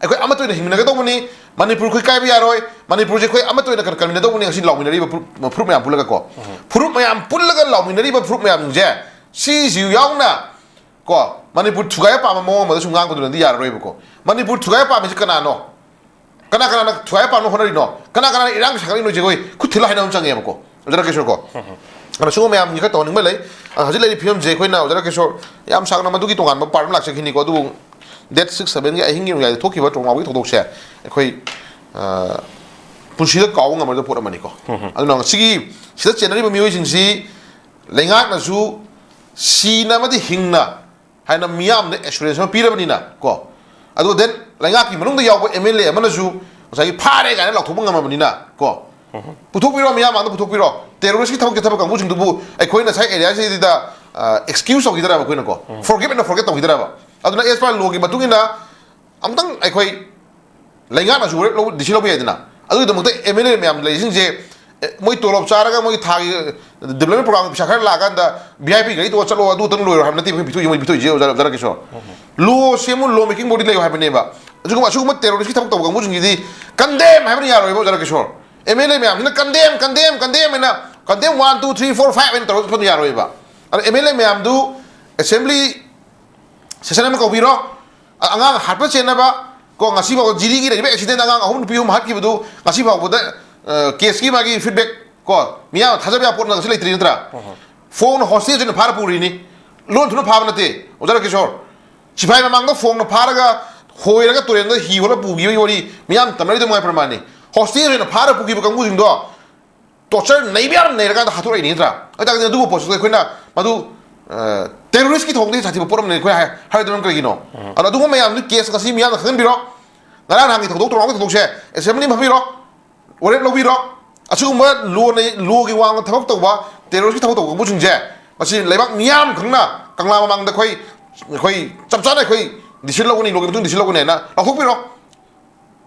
ꯑꯩꯈꯣꯏ ꯑꯃꯠꯇ ꯑꯣꯏꯅ ꯍꯤꯡꯃꯤꯟꯅꯒꯗꯧꯕꯅꯤ, ꯃꯅꯤꯄꯨꯔ ꯑꯩꯈꯣꯏ ꯀꯥꯏꯕ ꯌꯥꯔꯣꯏ, ꯃꯅꯤꯄꯨꯔꯁꯦ ꯑꯩꯈꯣꯏ ꯑꯃꯠꯇ ꯑꯣꯏꯅ ꯀꯟ-, ꯀꯟꯃꯤꯟꯅꯗꯧꯕꯅꯤ ꯉꯁꯤ ꯂꯥꯎꯃꯤꯟꯅꯔꯤꯕ ꯐꯨꯔꯨꯞ, ꯐꯨꯔꯨꯞ ꯃꯌꯥꯝ ꯄꯨꯜꯂꯒ ꯀꯣ꯫ ꯐꯨꯔꯨꯞ ꯃꯌꯥꯝ ꯄꯨꯜꯂꯒ ꯂꯥꯎꯃꯤꯟꯅꯔꯤꯕ ꯐꯨꯔꯨꯞ ꯃꯌꯥꯝꯁꯤꯡꯁꯦ, ꯁꯤꯁꯤꯁꯨ ꯌꯥꯎꯅ ꯀꯣ, ꯃꯅꯤꯄꯨꯔ ꯊꯨꯒꯥꯏꯕ ꯄꯥꯝꯕ ꯃꯑꯣꯡ ꯑꯃꯗ ꯁꯨꯝ ꯉꯥꯡꯕꯗꯨꯅꯗꯤ ꯌꯥꯔꯔꯣꯏꯕꯀꯣ꯫ ꯃꯅꯤꯄꯨꯔ ꯊꯨꯒꯥꯏꯕ ꯄꯥꯝꯃꯤꯁꯤ ꯀꯅꯥꯅꯣ? ꯀꯅꯥ ꯀꯅꯥꯅ ꯊꯨꯒꯥꯏꯕ ꯄꯥꯝꯅ ꯍꯣꯠꯅꯔꯤꯅꯣ? ꯀꯅꯥ ꯀꯅꯥꯅ ꯏꯔꯥꯡ ꯁꯥꯒꯠꯂꯤꯅꯣꯁꯦ ꯑꯩꯈꯣꯏ ꯈꯨꯠ ꯊꯤꯜꯂ ꯍꯥꯏꯅꯕ ꯑꯃ ꯆꯪꯉꯦꯕꯀꯣ, ꯑꯣꯖꯥ ꯔꯥꯀꯦꯁꯣꯔ ꯀꯣ꯫ ꯑꯗꯣ ꯁꯤꯒꯨꯝꯕ ꯃꯌꯥꯝꯁꯤ ꯈꯔ ꯇꯧꯍꯟꯅꯤꯡꯕ ꯂꯩ꯫ ꯑ, ꯍꯧꯖꯤꯛ ꯂꯩꯔꯤꯕ ꯐꯤꯕꯝꯁꯦ ꯑꯩꯈꯣꯏꯅ, ꯑꯣꯖꯥ ꯔꯥꯀꯦꯁꯣꯔ, ꯌꯥꯝ ꯁꯥꯡꯅ ꯃꯗꯨꯒꯤ ꯇꯣꯉꯥꯟꯕ ꯄꯥꯔꯠ ꯑꯃ ꯂꯥꯛꯆꯈꯤꯅꯤꯀꯣ, ꯑꯗꯨꯕꯨ ꯗꯦꯠ ꯁꯤꯛꯁ ꯁꯕꯦꯟꯒꯤ ꯑꯍꯤꯡꯒꯤ ꯅꯣꯡꯌꯥꯏꯗ ꯊꯣꯛꯈꯤꯕ ꯇ꯭ꯔꯣꯃꯥꯒꯤ ꯊꯧꯗꯣꯛꯁꯦ ꯑꯩꯈꯣꯏ, ꯑ, ꯄꯨꯟꯁꯤꯗ ꯀꯥꯎꯕ ꯉꯝꯃꯣꯏꯗꯕ ꯄꯣꯠ ꯑꯃꯅꯤꯀꯣ꯫ ꯑꯗꯨꯅ ꯁꯤꯒꯤ, ꯁꯤꯗ ꯆꯦꯟꯅꯔꯤꯕ ꯃꯤꯑꯣꯏꯁꯤꯡꯁꯤ ꯂꯩꯉꯥꯛꯅꯁꯨ ꯁꯤꯅ ꯑꯃꯗꯤ ꯍꯤꯡꯅ ꯍꯥꯏꯅ ꯃꯤꯌꯥꯝꯗ ꯑꯦꯁꯨꯔꯦꯟꯁ ꯑꯃ ꯄꯤꯔꯕꯅꯤꯅ ꯀꯣ꯫ ꯑꯗꯨꯒ ꯗꯦꯟ ꯂꯩꯉꯥꯛꯀꯤ ꯃꯅꯨꯡꯗ ꯌꯥꯎꯕ ꯑꯦꯝ ꯑꯦꯜ ꯑꯦ ꯑꯃꯅꯁꯨ ꯉꯁꯥꯏꯒꯤ "ꯐꯥꯔꯦ" ꯀꯥꯏꯅ ꯂꯥꯎꯊꯣꯛꯄ ꯉꯝꯃꯕꯅꯤꯅ ꯀꯣ꯫ ꯄꯨꯊꯣꯛꯄꯤꯔꯣ, ꯃꯤꯌꯥꯝ ꯃꯥꯡꯗ ꯄꯨꯊꯣꯛꯄꯤꯔꯣ꯫ ꯇꯦꯔꯣꯔꯤꯁꯀꯤ ꯊꯕꯛ ꯆꯠꯊꯕ ꯀꯥꯡꯕꯨꯁꯤꯡꯗꯨꯕꯨ ꯑꯩꯈꯣꯏꯅ ꯉꯁꯥꯏ ꯑꯦꯔꯤꯌꯥꯁꯤꯗ, ꯑ, ꯑꯦꯛꯁꯀ꯭ꯌꯨꯁ ꯇꯧꯈꯤꯗ꯭ꯔꯕ ꯑꯩꯈꯣꯏꯅꯀꯣ? ꯐꯣꯔꯒꯤꯞ ꯑꯦꯟ ꯐꯣꯔꯒꯦꯠ ꯇꯧꯈꯤꯗ꯭ꯔꯕ? ꯑꯗꯨꯅ ꯑꯦꯁ ꯄꯥꯔ ꯂꯣꯒꯤ ꯃꯇꯨꯡ ꯏꯟꯅ ꯑꯃꯨꯛꯇꯪ ꯑꯩꯈꯣꯏ ꯂꯩꯉꯥꯛꯅꯁꯨ ꯋꯥꯔꯦꯞ ꯂꯧ-, decision ꯂꯧꯕ ꯌꯥꯏꯗꯅ꯫ ꯑꯗꯨꯒꯤꯗꯃꯛꯇ ꯑꯦꯝ ꯑꯦꯜ ꯑꯦ ꯃꯌꯥꯝ ꯂꯩꯔꯤꯁꯤꯡꯁꯦ, ꯑꯦ, ꯃꯣꯏ ꯇꯣꯂꯣꯞ ꯆꯥꯔꯒ ꯃꯣꯏꯒꯤ ꯊꯥꯒꯤ ꯗꯤꯕ꯭ꯂꯞꯃꯦꯟ ꯄ꯭ꯔꯣꯒ꯭ꯔꯥꯝꯒꯤ ꯄꯩꯁꯥ ꯈꯔ ꯂꯥꯛꯑꯀꯥꯟꯗ ꯚꯤ ꯑꯥꯏ ꯄꯤ ꯒꯥꯔꯤ ꯇꯣꯡꯉ ꯆꯠꯂꯣ, ꯑꯗꯨ ꯈꯛꯇꯪ ꯂꯣꯏꯔꯣ ꯍꯥꯏꯕ ꯅꯠꯇꯦ ꯑꯩꯈꯣꯏ ꯄꯤꯊꯣꯛꯏꯁꯦ, ꯃꯣꯏ ꯄꯤꯊꯣꯛꯏꯁꯦ, ꯑꯣꯖꯥ, ꯑꯣꯖꯥ ꯔꯥꯀꯦꯁꯣꯔ꯫ ꯂꯣ ꯁꯦꯝꯃꯨ, ꯂꯣ ꯃꯦꯀꯤꯡ ꯕꯣꯗꯤ ꯂꯩꯌꯨ ꯍꯥꯏꯕꯅꯦꯕ꯫ ꯑꯁꯤꯒꯨꯝꯕ, ꯑꯁꯤꯒꯨꯝꯕ ꯇꯦꯔꯣꯔꯤꯁꯀꯤ ꯊꯕꯛ ꯇꯧꯕ ꯀꯥꯡꯕꯨꯁꯤꯡꯁꯤꯗꯤ ꯀꯟꯗꯦꯝ ꯍꯥꯏꯕꯅ ꯌꯥꯔꯣꯏꯕ, ꯑꯣꯖꯥ ꯔꯥꯀꯦꯁꯣꯔ꯫ ꯑꯦꯝ ꯑꯦꯜ ꯑꯦ ꯃꯌꯥꯝꯁꯤꯅ ꯀꯟꯗꯦꯝ, ꯀꯟꯗꯦꯝ, ꯀꯟꯗꯦꯝ ꯍꯥꯏꯅ, condemn one, two, three, four, five ꯍꯥꯏꯅ ꯇꯧꯔꯒ ꯆꯠꯄꯗꯨ ꯌꯥꯔꯣꯏꯕ꯫ ꯑꯗ ꯑꯦꯝ ꯑꯦꯜ ꯑꯦ ꯃꯌꯥꯝꯗꯨ ꯑꯦꯁꯦꯝꯕ꯭ꯂꯤ ꯁꯦꯁꯟ ꯑꯃ ꯀꯧꯕꯤꯔꯣ꯫ ꯑ-, ꯑꯉꯥꯡ ꯍꯥꯠꯄ ꯆꯦꯟꯅꯕ ꯀꯣ, ꯉꯁꯤ ꯐꯥꯎꯕ ꯖꯤꯔꯤꯒꯤ ꯂꯩꯔꯤꯕ ꯑꯦꯛꯁꯤꯗꯦꯟ ꯑꯉꯥꯡ ꯑꯍꯨꯝ ꯅꯨꯄꯤ ꯑꯍꯨꯝ ꯍꯥꯠꯈꯤꯕꯗꯨ ꯉꯁꯤ ꯐꯥꯎꯕꯗ, ꯑ, ꯀꯦꯁꯀꯤ ꯃꯥꯒꯤ ꯐꯤꯗꯕꯦꯛ ꯀꯣ, ꯃꯤꯌꯥꯝ ꯊꯥꯖꯕ ꯌꯥꯕ ꯄꯣꯠ ꯑꯃ ꯉꯁꯤ ꯂꯩꯇ꯭ꯔꯤ ꯅꯠꯇ꯭ꯔꯥ? ꯐꯣꯡꯅ ꯍꯣꯁꯇꯦꯖ ꯑꯣꯏꯅ ꯐꯥꯔ ꯄꯨꯔꯤꯅꯤ꯫ ꯂꯣꯟ ꯊꯨꯅ ꯐꯥꯕ ꯅꯠꯇꯦ, ꯑꯣꯖꯥ ꯔꯥꯀꯦꯁꯣꯔ꯫ ꯁꯤꯐꯥꯏ ꯃꯃꯥꯡꯗ ꯐꯣꯡꯅ ꯐꯥꯔꯒ ꯍꯣꯏꯔꯒ ꯇꯨꯔꯦꯟꯗ ꯍꯤ ꯍꯣꯜꯂ ꯄꯨꯈꯤꯕꯒꯤ ꯋꯥꯔꯤ ꯃꯤꯌꯥꯝ ꯇꯝꯅꯔꯤꯗꯣ ꯃꯉꯥꯏ ꯄ꯭ꯔꯃꯥꯟꯅꯤ꯫ ꯍꯣꯁꯇꯦꯖ ꯑꯣꯏꯅ ꯐꯥꯔ ꯄꯨꯈꯤꯕ ꯀꯥꯡꯕꯨꯁꯤꯡꯗꯣ ꯇꯣꯔꯆꯔ ꯅꯩꯕ ꯌꯥꯝ ꯅꯩꯔꯀꯥꯟꯗ ꯍꯥꯠꯇꯣꯔꯛꯏꯅꯤ ꯅꯠꯇ꯭ꯔꯥ? ꯑꯗꯨ ꯇꯥꯔꯒꯗꯤ ꯑꯗꯨꯒꯨꯝꯕ ꯄꯣꯠꯁꯤꯗ ꯑꯩꯈꯣꯏꯅ ꯃꯗꯨ ꯇꯦꯔꯣꯔꯤꯁꯀꯤ ꯊꯧꯑꯣꯡꯗꯒꯤ ꯁꯥꯊꯤꯕ ꯄꯣꯠ ꯑꯃꯅꯤ ꯑꯩꯈꯣꯏ ꯍꯥꯏ-, ꯍꯥꯏꯔꯗꯣꯏꯅꯣ꯫ ꯀꯔꯤꯒꯤꯅꯣ? ꯑꯗꯣ ꯑꯗꯨꯒꯨꯝꯕ ꯃꯌꯥꯝꯗꯨ ꯀꯦꯁ ꯉꯁꯤ ꯃꯤꯌꯥꯝꯅ ꯈꯪꯍꯟꯕꯤꯔꯣ꯫ ꯉꯔꯥꯡ ꯅꯍꯥꯟꯒꯤ ꯊꯧꯗꯣꯛ ꯊꯧꯔꯝꯒꯤ ꯊꯧꯗꯣꯛꯁꯦ ꯑꯦꯁꯦꯝꯕ꯭ꯂꯤ ꯐꯝꯕꯤꯔꯣ, ꯋꯥꯔꯦꯞ ꯂꯧꯕꯤꯔꯣ꯫ ꯑꯁꯤꯒꯨꯝꯕ ꯂꯣꯅ, ꯂꯣꯒꯤ ꯋꯥꯡꯃ ꯊꯕꯛ ꯇꯧꯕ, ꯇꯦꯔꯣꯔꯤꯁꯀꯤ ꯊꯕꯛ ꯇꯧꯕ ꯀꯥꯡꯕꯨꯁꯤꯡꯁꯦ, ꯃꯁꯤ ꯂꯩꯕꯥꯛ ꯃꯤꯌꯥꯝ ꯈꯪꯅ ꯀꯪꯂꯥ ꯃꯃꯥꯡꯗ ꯑꯩꯈꯣꯏ, ꯑꯩꯈꯣꯏ ꯆꯞ ꯆꯥꯅ ꯑꯩꯈꯣꯏ ꯗꯤꯁꯤꯖꯟ ꯂꯧꯒꯅꯤ, ꯂꯣꯒꯤ ꯃꯇꯨꯡ ꯗꯤꯁꯤꯖꯟ ꯂꯧꯒꯅꯤ ꯍꯥꯏꯅ ꯂꯥꯎꯊꯣꯛꯄꯤꯔꯣ꯫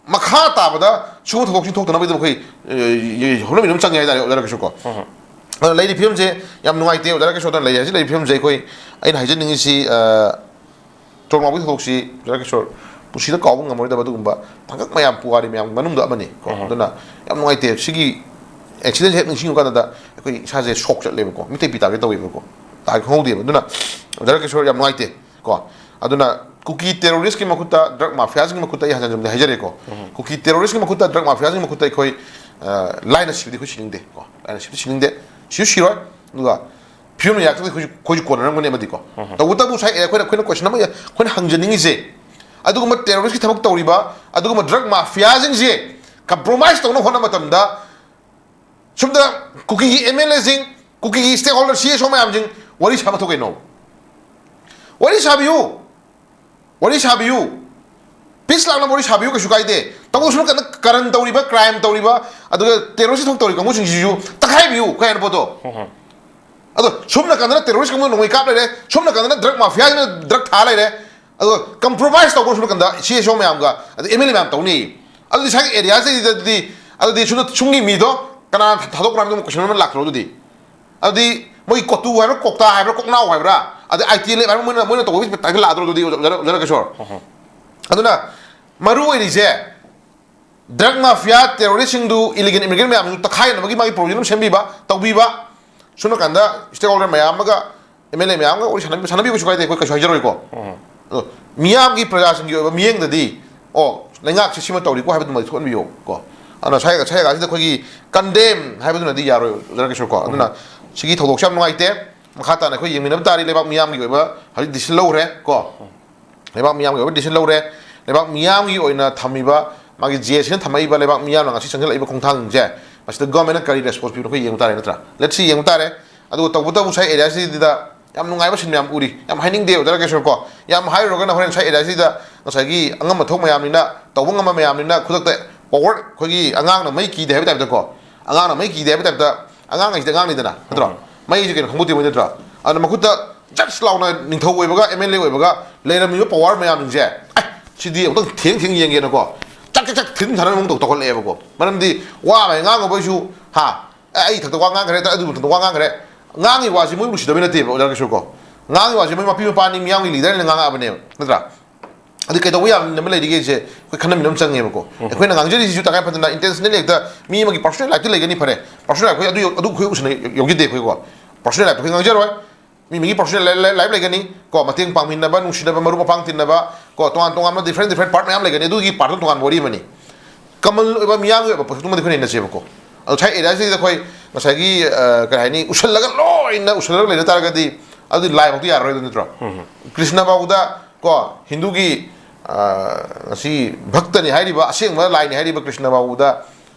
ꯃꯈꯥ ꯇꯥꯕꯗ ꯁꯤꯒꯨꯝꯕ ꯊꯧꯗꯣꯛꯁꯤꯡ ꯊꯣꯛꯇꯅꯕꯒꯤꯗꯃꯛ ꯑꯩꯈꯣꯏ, ꯑꯦ, ꯍꯣꯠꯅꯃꯤꯟꯅꯕ ꯆꯪꯉꯦ ꯍꯥꯏꯇꯥꯔꯦ, ꯑꯣꯖꯥ ꯔꯥꯀꯦꯁꯣꯔ ꯀꯣ꯫ ꯑꯗꯨꯅ ꯂꯩꯔꯤꯕ ꯐꯤꯕꯝꯁꯦ ꯌꯥꯝ ꯅꯨꯡꯉꯥꯏꯇꯦ, ꯑꯣꯖꯥ ꯔꯥꯀꯦꯁꯣꯔꯗ ꯂꯩ ꯍꯥꯏꯁꯤ, ꯂꯩꯔꯤꯕ ꯐꯤꯕꯝꯁꯦ ꯑꯩꯈꯣꯏ, ꯑꯩꯅ ꯍꯥꯏꯖꯅꯤꯡꯉꯤꯁꯤ, ꯑ, ꯇ꯭ꯔꯣꯜ ꯉꯥꯎꯕꯒꯤ ꯊꯧꯗꯣꯛꯁꯤ, ꯑꯣꯖꯥ ꯔꯥꯀꯦꯁꯣꯔ, ꯄꯨꯟꯁꯤꯗ ꯀꯥꯎꯕ ꯉꯝꯃꯔꯣꯏꯗꯕ ꯑꯗꯨꯒꯨꯝꯕ ꯇꯥꯡꯀꯛ ꯃꯌꯥꯝ, ꯄꯨꯋꯥꯔꯤ ꯃꯌꯥꯝꯒꯤ ꯃꯅꯨꯡꯗ ꯑꯃꯅꯤ ꯀꯣ꯫ ꯑꯗꯨꯅ ꯌꯥꯝ ꯅꯨꯡꯉꯥꯏꯇꯦ꯫ ꯁꯤꯒꯤ ꯑꯦꯛꯁꯤꯗꯦꯟꯁꯦ ꯍꯦꯛ ꯅꯤꯡꯁꯤꯡꯉꯨ ꯀꯥꯟꯗ ꯑꯩꯈꯣꯏ ꯏꯁꯥꯁꯦ ꯁꯣꯛ ꯆꯠꯂꯦꯕꯀꯣ, ꯃꯤꯠꯇꯩ ꯄꯤ ꯇꯥꯒꯦ ꯇꯧꯋꯦꯕꯀꯣ, ꯇꯥꯒꯦ ꯈꯪꯍꯧꯗꯦꯕ꯫ ꯑꯗꯨꯅ ꯑꯣꯖꯥ ꯔꯥꯀꯦꯁꯣꯔ, ꯌꯥꯝ ꯅꯨꯡꯉꯥꯏꯇꯦ ꯀꯣ꯫ ꯑꯗꯨꯅ ꯀꯨꯀꯤ ꯇꯦꯔꯣꯔꯤꯁꯀꯤ ꯃꯈꯨꯠꯇ, ꯗ꯭ꯔꯒ ꯃꯥꯐꯤꯌꯥꯁꯤꯡꯒꯤ ꯃꯈꯨꯠꯇ, ꯑꯩ ꯍꯟꯖꯤꯟ ꯍꯟꯖꯤꯟ ꯍꯥꯏꯖꯔꯦꯀꯣ, ꯀꯨꯀꯤ ꯇꯦꯔꯣꯔꯤꯁꯀꯤ ꯃꯈꯨꯠꯇ, ꯗ꯭ꯔꯒ ꯃꯥꯐꯤꯌꯥꯁꯤꯡꯒꯤ ꯃꯈꯨꯠꯇ ꯑꯩꯈꯣꯏ, ꯑ, ꯂꯥꯏꯅ ꯁꯤꯕꯗꯤ ꯑꯩꯈꯣꯏ ꯁꯤꯅꯤꯡꯗꯦ ꯀꯣ, ꯂꯥꯏꯅ ꯁꯤꯕꯗꯤ ꯁꯤꯅꯤꯡꯗꯦ, ꯁꯤꯁꯨ ꯁꯤꯔꯣꯏ꯫ ꯑꯗꯨꯒ ꯐꯤꯕꯝ ꯌꯥꯔꯛꯇ꯭ꯔꯗꯤ ꯑꯩꯈꯣꯏꯁꯨ, ꯑꯩꯈꯣꯏꯁꯨ ꯀꯣꯟꯅꯔꯝꯒꯅꯤ ꯑꯃꯗꯤꯀꯣ꯫ ꯇꯧꯕꯇꯕꯨ ꯉꯁꯥꯏ ꯑꯩꯈꯣꯏꯅ, ꯑꯩꯈꯣꯏꯅ ꯀꯣꯏꯁꯟ ꯑꯃ, ꯑꯩꯈꯣꯏꯅ ꯍꯪꯖꯅꯤꯡꯉꯤꯁꯦ, ꯑꯗꯨꯒꯨꯝꯕ ꯇꯦꯔꯣꯔꯤꯁꯀꯤ ꯊꯕꯛ ꯇꯧꯔꯤꯕ, ꯑꯗꯨꯒꯨꯝꯕ ꯗ꯭ꯔꯒ ꯃꯥꯐꯤꯌꯥꯁꯤꯡꯁꯦ ꯀꯝꯄ꯭ꯔꯣꯃꯥꯏꯁ ꯇꯧꯅꯕ ꯍꯣꯠꯅꯕ ꯃꯇꯝꯗ, ꯁꯣꯝꯗ ꯀꯨꯀꯤꯒꯤ ꯑꯦꯝ ꯑꯦꯜ ꯑꯦꯁꯤꯡ, ꯀꯨꯀꯤꯒꯤ ꯁ꯭ꯇꯦꯛ ꯍꯣꯜꯗꯔ, ꯁꯤ ꯑꯦꯁ ꯑꯣ ꯃꯌꯥꯝꯁꯤꯡ ꯋꯥꯔꯤ ꯁꯥꯕ ꯊꯣꯛ ꯀꯩꯅꯣ? ꯋꯥꯔꯤ ꯁꯥꯕꯤꯌꯨ, ꯋꯥꯔꯤ ꯁꯥꯕꯤꯌꯨ꯫ ꯄꯤꯁ ꯂꯥꯛꯅꯕ ꯋꯥꯔꯤ ꯁꯥꯕꯤꯌꯨ, ꯀꯩꯁꯨ ꯀꯥꯏꯗꯦ꯫ ꯇꯧꯕ ꯁꯨꯝ ꯀꯟꯅ ꯀꯔꯟ ꯇꯧꯔꯤꯕ, ꯀ꯭ꯔꯥꯏꯝ ꯇꯧꯔꯤꯕ, ꯑꯗꯨꯒ ꯇꯦꯔꯣꯔꯤꯁ ꯊꯕꯛ ꯇꯧꯔꯤꯕ ꯀꯥꯡꯕꯨꯁꯤꯡꯁꯤꯁꯨ ꯇꯛꯈꯥꯏꯕꯤꯌꯨ, ꯀꯩ ꯍꯥꯏꯅ ꯄꯣꯠꯇꯣ꯫ ꯑꯗꯣ ꯁꯣꯝ ꯅꯥꯀꯟꯗꯅ ꯇꯦꯔꯣꯔꯤꯁ ꯀꯥꯡꯕꯨꯅ ꯅꯣꯡꯃꯩ ꯀꯥꯞ ꯂꯩꯔꯦ, ꯁꯣꯝ ꯅꯥꯀꯟꯗꯅ ꯗ꯭ꯔꯒ ꯃꯥꯐꯤꯌꯥꯁꯤꯅ ꯗ꯭ꯔꯒ ꯊꯥ ꯂꯩꯔꯦ꯫ ꯑꯗꯣ ꯀꯝꯄ꯭ꯔꯣꯃꯥꯏꯁ ꯇꯧꯕ ꯁꯣꯝ ꯅꯥꯀꯟꯗ ꯁꯤ ꯑꯦꯁ ꯑꯣ ꯃꯌꯥꯝꯒ, ꯑꯗꯩ ꯑꯦꯝ ꯑꯦꯜ ꯑꯦ ꯃꯌꯥꯝ ꯇꯧꯅꯤ꯫ ꯑꯗꯨꯗꯤ ꯁ꯭ꯋꯥꯏꯒꯤ ꯑꯦꯔꯤꯌꯥꯁꯤꯗꯗꯤ, ꯑꯗꯨꯗꯤ ꯁꯣꯝꯗ ꯁꯨꯝꯒꯤ ꯃꯤꯗꯣ ꯀꯅꯥꯅ ꯊꯥꯗꯣꯛꯄ꯭ꯔꯥ ꯍꯥꯏꯕꯗꯨ ꯀꯣꯏꯁꯟ ꯑꯃ ꯂꯥꯛꯇ꯭ꯔꯣ ꯑꯗꯨꯗꯤ? ꯑꯗꯨꯗꯤ ꯃꯣꯏ ꯀꯣꯇꯨ ꯍꯥꯏꯕ꯭ꯔꯥ, ꯀꯣꯛꯇꯥ ꯍꯥꯏꯕ꯭ꯔꯥ, ꯀꯣꯛꯅꯥꯎ ꯍꯥꯏꯕ꯭ꯔꯥ, ꯑꯗꯩ ꯑꯥꯏ ꯇꯤ ꯑꯦꯜ ꯑꯦꯐ ꯍꯥꯏꯕ꯭ꯔꯥ, ꯃꯣꯏꯅ, ꯃꯣꯏꯅ ꯇꯧꯕꯒꯤ ꯇꯥꯏꯞꯇ ꯂꯥꯛꯑꯗ꯭ꯔꯣ ꯑꯗꯨꯗꯤ, ꯑꯣꯖꯥ, ꯑꯣꯖꯥ ꯀꯤꯁꯣꯔ? ꯑꯗꯨꯅ ꯃꯔꯨ ꯑꯣꯏꯔꯤꯁꯦ, ꯗ꯭ꯔꯒ ꯃꯥꯐꯤꯌꯥ, ꯇꯦꯔꯣꯔꯤꯁꯁꯤꯡꯗꯨ, ꯏꯂꯤꯒꯦꯜ ꯏꯃꯤꯒ꯭ꯔꯦꯟ ꯃꯌꯥꯝꯗꯨ ꯇꯛꯈꯥꯏꯅꯕꯒꯤ ꯃꯥꯒꯤ ꯄ꯭ꯔꯣꯕ꯭ꯂꯦꯝ ꯑꯃ ꯁꯦꯝꯕꯤꯕ, ꯇꯧꯕꯤꯕ꯫ ꯁꯣꯝ ꯅꯥꯀꯟꯗ ꯁ꯭ꯇꯦꯛ ꯍꯣꯜꯗꯔ ꯃꯌꯥꯝ ꯑꯃꯒ, ꯑꯦꯝ ꯑꯦꯜ ꯑꯦ ꯃꯌꯥꯝ ꯑꯃꯒ ꯋꯥꯔꯤ ꯁꯥꯟꯅꯕꯤ-, ꯁꯥꯟꯅꯕꯤꯕ ꯀꯩꯁꯨ ꯀꯥꯏꯗꯦ, ꯑꯩꯈꯣꯏ ꯀꯩꯁꯨ ꯍꯥꯏꯖꯔꯣꯏꯀꯣ꯫ ꯑꯗꯣ ꯃꯤꯌꯥꯝꯒꯤ, ꯄ꯭ꯔꯖꯥꯁꯤꯡꯒꯤ ꯑꯣꯏꯕ ꯃꯤꯠꯌꯦꯡꯗꯗꯤ, ꯑꯣ, ꯂꯩꯉꯥꯛꯁꯦ ꯁꯤꯃ ꯇꯧꯔꯤꯀꯣ ꯍꯥꯏꯕꯗꯨꯃꯗꯤ ꯊꯣꯛꯍꯟꯕꯤꯌꯣ ꯀꯣ꯫ ꯑꯗꯨꯅ ꯁ꯭ꯋꯥꯏ, ꯁ꯭ꯋꯥꯏ ꯖꯒꯥꯁꯤꯗ ꯑꯩꯈꯣꯏꯒꯤ ꯀꯟꯗꯦꯝ ꯍꯥꯏꯕꯗꯨꯅꯗꯤ ꯌꯥꯔꯣꯏ, ꯑꯣꯖꯥ ꯀꯤꯁꯣꯔ ꯀꯣ꯫ ꯑꯗꯨꯅ ꯁꯤꯒꯤ ꯊꯧꯗꯣꯛꯁꯦ ꯌꯥꯝ ꯅꯨꯡꯉꯥꯏꯇꯦ꯫ ꯃꯈꯥ ꯇꯥꯅ ꯑꯩꯈꯣꯏ ꯌꯦꯡꯃꯤꯟꯅꯕ ꯇꯥꯔꯤ꯫ ꯂꯩꯕꯥꯛ ꯃꯤꯌꯥꯝꯒꯤ ꯑꯣꯏꯕ ꯍꯧꯖꯤꯛ ꯗꯤꯁꯤꯖꯟ ꯂꯧꯈ꯭ꯔꯦ ꯀꯣ꯫ ꯂꯩꯕꯥꯛ ꯃꯤꯌꯥꯝꯒꯤ ꯑꯣꯏꯕ ꯗꯤꯁꯤꯖꯟ ꯂꯧꯔꯦ꯫ ꯂꯩꯕꯥꯛ ꯃꯤꯌꯥꯝꯒꯤ ꯑꯣꯏꯅ ꯊꯝꯃꯤꯕ, ꯃꯥꯒꯤ ꯖꯦ ꯑꯦꯁ ꯁꯤꯅ ꯊꯝꯃꯛꯏꯕ, ꯂꯩꯕꯥꯛ ꯃꯤꯌꯥꯝꯅ ꯉꯁꯤ ꯆꯪꯁꯤꯜꯂꯛꯏꯕ ꯈꯣꯡꯊꯥꯡꯁꯤꯡꯁꯦ, ꯃꯁꯤꯗ ꯒꯚꯔꯟꯃꯦꯟꯠꯅ ꯀꯔꯤ ꯔꯦꯁꯄꯣꯟꯁ ꯄꯤꯕꯅꯣ ꯑꯩꯈꯣꯏ ꯌꯦꯡꯕ ꯇꯥꯔꯦ, ꯅꯠꯇ꯭ꯔꯥ? Let's see, ꯌꯦꯡꯕ ꯇꯥꯔꯦ꯫ ꯑꯗꯨꯒ ꯇꯧꯕꯇꯕꯨ ꯉꯁꯥꯏ ꯑꯦꯔꯤꯌꯥꯁꯤꯗ ꯌꯥꯝ ꯅꯨꯡꯉꯥꯏꯕ ꯁꯤꯟ ꯃꯌꯥꯝ ꯎꯔꯤ꯫ ꯌꯥꯝ ꯍꯥꯏꯅꯤꯡꯗꯦ ꯑꯣꯖꯥ ꯔꯥꯀꯦꯁꯣꯔ ꯀꯣ꯫ ꯌꯥꯝ ꯍꯥꯏꯔꯨꯔꯒꯅ ꯍꯣꯔꯦꯟ ꯉꯁꯥꯏ ꯑꯦꯔꯤꯌꯥꯁꯤꯗ ꯉꯁꯥꯏꯒꯤ ꯑꯉꯝꯕ ꯊꯣꯛ ꯃꯌꯥꯝꯅꯤꯅ, ꯇꯧꯕ ꯉꯝꯕ ꯃꯌꯥꯝꯅꯤꯅ ꯈꯨꯗꯛꯇ ꯄꯋꯥꯔ, ꯑꯩꯈꯣꯏꯒꯤ ꯑꯉꯥꯡꯅ ꯃꯩ ꯀꯤꯗꯦ ꯍꯥꯏꯕ ꯇꯥꯏꯞꯇ ꯀꯣ꯫ ꯑꯉꯥꯡꯅ ꯃꯩ ꯀꯤꯗꯦ ꯍꯥꯏꯕ ꯇꯥꯏꯞꯇ, ꯑꯉꯥꯡ ꯍꯥꯏꯁꯤꯗꯤ ꯑꯉꯥꯡꯅꯤꯗꯅ, ꯅꯠꯇ꯭ꯔꯣ? ꯎꯝ꯫ ꯃꯩꯁꯦ ꯀꯩꯅꯣ ꯈꯪꯄꯣꯠꯇꯦ ꯃꯣꯏ, ꯅꯠꯇ꯭ꯔꯣ? ꯑꯗꯨꯅ ꯃꯈꯨꯠꯇ ꯖꯁ ꯂꯥꯎꯅ ꯅꯤꯡꯊꯧ ꯑꯣꯏꯕꯒ ꯑꯦꯝ ꯑꯦꯜ ꯑꯦ ꯑꯣꯏꯕꯒ ꯂꯩꯔꯝꯃꯤꯕ ꯄꯋꯥꯔ ꯃꯌꯥꯝꯁꯤꯡꯁꯦ, ꯑꯦ, ꯁꯤꯗꯤ ꯑꯃꯨꯛꯇꯪ ꯊꯦꯡ ꯊꯦꯡ ꯌꯦꯡꯒꯦꯅꯀꯣ, ꯆꯥꯛ ꯆꯥꯛ ꯆꯥꯛ ꯊꯤꯟ ꯊꯥꯅꯕ ꯃꯑꯣꯡ ꯇꯧ-, ꯇꯧꯈꯠꯂꯛꯑꯦꯕꯀꯣ꯫ ꯃꯔꯝꯗꯤ ꯋꯥ ꯑꯃ ꯉꯥꯡꯉꯨꯕꯩꯁꯨ, ꯍꯥ, ꯑꯦ, ꯑꯩ ꯏꯊꯛꯇ ꯋꯥ ꯉꯥꯡꯈ꯭ꯔꯦ, ꯑꯗꯨ ꯃꯊꯛꯇ ꯋꯥ ꯉꯥꯡꯈ꯭ꯔꯦ꯫ ꯉꯥꯡꯉꯤ ꯋꯥꯁꯤ ꯃꯣꯏ ꯅꯨꯡꯁꯤꯗꯕꯩ ꯅꯠꯇꯦꯕ, ꯑꯣꯖꯥ ꯀꯩꯁꯨ ꯀꯣ꯫ ꯉꯥꯡꯉꯤ ꯋꯥꯁꯤ ꯃꯣꯏ ꯃꯄꯤ ꯃꯄꯥꯅꯤ, ꯃꯤꯌꯥꯝꯒꯤ ꯂꯤꯗꯔꯅ ꯉꯥꯡꯉꯛꯑꯕꯅꯦꯕ, ꯅꯠꯇ꯭ꯔꯥ? ꯑꯗꯨ ꯀꯩꯗꯧꯕ ꯌꯥꯝꯅ ꯂꯩꯔꯤꯒꯦꯁꯦ ꯑꯩꯈꯣꯏ ꯈꯟꯅꯃꯤꯟꯅꯕ ꯆꯪꯉꯦꯕꯀꯣ꯫ ꯎꯝ꯫ ꯑꯩꯈꯣꯏꯅ ꯉꯥꯡꯖꯔꯤꯁꯤꯁꯨ ꯇꯉꯥꯏ ꯐꯗꯅ ꯏꯟꯇꯦꯟꯁꯅꯦꯜ ꯍꯦꯛꯇ ꯃꯤ ꯑꯃꯒꯤ ꯄꯔꯁꯣꯅꯦꯜ ꯂꯥꯏꯐꯇ ꯂꯩꯒꯅꯤ, ꯐꯔꯦ, ꯄꯔꯁꯣꯅꯦꯜ ꯂꯥꯏꯐ ꯑꯩꯈꯣꯏ ꯑꯗꯨ, ꯑꯗꯨ ꯑꯩꯈꯣꯏ ꯎꯁꯤꯟꯅ ꯌꯧꯖꯗꯦ ꯑꯩꯈꯣꯏꯀꯣ꯫ ꯄꯔꯁꯣꯅꯦꯜ ꯂꯥꯏꯐꯇ ꯑꯩꯈꯣꯏ ꯉꯥꯡꯖꯔꯣꯏ꯫ ꯃꯤ ꯃꯤꯒꯤ ꯄꯔꯁꯣꯅꯦꯜ ꯂꯥꯏꯐ ꯂꯩꯒꯅꯤ ꯀꯣ, ꯃꯇꯦꯡ ꯄꯥꯡꯃꯤꯟꯅꯕ, ꯅꯨꯡꯁꯤꯅꯕ, ꯃꯔꯨꯞ ꯃꯄꯥꯡ ꯇꯤꯟꯅꯕ ꯀꯣ, ꯇꯣꯉꯥꯟ ꯇꯣꯉꯥꯟꯕ ꯗꯤꯐ꯭ꯔꯦꯟ ꯗꯤꯐ꯭ꯔꯦꯟ ꯄꯥꯔꯠ ꯃꯌꯥꯝ ꯂꯩꯒꯅꯤ꯫ ꯑꯗꯨꯒꯤ ꯄꯥꯔꯠꯇꯨ ꯇꯣꯉꯥꯟꯕ ꯋꯥꯔꯤ ꯑꯃꯅꯤ꯫ ꯀꯃꯟ ꯑꯣꯏꯕ ꯃꯤꯌꯥꯝꯒꯤ ꯑꯣꯏꯕ ꯄꯣꯠꯇꯨꯃꯗꯤ ꯑꯩꯈꯣꯏꯅ ꯅꯩꯅꯁꯦꯕꯀꯣ꯫ ꯑꯗꯣ ꯉꯁꯥꯏ ꯑꯦꯔꯤꯌꯥꯁꯤꯗ ꯑꯩꯈꯣꯏ ꯉꯁꯥꯏꯒꯤ, ꯑ, ꯀꯔꯤ ꯍꯥꯏꯅꯤ, ꯎꯁꯜꯂꯒ ꯂꯣꯏꯅ ꯎꯁꯜꯂꯒ ꯂꯩꯅ ꯇꯥꯔꯒꯗꯤ ꯑꯗꯨꯗꯤ ꯂꯥꯏꯃꯛꯇꯤ ꯌꯥꯔꯔꯣꯏꯗꯣ ꯅꯠꯇ꯭ꯔꯣ? ꯎꯝ꯫ ꯀ꯭ꯔꯤꯁꯅ ꯐꯥꯎꯕꯗ ꯀꯣ, ꯍꯤꯟꯗꯨꯒꯤ, ꯑ, ꯉꯁꯤ ꯚꯛꯇꯅꯤ ꯍꯥꯏꯔꯤꯕ, ꯑꯁꯦꯡꯕ ꯂꯥꯏꯅꯤ ꯍꯥꯏꯔꯤꯕ ꯀ꯭ꯔꯤꯁꯅ ꯐꯥꯎꯕꯗ,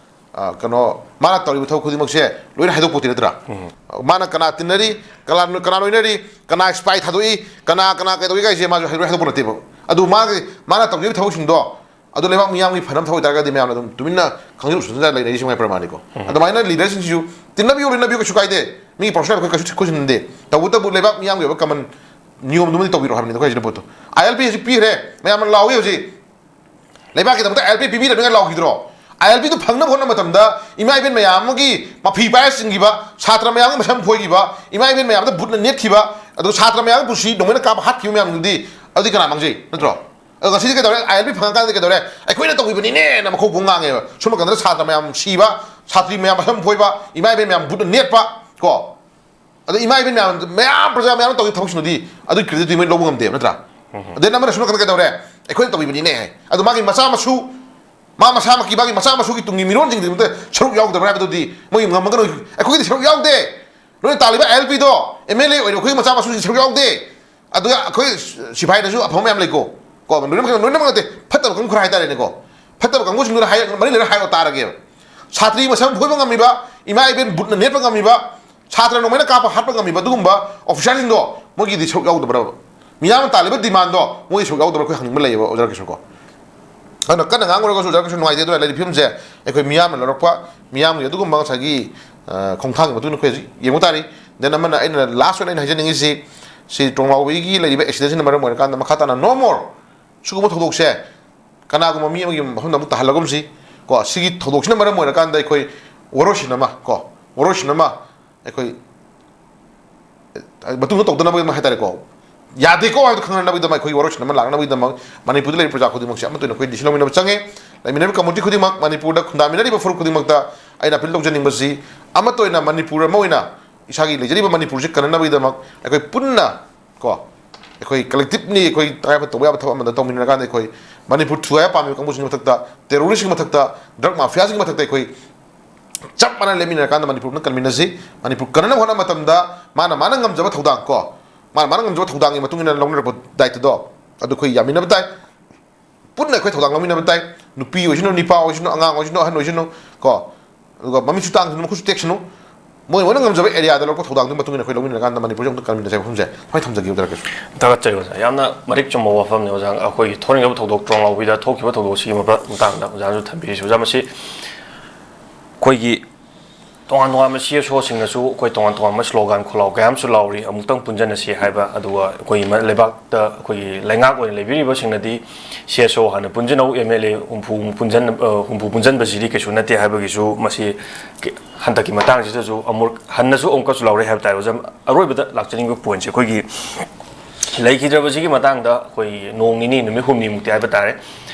ꯑ, ꯀꯩꯅꯣ, ꯃꯥꯅ ꯇꯧꯔꯤꯕ ꯊꯕꯛ ꯈꯨꯗꯤꯡꯃꯛꯁꯦ ꯂꯣꯏꯅ ꯍꯥꯏꯗꯣꯛꯄꯣꯠꯇꯦ ꯅꯠꯇ꯭ꯔꯥ? ꯎꯝ꯫ ꯃꯥꯅ ꯀꯅꯥ ꯇꯤꯟꯅꯔꯤ, ꯀꯅꯥ, ꯀꯅꯥ ꯂꯣꯏꯅꯔꯤ, ꯀꯅꯥ ꯁ꯭ꯄꯥꯏ ꯊꯥꯗꯣꯛꯏ, ꯀꯅꯥ, ꯀꯅꯥ ꯀꯩꯗꯧꯏ ꯀꯥꯏꯁꯦ ꯃꯥꯁꯨ ꯂꯣꯏ ꯍꯥꯏꯗꯣꯛꯄ ꯅꯠꯇꯦꯕ꯫ ꯑꯗꯨ ꯃꯥꯒꯤ, ꯃꯥꯅ ꯇꯧꯖꯔꯤꯕ ꯊꯕꯛꯁꯤꯡꯗꯣ ꯑꯗꯨ ꯂꯩꯕꯥꯛ ꯃꯤꯌꯥꯝꯒꯤ ꯐꯅꯕ ꯊꯕꯛ ꯑꯣꯏꯇꯥꯔꯒꯗꯤ ꯃꯌꯥꯝꯅ ꯑꯗꯨꯝ ꯇꯨꯃꯤꯟꯅ ꯈꯪꯖꯤꯜ ꯎꯁꯤꯟꯗꯅ ꯂꯩꯅꯔꯤꯁꯦ ꯃꯉꯥꯏ ꯄ꯭ꯔꯃꯥꯅꯤꯀꯣ꯫ ꯎꯝ꯫ ꯑꯗꯨꯃꯥꯏꯅ ꯂꯤꯗꯔꯁꯤꯡꯁꯤꯁꯨ ꯇꯤꯟꯅꯕꯤꯌꯨ, ꯂꯣꯏꯅꯕꯤꯌꯨ, ꯀꯩꯁꯨ ꯀꯥꯏꯗꯦ꯫ ꯃꯤꯒꯤ ꯄꯔꯁꯣꯅꯦꯜ ꯑꯩꯈꯣꯏ ꯀꯩꯁꯨ ꯈꯨꯠꯁꯤꯟꯅꯗꯦ꯫ ꯇꯧꯕꯇꯕꯨ ꯂꯩꯕꯥꯛ ꯃꯤꯌꯥꯝꯒꯤ ꯑꯣꯏꯕ ꯀꯃꯟ ꯅꯤꯌꯣꯝꯗꯨꯃꯗꯤ ꯇꯧꯕꯤꯔꯣ ꯍꯥꯏꯕꯅꯤꯗ ꯑꯩꯈꯣꯏ ꯍꯧꯖꯤꯛ ꯄꯣꯠꯇꯣ꯫ ꯑꯥꯏ ꯑꯦꯜ ꯄꯤ ꯍꯧꯖꯤꯛ ꯄꯤꯈ꯭ꯔꯦ, ꯃꯌꯥꯝꯅ ꯂꯥꯎꯏ ꯍꯧꯖꯤꯛ꯫ ꯂꯩꯕꯥꯛꯀꯤꯗꯃꯛꯇ ꯑꯥꯏ ꯑꯦꯜ ꯄꯤ ꯄꯤꯕꯤꯔꯕꯅꯤꯅ ꯂꯥꯎꯈꯤꯗ꯭ꯔꯣ? ꯑꯥꯏ ꯑꯦꯜ ꯄꯤꯗꯨ ꯐꯪꯅꯕ ꯍꯣꯠꯅꯕ ꯃꯇꯝꯗ ꯏꯃꯥ ꯏꯕꯦꯟ ꯃꯌꯥꯝ ꯑꯃꯒꯤ ꯃꯐꯤ ꯄꯥꯏꯔ ꯆꯤꯡꯈꯤꯕ, ꯁꯥꯇ꯭ꯔ ꯃꯌꯥꯝꯒꯤ ꯃꯁꯝ ꯐꯣꯏꯈꯤꯕ, ꯏꯃꯥ ꯏꯕꯦꯟ ꯃꯌꯥꯝꯗ ꯕꯨꯠꯅ ꯅꯦꯠꯈꯤꯕ, ꯑꯗꯨꯒ ꯁꯥꯇ꯭ꯔ ꯃꯌꯥꯝꯒꯤ ꯄꯨꯟꯁꯤ ꯅꯣꯡꯃꯩꯅ ꯀꯥꯞꯄ ꯍꯥꯠꯈꯤꯕ ꯃꯌꯥꯝꯗꯨꯗꯤ ꯑꯗꯨꯗꯤ ꯀꯅꯥ ꯃꯥꯡꯖꯩ? ꯅꯠꯇ꯭ꯔꯣ? ꯑꯗꯣ ꯉꯁꯤꯗꯤ ꯀꯩꯗꯧꯔꯦ? ꯑꯥꯏ ꯑꯦꯜ ꯄꯤ ꯐꯪꯉꯀꯥꯟꯗ ꯀꯩꯗꯧꯔꯦ? ꯑꯩꯈꯣꯏꯅ ꯇꯧꯈꯤꯕꯅꯤꯅꯦꯅ ꯃꯈꯣꯡ ꯄꯨꯡ ꯉꯥꯡꯉꯦꯕ꯫ ꯁꯨꯝꯕ ꯀꯥꯟꯗ ꯁꯥꯇ꯭ꯔ ꯃꯌꯥꯝ ꯁꯤꯕ, ꯁꯥꯇ꯭ꯔꯤ ꯃꯌꯥꯝ ꯃꯁꯝ ꯐꯣꯏꯕ, ꯏꯃꯥ ꯏꯕꯦꯟ ꯃꯌꯥꯝ ꯕꯨꯠꯅ ꯅꯦꯠꯄ ꯀꯣ, ꯑꯗ ꯏꯃꯥ ꯏꯕꯦꯟ ꯃꯌꯥꯝ, ꯃꯌꯥꯝ ꯄ꯭ꯔꯖꯥ ꯃꯌꯥꯝꯅ ꯇꯧꯔꯤꯕ ꯊꯕꯛꯁꯤꯡꯗꯨꯗꯤ ꯑꯗꯨꯒꯤ ꯀ꯭ꯔꯦꯗꯤꯠꯇꯤ ꯃꯣꯏ ꯂꯧꯕ ꯉꯝꯗꯦꯕ, ꯅꯠꯇ꯭ꯔꯥ? ꯎꯝ꯫ ꯑꯗꯩ ꯑꯃꯅ ꯁꯨꯝ ꯀꯩꯗꯧꯔꯦ? ꯑꯩꯈꯣꯏꯅ ꯇꯧꯕꯤꯕꯅꯤꯅꯦ ꯍꯥꯏ꯫ ꯑꯗꯨ ꯃꯥꯒꯤ ꯃꯆꯥ ꯃꯁꯨ, ꯃꯥ ꯃꯁꯥꯃꯛꯀꯤ, ꯃꯥꯒꯤ ꯃꯆꯥ ꯃꯁꯨꯒꯤ ꯇꯨꯡꯒꯤ ꯃꯤꯔꯣꯟꯁꯤꯡꯗꯨꯃꯛꯇ ꯁꯔꯨꯛ ꯌꯥꯎꯗꯕ꯭ꯔꯥ ꯍꯥꯏꯕꯗꯨꯗꯤ ꯃꯣꯏ ꯉꯝꯃꯒꯅꯨ꯫ ꯑꯩꯈꯣꯏꯒꯤꯗꯤ ꯁꯔꯨꯛ ꯌꯥꯎꯗꯦ꯫ ꯅꯣꯏꯅ ꯇꯥꯜꯂꯤꯕ ꯑꯥꯏ ꯑꯦꯜ ꯄꯤꯗꯣ ꯑꯦꯝ ꯑꯦꯜ ꯑꯦ ꯑꯣꯏꯔꯤꯕ ꯑꯩꯈꯣꯏꯒꯤ ꯃꯆꯥ ꯃꯁꯨꯁꯤꯡ ꯁꯔꯨꯛ ꯌꯥꯎꯗꯦ꯫ ꯑꯗꯨꯒ ꯑꯩꯈꯣꯏ ꯁꯤꯐꯥꯏꯗꯁꯨ ꯑꯐꯕ ꯃꯌꯥꯝ ꯂꯩꯀꯣ꯫ ꯀꯣ, ꯂꯣꯏꯅꯃꯛ, ꯂꯣꯏꯅꯃꯛ ꯅꯠꯇꯦ, ꯐꯠꯇꯕ ꯀꯥꯡꯕꯨ ꯈꯔ ꯍꯥꯏꯇꯥꯔꯦꯅꯦꯀꯣ꯫ ꯐꯠꯇꯕ ꯀꯥꯡꯕꯨꯁꯤꯡꯗꯨꯅ ꯍꯥꯏ-, ꯃꯔꯤ ꯂꯩꯅ ꯍꯥꯏꯔꯣ ꯇꯥꯔꯒꯦꯕ꯫ ꯁꯥꯇ꯭ꯔꯤ ꯃꯁꯝ ꯐꯣꯏꯕ ꯉꯝꯃꯤꯕ, ꯏꯃꯥ ꯏꯕꯦꯟ ꯕꯨꯠꯅ ꯅꯦꯠꯄ ꯉꯝꯃꯤꯕ, ꯁꯥꯇ꯭ꯔ ꯅꯣꯡꯃꯩꯅ ꯀꯥꯞꯄ ꯍꯥꯠꯄ ꯉꯝꯃꯤꯕ ꯑꯗꯨꯒꯨꯝꯕ ꯑꯣꯐꯤꯁꯥꯔꯁꯤꯡꯗꯣ ꯃꯣꯏꯒꯤꯗꯤ ꯁꯔꯨꯛ ꯌꯥꯎꯗꯕ꯭ꯔꯕ? ꯃꯤꯌꯥꯝꯅ ꯇꯥꯜꯂꯤꯕ ꯗꯤꯃꯥꯟꯗꯣ ꯃꯣꯏꯒꯤ ꯁꯔꯨꯛ ꯌꯥꯎꯗꯕ꯭ꯔꯥ? ꯑꯩꯈꯣꯏ ꯍꯪꯅꯤꯡꯕ ꯂꯩꯌꯦꯕ ꯑꯣꯖꯥ ꯔꯥꯀꯦꯁꯣꯔ ꯀꯣ꯫ ꯑꯗꯨꯅ ꯀꯟꯅ ꯉꯥꯡꯉꯨꯔꯒꯁꯨ ꯑꯣꯖꯥ ꯔꯥꯀꯦꯁꯣꯔ ꯅꯨꯡꯉꯥꯏꯇꯦ꯫ ꯑꯗꯨꯅ ꯂꯩꯔꯤꯕ ꯐꯤꯕꯝꯁꯦ ꯑꯩꯈꯣꯏ ꯃꯤꯌꯥꯝꯅ ꯂꯧꯔꯛꯄ, ꯃꯤꯌꯥꯝꯒꯤ ꯑꯗꯨꯒꯨꯝꯕ ꯉꯁꯥꯏꯒꯤ, ꯑ, ꯈꯣꯡꯊꯥꯡꯒꯤ ꯃꯇꯨꯡ ꯏꯟꯅ ꯑꯩꯈꯣꯏ ꯍꯧꯖꯤꯛ ꯌꯦꯡꯕ ꯇꯥꯔꯤ꯫ Then ꯑꯃꯅ ꯑꯩꯅ ꯂꯥꯁ ꯑꯣꯏꯅ ꯑꯩꯅ ꯍꯥꯏꯖꯅꯤꯡꯉꯤꯁꯤ, ꯁꯤ ꯇ꯭ꯔꯣꯡꯂꯥꯎꯕꯤꯒꯤ ꯂꯩꯔꯤꯕ ꯑꯦꯛꯁꯤꯗꯦꯟꯁꯤꯅ ꯃꯔꯝ ꯑꯣꯏꯔꯀꯥꯟꯗ ꯃꯈꯥ ꯇꯥꯅ no more ꯁꯤꯒꯨꯝꯕ ꯊꯧꯗꯣꯛꯁꯦ ꯀꯅꯥꯒꯨꯝꯕ ꯃꯤ ꯑꯃꯒꯤ ꯃꯐꯝꯗ ꯑꯃꯨꯛ ꯇꯥꯍꯜꯂꯒꯨꯝꯁꯤ ꯀꯣ꯫ ꯁꯤꯒꯤ ꯊꯧꯗꯣꯛꯁꯤꯅ ꯃꯔꯝ ꯑꯣꯏꯔꯀꯥꯟꯗ ꯑꯩꯈꯣꯏ ꯋꯥꯔꯣꯏꯁꯤꯟ ꯑꯃ ꯀꯣ, ꯋꯥꯔꯣꯏꯁꯤꯟ ꯑꯃ ꯑꯩꯈꯣꯏ ꯃꯇꯨꯡꯗ ꯇꯧꯗꯅꯕꯒꯤꯗꯃꯛ ꯍꯥꯏꯇꯥꯔꯦꯀꯣ, ꯌꯥꯗꯦꯀꯣ ꯍꯥꯏꯕꯗꯨ ꯈꯪꯍꯟꯅꯕꯒꯤꯗꯃꯛ, ꯑꯩꯈꯣꯏꯒꯤ ꯋꯥꯔꯣꯏꯁꯤꯟ ꯑꯃ ꯂꯥꯛꯅꯕꯒꯤꯗꯃꯛ ꯃꯅꯤꯄꯨꯔꯗ ꯂꯩꯔꯤꯕ ꯄ꯭ꯔꯖꯥ ꯈꯨꯗꯤꯡꯃꯛꯁꯦ ꯑꯃꯠꯇ ꯑꯣꯏꯅ ꯑꯩꯈꯣꯏ decision ꯂꯧꯃꯤꯟꯅꯕ ꯆꯪꯉꯦ꯫ ꯂꯩꯃꯤꯟꯅꯔꯤꯕ community ꯈꯨꯗꯤꯡꯃꯛ, ꯃꯅꯤꯄꯨꯔꯗ ꯈꯨꯟꯗꯥꯃꯤꯟꯅꯔꯤꯕ ꯐꯨꯔꯨꯞ ꯈꯨꯗꯤꯡꯃꯛꯇ ꯑꯩꯅ appeal ꯇꯧꯖꯅꯤꯡꯕꯁꯤ, ꯑꯃꯠꯇ ꯑꯣꯏꯅ ꯃꯅꯤꯄꯨꯔ ꯑꯃ ꯑꯣꯏꯅ ꯏꯁꯥꯒꯤ ꯂꯩꯖꯔꯤꯕ ꯃꯅꯤꯄꯨꯔꯁꯤ ꯀꯟꯅꯅꯕꯒꯤꯗꯃꯛ ꯑꯩꯈꯣꯏ ꯄꯨꯟꯅ ꯀꯣ, ꯑꯩꯈꯣꯏ collectively ꯑꯩꯈꯣꯏ ꯇꯉꯥꯏꯐꯗ ꯇꯧꯕ ꯌꯥꯕ ꯊꯕꯛ ꯑꯃꯗ ꯇꯧꯃꯤꯟꯅꯔꯀꯥꯟꯗ ꯑꯩꯈꯣꯏ ꯃꯅꯤꯄꯨꯔ ꯊꯨꯒꯥꯏꯕ ꯄꯥꯝꯃꯤꯕ ꯀꯥꯡꯕꯨꯁꯤꯡꯒꯤ ꯃꯊꯛꯇ, terroristꯁꯤꯡꯒꯤ ꯃꯊꯛꯇ, drug mafiaꯁꯤꯡꯒꯤ ꯃꯊꯛꯇ ꯑꯩꯈꯣꯏ ꯆꯞ ꯃꯥꯟꯅ ꯂꯦꯞꯃꯤꯟꯅꯔꯀꯥꯟꯗ ꯃꯅꯤꯄꯨꯔ ꯄꯨꯟꯅ ꯀꯟꯃꯤꯟꯅꯁꯤ꯫ ꯃꯅꯤꯄꯨꯔ ꯀꯟꯅꯅꯕ ꯍꯣꯠꯅꯕ ꯃꯇꯝꯗ ꯃꯥꯅ ꯃꯥꯅ ꯉꯝꯖꯕ ꯊꯧꯗꯥꯡ ꯀꯣ, ꯃꯥꯅ ꯃꯥꯅ ꯉꯝꯖꯕ ꯊꯧꯗꯥꯡꯒꯤ ꯃꯇꯨꯡ ꯏꯟꯅ ꯂꯧꯅꯔꯛꯄ ꯗꯥꯏꯇꯗꯣ ꯑꯗꯨ ꯑꯩꯈꯣꯏ ꯌꯥꯃꯤꯟꯅꯕ ꯇꯥꯏ꯫ ꯄꯨꯟꯅ ꯑꯩꯈꯣꯏ ꯊꯧꯗꯥꯡ ꯂꯧꯃꯤꯟꯅꯕ ꯇꯥꯏ꯫ ꯅꯨꯄꯤ ꯑꯣꯏꯁꯅꯨ, ꯅꯤꯄꯥ ꯑꯣꯏꯁꯅꯨ, ꯑꯉꯥꯡ ꯑꯣꯏꯁꯅꯨ, ꯑꯍꯟ ꯑꯣꯏꯁꯅꯨ ꯀꯣ, ꯑꯗꯨꯒ ꯃꯃꯤꯠꯁꯨ ꯇꯥꯡꯁꯅꯨ, ꯃꯈꯨꯠꯁꯨ ꯇꯦꯛꯁꯅꯨ, ꯃꯣꯏ ꯃꯣꯏꯅ ꯉꯝꯖꯕ areaꯗ ꯂꯧꯔꯛꯄ ꯊꯧꯗꯥꯡꯗꯨꯒꯤ ꯃꯇꯨꯡ ꯏꯟꯅ ꯑꯩꯈꯣꯏ ꯂꯧꯃꯤꯟꯅꯔꯀꯥꯟꯗ ꯃꯅꯤꯄꯨꯔꯁꯦ ꯑꯃꯨꯛꯇ ꯀꯟꯃꯤꯟꯅꯁꯦ ꯍꯥꯏꯕ ꯋꯥꯐꯝꯁꯦ ꯁꯨꯃꯥꯏꯅ ꯊꯝꯖꯒꯦ ꯑꯣꯖꯥ ꯔꯥꯀꯦꯁ꯫ ꯊꯥꯒꯠꯆꯔꯤ ꯑꯣꯖꯥ꯫ ꯌꯥꯝꯅ ꯃꯔꯤꯛ ꯆꯨꯝꯕ ꯋꯥꯐꯝꯅꯤ ꯑꯣꯖꯥ꯫ ꯑꯩꯈꯣꯏꯒꯤ ꯊꯣꯛꯅꯤꯡꯉꯕ ꯊꯧꯗꯣꯛ ꯇ꯭ꯔꯣꯡꯂꯥꯎꯕꯤꯗ ꯊꯣꯛꯈꯤꯕ ꯊꯧꯗꯣꯛꯁꯤꯒꯤ ꯃꯄ-, ꯃꯇꯥꯡꯗ ꯑꯣꯖꯥꯅꯁꯨ ꯊꯝꯕꯤꯔꯤꯁꯤ꯫ ꯑꯣꯖꯥ, ꯃꯁꯤ ꯑꯩꯈꯣꯏꯒꯤ ꯇꯣꯉꯥꯟ ꯇꯣꯉꯥꯟꯕ CSOꯁꯤꯡꯅꯁꯨ ꯑꯩꯈꯣꯏ ꯇꯣꯉꯥꯟ ꯇꯣꯉꯥꯟꯕ slogan ꯈꯣꯜꯂꯥꯎ ꯀꯌꯥ ꯑꯃꯁꯨ ꯂꯥꯎꯔꯤ, "ꯑꯃꯨꯛꯇꯪ ꯄꯨꯟꯖꯟꯅꯁꯤ" ꯍꯥꯏꯕ꯫ ꯑꯗꯨꯒ ꯑꯩꯈꯣꯏꯒꯤ ꯃ-, ꯂꯩꯕꯥꯛꯇ ꯑꯩꯈꯣꯏꯒꯤ ꯂꯩꯉꯥꯛ ꯑꯣꯏꯅ ꯂꯩꯕꯤꯔꯤꯕꯁꯤꯡꯅꯗꯤ CSO ꯍꯥꯟꯅ ꯄꯨꯟꯖꯟꯅꯧ, MLA ꯍꯨꯝꯐꯨ ꯄꯨꯟꯖꯟ-, ꯑ, ꯍꯨꯝꯐꯨ ꯄꯨꯟꯖꯟꯕꯁꯤꯗꯤ ꯀꯩꯁꯨ ꯅꯠꯇꯦ ꯍꯥꯏꯕꯒꯤꯁꯨ ꯃꯁꯤ ꯀ-, ꯍꯟꯗꯛꯀꯤ ꯃꯇꯥꯡꯁꯤꯗꯁꯨ ꯑꯃꯨꯛ ꯍꯟꯅꯁꯨ ꯑꯃꯨꯛꯀꯁꯨ ꯂꯥꯎꯔꯦ ꯍꯥꯏꯕ ꯇꯥꯔꯦ꯫ ꯑꯣꯖꯥ, ꯑꯔꯣꯏꯕꯗ ꯂꯥꯛꯆꯅꯤꯡꯕ pointꯁꯦ ꯑꯩꯈꯣꯏꯒꯤ ꯂꯩꯈꯤꯗ꯭ꯔꯕꯁꯤꯒꯤ ꯃꯇꯥꯡꯗ ꯑꯩꯈꯣꯏ ꯅꯣꯡ ꯅꯤꯅꯤ, ꯅꯨꯃꯤꯠ ꯍꯨꯝꯅꯤꯃꯨꯛꯇꯤ ꯍꯥꯏꯕ ꯇꯥꯔꯦ,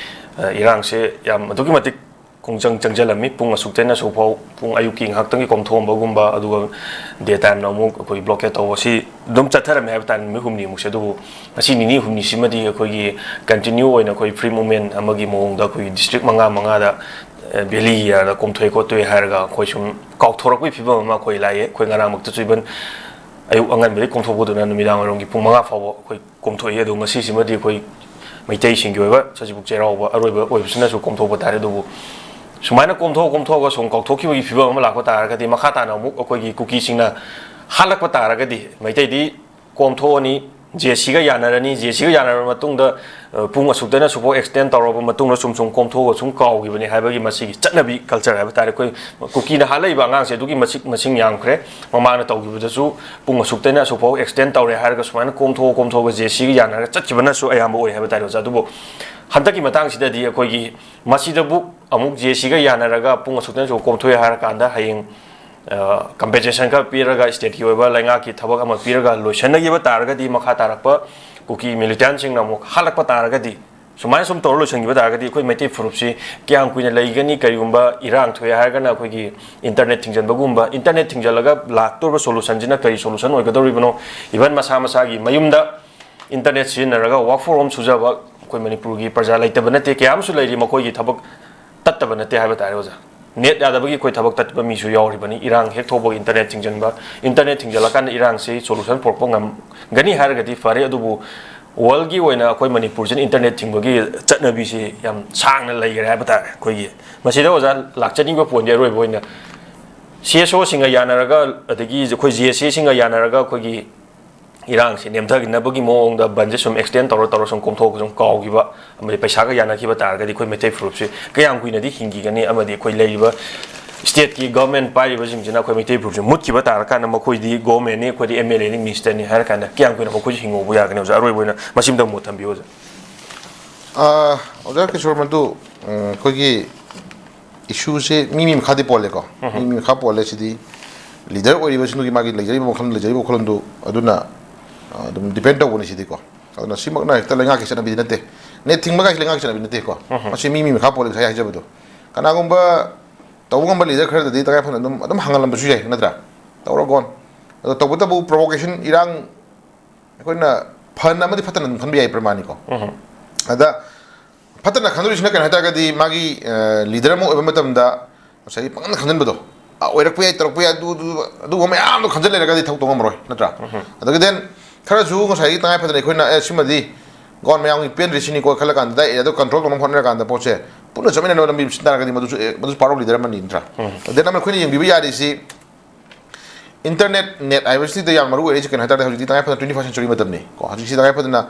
ꯑ, ꯏꯔꯥꯡꯁꯦ ꯌꯥꯝ ꯑꯗꯨꯛꯀꯤ ꯃꯇꯤꯛ ꯈꯣꯡꯖꯪ ꯆꯪꯁꯤꯜꯂꯝꯃꯤ꯫ ꯄꯨꯡ ꯑꯁꯨꯛꯇꯩꯅ ꯑꯁꯨꯛ ꯐꯥꯎ, ꯄꯨꯡ ꯑꯌꯨꯛꯀꯤ ꯉꯥꯏꯍꯥꯛꯇꯪꯒꯤ ꯀꯣꯝꯊꯣꯛꯑꯝꯕꯒꯨꯝꯕ, ꯑꯗꯨꯒ day timeꯅ ꯑꯃꯨꯛ ꯑꯩꯈꯣꯏ blockade ꯇꯧꯕ, ꯁꯤ ꯑꯗꯨꯝ ꯆꯠꯊꯔꯝꯃꯦ ꯍꯥꯏꯕ ꯇꯥꯔꯦ ꯅꯨꯃꯤꯠ ꯍꯨꯝꯅꯤꯃꯨꯛꯁꯦ꯫ ꯑꯗꯨꯕꯨ ꯉꯁꯤ ꯅꯤꯅꯤ ꯍꯨꯝꯅꯤꯁꯤꯃꯗꯤ ꯑꯩꯈꯣꯏꯒꯤ continue ꯑꯣꯏꯅ ꯑꯩꯈꯣꯏ free movement ꯑꯃꯒꯤ ꯃꯑꯣꯡꯗ ꯑꯩꯈꯣꯏꯒꯤ district ꯃꯉꯥ ꯃꯉꯥꯗ, ꯑ, valley areaꯗ ꯀꯣꯝꯊꯣꯛꯑꯦ ꯈꯣꯠꯇꯣꯛꯑꯦ ꯍꯥꯏꯔꯒ ꯑꯩꯈꯣꯏ ꯁꯨꯝ ꯀꯥꯎꯊꯣꯔꯛꯄꯒꯤ ꯐꯤꯕꯝ ꯑꯃ ꯑꯩꯈꯣꯏ ꯂꯥꯛꯑꯦ꯫ ꯑꯩꯈꯣꯏ ꯉꯔꯥꯡꯃꯛꯇꯁꯨ even ꯑꯌꯨꯛ ꯑꯉꯟꯕꯗꯒꯤ ꯀꯣꯝꯊꯣꯛꯄꯗꯨꯅ ꯅꯨꯃꯤꯗꯥꯡ ꯋꯥꯏꯔꯝꯒꯤ ꯄꯨꯡ ꯃꯉꯥ ꯐꯥꯎꯕ ꯑꯩꯈꯣꯏ ꯀꯣꯝꯊꯣꯛꯏ꯫ ꯑꯗꯣ ꯉꯁꯤꯁꯤꯃꯗꯤ ꯑꯩꯈꯣꯏ ꯃꯩꯇꯩꯁꯤꯡꯒꯤ ꯑꯣꯏꯕ ꯁꯖꯤꯕꯨ ꯆꯩꯔꯥꯎꯕ ꯑꯔꯣꯏꯕ ꯑꯣꯏꯕꯁꯤꯅꯁꯨ ꯀꯣꯝꯊꯣꯛꯄ ꯇꯥꯔꯦ꯫ ꯑꯗꯨꯕꯨ ꯁꯨꯃꯥꯏꯅ ꯀꯣꯝꯊꯣꯛ ꯀꯣꯝꯊꯣꯛꯑꯒ ꯁꯨꯝ ꯀꯥꯎꯊꯣꯛꯈꯤꯕꯒꯤ ꯐꯤꯕꯝ ꯑꯃ ꯂꯥꯛꯄ ꯇꯥꯔꯒꯗꯤ, ꯃꯈꯥ ꯇꯥꯅ ꯑꯃꯨꯛ ꯑꯩꯈꯣꯏꯒꯤ ꯀꯨꯀꯤꯁꯤꯡꯅ ꯍꯥꯠꯂꯛꯄ ꯇꯥꯔꯒꯗꯤ, ꯃꯩꯇꯩꯗꯤ ꯀꯣꯝꯊꯣꯛꯑꯅꯤ, ꯖꯦ ꯁꯤꯒ ꯌꯥꯅꯔꯅꯤ꯫ ꯖꯦ ꯁꯤꯒ ꯌꯥꯅꯔꯕ ꯃꯇꯨꯡꯗ, ꯑ, ꯄꯨꯡ ꯑꯁꯨꯛꯇꯩꯅ ꯑꯁꯨꯛꯐꯥꯎ ꯑꯦꯛꯁꯇꯦꯟ ꯇꯧꯔꯕ ꯃꯇꯨꯡꯗ ꯁꯨꯝ ꯁꯨꯝ ꯀꯣꯝꯊꯣꯛꯑꯒ ꯁꯨꯝ ꯀꯥꯎꯈꯤꯕꯅꯤ ꯍꯥꯏꯕꯒꯤ ꯃꯁꯤꯒꯤ ꯆꯠꯅꯕꯤ, ꯀꯜꯆꯔ ꯍꯥꯏꯕ ꯇꯥꯔꯦ꯫ ꯑꯩꯈꯣꯏ ꯀꯨꯀꯤꯅ ꯍꯥꯠꯂꯛꯏꯕ ꯑꯉꯥꯡꯁꯦ ꯑꯗꯨꯒꯤ ꯃꯁꯤꯡ, ꯃꯁꯤꯡ ꯌꯥꯝꯈ꯭ꯔꯦ꯫ ꯃꯃꯥꯡꯗ ꯇꯧꯈꯤꯕꯗꯁꯨ ꯄꯨꯡ ꯑꯁꯨꯛꯇꯩꯅ ꯑꯁꯨꯛꯐꯥꯎ ꯑꯦꯛꯁꯇꯦꯟ ꯇꯧꯔꯦ ꯍꯥꯏꯔꯒ ꯁꯨꯃꯥꯏꯅ ꯀꯣꯝꯊꯣꯛꯑ ꯀꯣꯝꯊꯣꯛꯑꯒ ꯖꯦ ꯁꯤꯒ ꯌꯥꯅꯔꯒ ꯆꯠꯈꯤꯕꯅꯁꯨ ꯑꯌꯥꯝꯕ ꯑꯣꯏ ꯍꯥꯏꯕ ꯇꯥꯔꯦ, ꯑꯣꯖꯥ꯫ ꯑꯗꯨꯕꯨ ꯍꯟꯗꯛꯀꯤ ꯃꯇꯥꯡꯁꯤꯗꯗꯤ ꯑꯩꯈꯣꯏꯒꯤ ꯃꯁꯤꯗꯕꯨ ꯑꯃꯨꯛ ꯖꯦ ꯁꯤꯒ ꯌꯥꯅꯔꯒ ꯄꯨꯡ ꯑꯁꯨꯛꯇꯅꯁꯨ ꯀꯣꯝꯊꯣꯛꯑꯦ ꯍꯥꯏꯔꯀꯥꯟꯗ, ꯍꯌꯦꯡ, ꯑ, ꯀꯝꯄꯦꯟꯁꯦꯁꯟ ꯈꯔ ꯄꯤꯔꯒ, ꯁ꯭ꯇꯦꯠꯀꯤ ꯑꯣꯏꯕ ꯂꯩꯉꯥꯛꯀꯤ ꯊꯕꯛ ꯑꯃ ꯄꯤꯔꯒ ꯂꯣꯏꯁꯤꯟꯅꯈꯤꯕ ꯇꯥꯔꯒꯗꯤ, ꯃꯈꯥ ꯇꯥꯔꯛꯄ ꯀꯨꯀꯤ ꯃꯤꯂꯤꯇꯦꯟꯁꯤꯡꯅ ꯑꯃꯨꯛ ꯍꯥꯠꯂꯛꯄ ꯇꯥꯔꯒꯗꯤ, ꯁꯨꯃꯥꯏꯅ ꯁꯨꯝ ꯇꯧꯔ ꯂꯣꯏꯁꯤꯟꯈꯤꯕ ꯇꯥꯔꯒꯗꯤ, ꯑꯩꯈꯣꯏ ꯃꯩꯇꯩ ꯐꯨꯔꯨꯞꯁꯤ ꯀꯌꯥꯝ ꯀꯨꯏꯅ ꯂꯩꯒꯅꯤ? ꯀꯔꯤꯒꯨꯝꯕ ꯏꯔꯥꯡ ꯊꯣꯛꯑꯦ ꯍꯥꯏꯔꯒꯅ ꯑꯩꯈꯣꯏꯒꯤ ꯏꯟꯇꯔꯅꯦꯠ ꯊꯤꯡꯖꯤꯟꯕꯒꯨꯝꯕ, ꯏꯟꯇꯔꯅꯦꯠ ꯊꯤꯡꯖꯤꯜꯂꯒ ꯂꯥꯛꯇꯧꯔꯤꯕ ꯁꯣꯂꯨꯁꯟꯁꯤꯅ ꯀꯔꯤ ꯁꯣꯂꯨꯁꯟ ꯑꯣꯏꯒꯗꯧꯔꯤꯕꯅꯣ? ꯏꯚꯟ ꯃꯁꯥ ꯃꯁꯥꯒꯤ ꯃꯌꯨꯝꯗ ꯏꯟꯇꯔꯅꯦꯠ ꯁꯤꯖꯤꯟꯅꯔꯒ work from home ꯁꯨꯖꯕ ꯑꯩꯈꯣꯏ ꯃꯅꯤꯄꯨꯔꯒꯤ ꯄ꯭ꯔꯖꯥ ꯂꯩꯇꯕ ꯅꯠꯇꯦ, ꯀꯌꯥ ꯑꯃꯁꯨ ꯂꯩꯔꯤ, ꯃꯈꯣꯏꯒꯤ ꯊꯕꯛ ꯇꯠꯇꯕ ꯅꯠꯇꯦ ꯍꯥꯏꯕ ꯇꯥꯔꯦ, ꯑꯣꯖꯥ꯫ ꯅꯦꯠ ꯌꯥꯗꯕꯒꯤ ꯑꯩꯈꯣꯏ ꯊꯕꯛ ꯇꯠꯄ ꯃꯤꯁꯨ ꯌꯥꯎꯔꯤꯕꯅꯤ꯫ ꯏꯔꯥꯡ ꯍꯦꯛ ꯊꯣꯛꯄꯒ ꯏꯟꯇꯔꯅꯦꯠ ꯊꯤꯡꯖꯤꯟꯕ, ꯏꯟꯇꯔꯅꯦꯠ ꯊꯤꯡꯖꯤꯜꯂꯀꯥꯟꯗ ꯏꯔꯥꯡꯁꯤ ꯁꯣꯂꯨꯁꯟ ꯄꯨꯔꯛꯄ ꯉꯝꯒꯅꯤ ꯍꯥꯏꯔꯒꯗꯤ ꯐꯔꯦ, ꯑꯗꯨꯕꯨ ꯋꯥꯔꯜꯒꯤ ꯑꯣꯏꯅ ꯑꯩꯈꯣꯏ ꯃꯅꯤꯄꯨꯔꯁꯤꯅ ꯏꯟꯇꯔꯅꯦꯠ ꯊꯤꯡꯕꯒꯤ ꯆꯠꯅꯕꯤꯁꯤ ꯌꯥꯝ ꯁꯥꯡꯅ ꯂꯩꯈ꯭ꯔꯦ ꯍꯥꯏꯕ ꯇꯥꯔꯦ꯫ ꯑꯩꯈꯣꯏꯒꯤ ꯃꯁꯤꯗ, ꯑꯣꯖꯥ, ꯂꯥꯛꯆꯅꯤꯡꯕ ꯄꯣꯏꯟꯗꯤ ꯑꯔꯣꯏꯕ ꯑꯣꯏꯅ ꯁꯤ ꯑꯦꯁ ꯑꯣꯁꯤꯡꯒ ꯌꯥꯅꯔꯒ, ꯑꯗꯒꯤ ꯑꯩꯈꯣꯏ ꯖꯦ ꯑꯦꯁ ꯑꯦꯁꯤꯡꯒ ꯌꯥꯅꯔꯒ ꯑꯩꯈꯣꯏꯒꯤ ꯏꯔꯥꯡꯁꯤ ꯅꯦꯝꯊꯅꯕꯒꯤ ꯃꯑꯣꯡꯗ ꯕꯟꯁꯦ ꯁꯨꯝ ꯑꯦꯛꯁꯇꯦꯟ ꯇꯧꯔ ꯇꯧꯔ ꯁꯨꯝ ꯀꯣꯝꯊꯣꯛꯑꯒ ꯁꯨꯝ ꯀꯥꯎꯈꯤꯕ, ꯑꯃꯗꯤ ꯄꯩꯁꯥꯒ ꯌꯥꯅꯈꯤꯕ ꯇꯥꯔꯒꯗꯤ ꯑꯩꯈꯣꯏ ꯃꯩꯇꯩ ꯐꯨꯔꯨꯞꯁꯤ ꯀꯌꯥꯝ ꯀꯨꯏꯅꯗꯤ ꯍꯤꯡꯈꯤꯒꯅꯤ? ꯑꯃꯗꯤ ꯑꯩꯈꯣꯏ ꯂꯩꯔꯤꯕ ꯁ꯭ꯇꯦꯠꯀꯤ ꯒꯣꯔꯃꯦꯟ ꯄꯥꯏꯔꯤꯕꯁꯤꯡꯁꯤꯅ ꯑꯩꯈꯣꯏ ꯃꯩꯇꯩ ꯐꯨꯔꯨꯞꯁꯤ ꯃꯨꯠꯈꯤꯕ ꯇꯥꯔꯀꯥꯟꯗ, ꯃꯈꯣꯏꯗꯤ ꯒꯣꯔꯃꯦꯟꯅꯤ, ꯑꯩꯈꯣꯏꯗꯤ ꯑꯦꯝ ꯑꯦꯜ ꯑꯦꯅꯤ, ꯃꯤꯅꯤꯁꯇꯔꯅꯤ ꯍꯥꯏꯔ ꯀꯥꯟꯗ ꯀꯌꯥꯝ ꯀꯨꯏꯅ ꯃꯈꯣꯏꯁꯨ ꯍꯤꯡꯍꯧꯕ ꯌꯥꯒꯅꯤ, ꯑꯣꯖꯥ? ꯑꯔꯣꯏꯕ ꯑꯣꯏꯅ ꯃꯁꯤꯝꯇ ꯃꯣꯠ ꯊꯝꯕꯤꯌꯨ, ꯑꯣꯖꯥ꯫ ꯑꯥ, ꯑꯣꯖꯥ ꯀꯤꯁꯣꯔ, ꯃꯗꯨ, ꯎꯝ, ꯑꯩꯈꯣꯏꯒꯤ ꯏꯁꯨꯁꯦ ꯃꯤ ꯃꯤ ꯃꯈꯥꯗꯤ ꯄꯣꯜꯂꯦꯀꯣ꯫ ꯎꯝ꯫ ꯃꯤ ꯃꯤ ꯃꯈꯥ ꯄꯣꯜꯂꯦ꯫ ꯁꯤꯗꯤ ꯂꯤꯗꯔ ꯑꯣꯏꯔꯤꯕꯁꯤꯡꯗꯨꯒꯤ ꯃꯥꯒꯤ ꯂꯩꯖꯔꯤꯕ ꯋꯥꯈꯜ, ꯂꯩꯖꯔꯤꯕ ꯋꯥꯈꯜꯂꯣꯟꯗꯨ ꯑꯗꯨꯅ, ꯑ, ꯑꯗꯨꯝ ꯗꯤꯄꯦꯟ ꯇꯧꯕꯅꯤ ꯁꯤꯗꯤꯀꯣ꯫ ꯑꯗꯨꯅ ꯁꯤꯃꯛꯅ ꯍꯦꯛꯇ ꯂꯩꯉꯥꯛꯀꯤ ꯆꯠꯅꯕꯤꯗꯤ ꯅꯠꯇꯦ꯫ ꯅꯦꯠ ꯊꯤꯡꯕ ꯀꯥꯏꯁꯤ ꯂꯩꯉꯥꯛꯀꯤ ꯆꯠꯅꯕꯤ ꯅꯠꯇꯦꯀꯣ꯫ ꯎꯝ꯫ ꯃꯁꯤ ꯃꯤ ꯃꯤ ꯃꯈꯥ ꯄꯣꯜꯂꯦ, ꯉꯁꯥꯏ ꯍꯥꯏꯖꯕꯗꯣ꯫ ꯀꯅꯥꯒꯨꯝꯕ ꯇꯧꯕ ꯉꯝꯕ ꯂꯤꯗꯔ ꯈꯔꯗꯗꯤ ꯇꯉꯥꯏ ꯐꯗꯅ ꯑꯗꯨꯝ, ꯑꯗꯨꯝ ꯍꯪꯍꯜꯂꯝꯕꯁꯨ ꯌꯥꯏ, ꯅꯠꯇ꯭ꯔꯥ? ꯇꯧꯔꯒꯣꯟ꯫ ꯑꯗꯣ ꯇꯧꯕꯇꯕꯨ ꯄ꯭ꯔꯣꯚꯣꯀꯦꯁꯟ, ꯏꯔꯥꯡ, ꯑꯩꯈꯣꯏꯅ ꯐꯅ ꯑꯃꯗꯤ ꯐꯠꯇꯅ ꯑꯗꯨꯝ ꯈꯟꯕ ꯌꯥꯏ, ꯄ꯭ꯔꯃꯥꯅꯤꯀꯣ꯫ ꯎꯝ꯫ ꯑꯗ ꯐꯠꯇꯅ ꯈꯟꯗꯣꯔꯤꯁꯤꯅ ꯀꯩꯅꯣ ꯍꯥꯏꯇꯥꯔꯒꯗꯤ, ꯃꯥꯒꯤ, ꯑ, ꯂꯤꯗꯔ ꯑꯃ ꯑꯣꯏꯕ ꯃꯇꯝꯗ ꯉꯁꯥꯏꯒꯤ ꯄꯪꯈꯟꯗ ꯈꯟꯖꯟꯕꯗꯣ, ꯑ, ꯑꯣꯏꯔꯛꯄ ꯌꯥꯏ, ꯇꯧꯔꯛꯄ ꯌꯥꯏ, ꯑꯗꯨ, ꯑꯗꯨ, ꯑꯗꯨꯒꯨꯝꯕ ꯃꯌꯥꯝꯗꯣ ꯈꯟꯖꯜ ꯂꯩꯔꯒꯗꯤ ꯊꯕꯛ ꯇꯧ ꯉꯝꯃꯔꯣꯏ, ꯅꯠꯇ꯭ꯔꯥ? ꯎꯝ꯫ ꯑꯗꯒꯤ then ꯈꯔꯁꯨ ꯉꯁꯥꯏꯒꯤ ꯇꯉꯥꯏ ꯐꯗꯅ ꯑꯩꯈꯣꯏꯅ, "ꯑꯦ, ꯁꯤꯃꯗꯤ ꯒꯣꯟ ꯃꯌꯥꯝꯒꯤ ꯄꯦꯟꯗ꯭ꯔꯤ ꯁꯤꯅꯤꯀꯣ" ꯈꯜꯂ ꯀꯥꯟꯗ, ꯑꯦ, ꯑꯗꯨ ꯀꯟꯇ꯭ꯔꯣꯜ ꯇꯧꯅꯕ ꯍꯣꯠꯅꯔ ꯀꯥꯟꯗ ꯄꯣꯠꯁꯦ ꯄꯨꯟꯅ ꯆꯠꯃꯤꯟꯅꯅꯕ ꯂꯝꯕꯤ ꯑꯃ ꯁꯤꯟ ꯇꯥꯔꯒꯗꯤ ꯃꯗꯨꯁꯨ, ꯑꯦ, ꯃꯗꯨꯁꯨ part of leader ꯑꯃꯅꯤ ꯅꯠꯇ꯭ꯔꯥ? ꯎꯝ꯫ ꯑꯗꯨꯅ ꯑꯩꯈꯣꯏꯅ ꯌꯦꯡꯕꯤꯕ ꯌꯥꯔꯤꯁꯤ internet, net ꯍꯥꯏꯕꯁꯤꯗ ꯌꯥꯝ ꯃꯔꯨ ꯑꯣꯏꯔꯤꯁꯤ ꯀꯩꯅꯣ ꯍꯥꯏ ꯇꯥꯔꯗꯤ, ꯍꯧꯖꯤꯛꯇꯤ ꯇꯉꯥꯏ ꯐꯗꯅ twenty first century ꯃꯇꯝꯅꯤ ꯀꯣ꯫ ꯍꯧꯖꯤꯛꯁꯤ ꯇꯉꯥꯏ ꯐꯗꯅ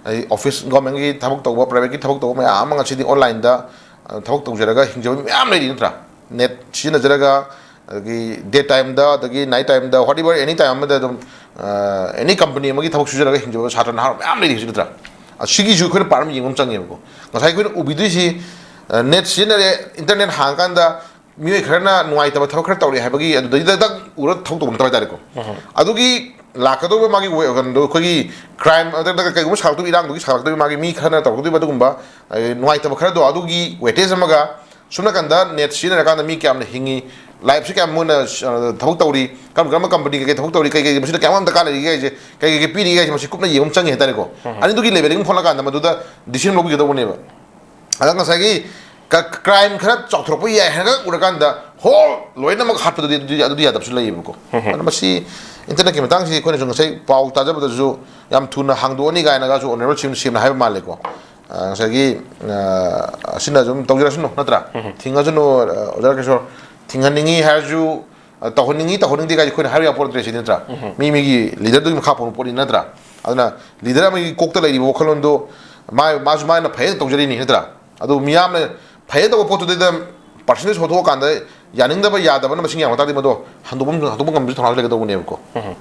ꯑꯩ office, government ꯀꯤ ꯊꯕꯛ ꯇꯧꯕ, private ꯀꯤ ꯊꯕꯛ ꯇꯧꯕ ꯃꯌꯥꯝ ꯑꯃ ꯉꯁꯤꯗꯤ online ꯗ, ꯑ, ꯊꯕꯛ ꯇꯧꯖꯔꯒ ꯍꯤꯡꯖꯕ ꯃꯌꯥꯝ ꯂꯩꯔꯤ ꯅꯠꯇ꯭ꯔꯥ? Net ꯁꯤꯖꯤꯟꯅꯖꯔꯒ, ꯑꯗꯒꯤ day time ꯗ, ꯑꯗꯒꯤ night time ꯗ, whatever, any time ꯑꯃꯗ ꯑꯗꯨꯝ, ꯑ, any company ꯑꯃꯒꯤ ꯊꯕꯛ ꯁꯨꯖꯔꯒ ꯍꯤꯡꯖꯕ ꯁꯥꯇ꯭ꯔ ꯅꯍꯥ ꯃꯌꯥꯝ ꯂꯩꯔꯤ ꯍꯧꯖꯤꯛ ꯅꯠꯇ꯭ꯔꯥ? ꯑ, ꯁꯤꯒꯤꯁꯨ ꯑꯩꯈꯣꯏꯅ part ꯑꯃ ꯌꯦꯡꯕ ꯑꯃ ꯆꯪꯉꯦꯕꯀꯣ꯫ ꯉꯁꯥꯏ ꯑꯩꯈꯣꯏꯅ ꯎꯕꯤꯗꯣꯏꯁꯤ, ꯑ, net ꯁꯤꯖꯤꯟꯅꯔꯦ, internet ꯍꯥꯡꯉꯀꯥꯟꯗ ꯃꯤꯑꯣꯏ ꯈꯔꯅ ꯅꯨꯡꯉꯥꯏꯇꯕ ꯊꯕꯛ ꯈꯔ ꯇꯧꯔꯛꯑꯦ ꯍꯥꯏꯕꯒꯤ ꯑꯗꯨꯗꯩꯗ ꯗꯛ ꯎꯔ ꯊꯕꯛ ꯇꯧꯕ ꯅꯠꯇꯕ ꯍꯥꯏꯇꯥꯔꯦꯀꯣ꯫ ꯎꯝ꯫ ꯑꯗꯨꯒꯤ ꯂꯥꯛꯀꯗꯧꯕ ꯃꯥꯒꯤ ꯋꯦ-, ꯀꯩꯅꯣꯗꯣ, ꯑꯩꯈꯣꯏꯒꯤ crime, ꯑꯗ ꯀꯩꯒꯨꯝꯕ ꯁꯥꯔꯛꯇꯣꯏꯕ ꯏꯔꯥꯡꯗꯨꯒꯤ ꯁꯥꯔꯛꯇꯣꯏꯕ ꯃꯥꯒꯤ ꯃꯤ ꯈꯔꯅ ꯇꯧꯔꯛꯇꯣꯏꯕ ꯑꯗꯨꯒꯨꯝꯕ, ꯑ, ꯅꯨꯡꯉꯥꯏꯇꯕ ꯈꯔꯗꯣ, ꯑꯗꯨꯒꯤ weightage ꯑꯃꯒ, ꯁꯣꯝ ꯅꯥꯀꯟꯗ net ꯁꯤꯖꯤꯟꯅꯔꯀꯥꯟꯗ ꯃꯤ ꯀꯌꯥꯝꯅ ꯍꯤꯡꯉꯤ, life ꯁꯤ ꯀꯌꯥꯝ ꯃꯣꯏꯅ, ꯑ, ꯊꯕꯛ ꯇꯧꯔꯤ, ꯀꯔꯝ ꯀꯔꯝꯕ company ꯀꯩꯀꯩ ꯊꯕꯛ ꯇꯧꯔꯤ, ꯀꯩ ꯀꯩ ꯃꯁꯤꯗ ꯀꯌꯥꯝ ꯌꯥꯝ ꯗꯔꯀꯥꯔ ꯂꯩꯔꯤꯒꯦ ꯍꯥꯏꯁꯦ, ꯀꯩ ꯀꯩ ꯀꯩ ꯄꯤꯔꯤꯒꯦ ꯍꯥꯏꯁꯦ, ꯃꯁꯤ ꯀꯨꯞꯅ ꯌꯦꯡꯕ ꯑꯃ ꯆꯪꯉꯦ ꯍꯥꯏꯇꯥꯔꯦꯀꯣ꯫ ꯎꯝ꯫ ꯑꯅꯤꯗꯨꯒꯤ level ꯑꯃ ꯍꯣꯠꯂꯀꯥꯟꯗ ꯃꯗꯨꯗ decision ꯂꯧꯕꯤꯒꯗꯧꯕꯅꯦꯕ꯫ ꯑꯗ ꯉꯁꯥꯏꯒꯤ ꯀ-, crime ꯈꯔ ꯆꯥꯎꯊꯣꯔꯛꯄ ꯌꯥꯏ ꯍꯥꯏꯅꯒ ꯎꯔꯀꯥꯟꯗ whole ꯂꯣꯏꯅꯃꯛ ꯍꯥꯠꯄꯗꯨꯗꯤ ꯑꯗꯨꯗꯤ, ꯑꯗꯨꯗꯤ ꯌꯥꯗꯕꯁꯨ ꯂꯩꯌꯦꯕꯀꯣ꯫ ꯎꯝ꯫ ꯑꯗꯨꯅ ꯃꯁꯤ internet ꯀꯤ ꯃꯇꯥꯡꯁꯤ ꯑꯩꯈꯣꯏꯅꯁꯨ ꯉꯁꯥꯏ ꯄꯥꯎ ꯇꯥꯖꯕꯗꯁꯨ ꯌꯥꯝ ꯊꯨꯅ ꯍꯥꯡꯗꯣꯛꯑꯅꯤ ꯀꯥꯏꯅꯒꯁꯨ Honourable ꯁꯤꯝ ꯁꯦꯝꯅ ꯍꯥꯏꯕ ꯃꯥꯜꯂꯦꯀꯣ꯫ ꯑ, ꯉꯁꯥꯏꯒꯤ, ꯑ, ꯑꯁꯤꯅ ꯑꯗꯨꯝ ꯇꯧꯖꯔꯁꯅꯨ ꯅꯠꯇ꯭ꯔꯥ? ꯎꯝ꯫ ꯊꯤꯡꯉꯁꯅꯨ, ꯑ, ꯑꯣꯖꯥ ꯀꯤꯁꯣꯔ꯫ ꯊꯤꯡꯍꯟꯅꯤꯡꯉꯤ ꯍꯥꯏꯔꯁꯨ, ꯑ, ꯇꯧꯍꯟꯅꯤꯡꯉꯤ ꯇꯧꯍꯟꯅꯤꯡꯗꯦ ꯀꯥꯏꯁꯦ ꯑꯩꯈꯣꯏꯅ ꯍꯥꯏꯕ ꯌꯥꯕ ꯄꯣꯠ ꯅꯠꯇ꯭ꯔꯦ ꯁꯤꯗꯤ ꯅꯠꯇ꯭ꯔꯥ? ꯎꯝ꯫ ꯃꯤ ꯃꯤꯒꯤ leader ꯗꯨꯒꯤ ꯃꯈꯥ ꯄꯣꯟꯕ ꯄꯣꯠꯅꯤ ꯅꯠꯇ꯭ꯔꯥ? ꯑꯗꯨꯅ leader ꯑꯃꯒꯤ ꯀꯣꯛꯇ ꯂꯩꯔꯤꯕ ꯋꯥꯈꯜꯂꯣꯟꯗꯣ ꯃꯥ-, ꯃꯥꯁꯨ ꯃꯥꯅ ꯐꯩꯅ ꯇꯧꯖꯔꯤꯅꯤ ꯅꯠꯇ꯭ꯔꯥ? ꯑꯗꯨ ꯃꯤꯌꯥꯝꯅ ꯐꯩꯅ ꯇꯧꯕ ꯄꯣꯠꯇꯨꯗꯩꯗ percentage ꯍꯣꯠꯇꯣꯛꯑꯀꯥꯟꯗ ꯌꯥꯅꯤꯡꯗꯕ ꯌꯥꯗꯕꯅ ꯃꯁꯤꯡ ꯌꯥꯝꯃꯛ ꯇꯥꯔꯗꯤ ꯃꯗꯣ ꯍꯟꯗꯣꯛꯄ, ꯍꯟꯗꯣꯛꯄ ꯉꯝꯕꯁꯨ ꯊꯧꯅꯥꯁꯨ ꯂꯩꯒꯗꯧꯕꯅꯦꯕꯀꯣ꯫ ꯎꯝ꯫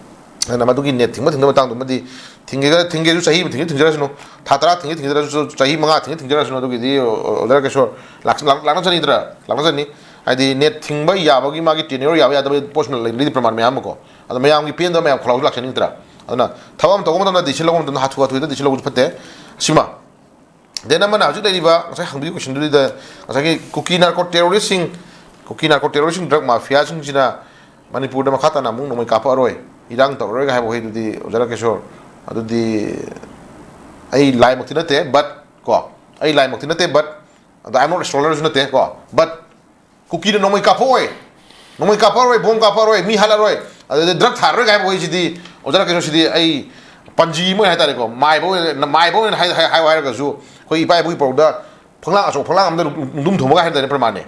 ꯑꯗꯨꯅ ꯃꯗꯨꯒꯤ net ꯊꯤꯡꯕ ꯊꯤꯡꯗꯕ ꯃꯇꯥꯡꯗꯨꯃꯗꯤ ꯊꯤꯡꯒꯦꯒ-, ꯊꯤꯡꯒꯦꯁꯨ ꯆꯍꯤ ꯑꯃ ꯊꯤꯡꯒꯦ ꯊꯤꯡꯖꯔꯁꯅꯨ, ꯊꯥ ꯇꯔꯥ ꯊꯤꯡꯒꯦ ꯊꯤꯡꯖꯔꯁꯨ, ꯆꯍꯤ ꯃꯉꯥ ꯊꯤꯡꯒꯦ ꯊꯤꯡꯖꯔꯁꯅꯨ, ꯑꯗꯨꯒꯤꯗꯤ ꯑꯣ-, ꯑꯣꯖꯥ ꯀꯤꯁꯣꯔ ꯂꯥꯛ-, ꯂꯥꯛ-, ꯂꯥꯛꯅꯖꯅꯤꯗ꯭ꯔꯥ? ꯂꯥꯛꯅꯖꯅꯤ꯫ ꯍꯥꯏꯗꯤ net ꯊꯤꯡꯕ ꯌꯥꯕꯒꯤ ꯃꯥꯒꯤ tenure ꯌꯥꯕ ꯌꯥꯗꯕ ꯄꯣꯠꯁꯤꯡ ꯂꯩ, ꯂꯩꯔꯤ ꯄ꯭ꯔꯃꯥꯟ ꯃꯌꯥꯝ ꯑꯃ ꯀꯣ꯫ ꯑꯗꯣ ꯃꯌꯥꯝꯒꯤ ꯄꯦꯟꯗꯕ ꯃꯌꯥꯝ ꯈꯣꯜꯂꯥꯎꯁꯨ ꯂꯥꯛꯆꯅꯤꯗ꯭ꯔꯥ? ꯑꯗꯨꯅ ꯊꯕꯛ ꯑꯃ ꯇꯧꯕ ꯃꯇꯝꯗ decision ꯂꯧꯕ ꯃꯇꯝꯗ ꯍꯥꯊꯨ ꯍꯥꯊꯨ ꯍꯦꯛꯇ decision ꯂꯧꯕꯁꯨ ꯐꯠꯇꯦ꯫ ꯁꯤꯃ꯫ Then ꯑꯃꯅ ꯍꯧꯖꯤꯛ ꯂꯩꯔꯤꯕ ꯉꯁꯥꯏ ꯍꯪꯕꯤꯕ questionꯗꯨꯗ ꯉꯁꯥꯏꯒꯤ ꯀꯨꯀꯤ narco terroristꯁꯤꯡ, ꯀꯨꯀꯤ narco terroristꯁꯤꯡ drug mafiaꯁꯤꯡꯁꯤꯅ ꯃꯅꯤꯄꯨꯔꯗ ꯃꯈꯥ ꯇꯥꯅ ꯑꯃꯨꯛ ꯅꯣꯡꯃꯩ ꯀꯥꯞꯄꯛꯑꯔꯣꯏ, ꯏꯔꯥꯡ ꯇꯧꯔꯔꯣꯏꯒ ꯍꯥꯏꯕ ꯋꯥꯍꯩꯗꯨꯗꯤ ꯑꯣꯖꯥ ꯔꯥꯀꯦꯁꯣꯔ, ꯑꯗꯨꯗꯤ ꯑꯩ ꯂꯥꯏꯃꯛꯇꯤ ꯅꯠꯇꯦ, but ꯀꯣ, ꯑꯩ ꯂꯥꯏꯃꯛꯇꯤ ꯅꯠꯇꯦ, but ꯑꯗꯣ I am not a scholarꯁꯨ ꯅꯠꯇꯦ ꯀꯣ, but ꯀꯨꯀꯤꯅ ꯅꯣꯡꯃꯩ ꯀꯥꯞꯄꯛꯑꯣꯏ, ꯅꯣꯡꯃꯩ ꯀꯥꯞꯄꯛꯑꯔꯣꯏ, bomb ꯀꯥꯞꯄꯛꯑꯔꯣꯏ, ꯃꯤ ꯍꯥꯠꯂꯔꯣꯏ, ꯑꯗꯨꯗꯩ drug ꯊꯥꯔꯔꯣꯏ ꯀꯥꯏ ꯍꯥꯏꯕ ꯋꯥꯍꯩꯁꯤꯗꯤ ꯑꯣꯖꯥ ꯔꯥꯀꯦꯁꯣꯔ, ꯁꯤꯗꯤ ꯑꯩ ꯄꯟꯖꯤ ꯑꯃ ꯑꯣꯏꯅ ꯍꯥꯏꯇꯥꯔꯦꯀꯣ, ꯃꯥꯏꯕ ꯑꯣꯏꯅ, ꯃꯥꯏꯕ ꯑꯣꯏꯅ ꯍꯥꯏ-, ꯍꯥꯏ-, ꯍꯥꯏꯌꯨ ꯍꯥꯏꯔꯒꯁꯨ ꯑꯩꯈꯣꯏ ꯏꯄꯥ ꯏꯄꯨꯒꯤ ꯄꯥꯎꯔꯧꯗ ꯐꯛꯂꯥꯡ ꯑꯆꯧ, ꯐꯛꯂꯥꯡ ꯑꯃꯗ ꯅꯨꯡꯗꯨꯝ ꯊꯣꯡꯕꯒ ꯍꯥꯏ ꯇꯥꯔꯦ ꯄ꯭ꯔꯃꯥꯟꯅꯦ꯫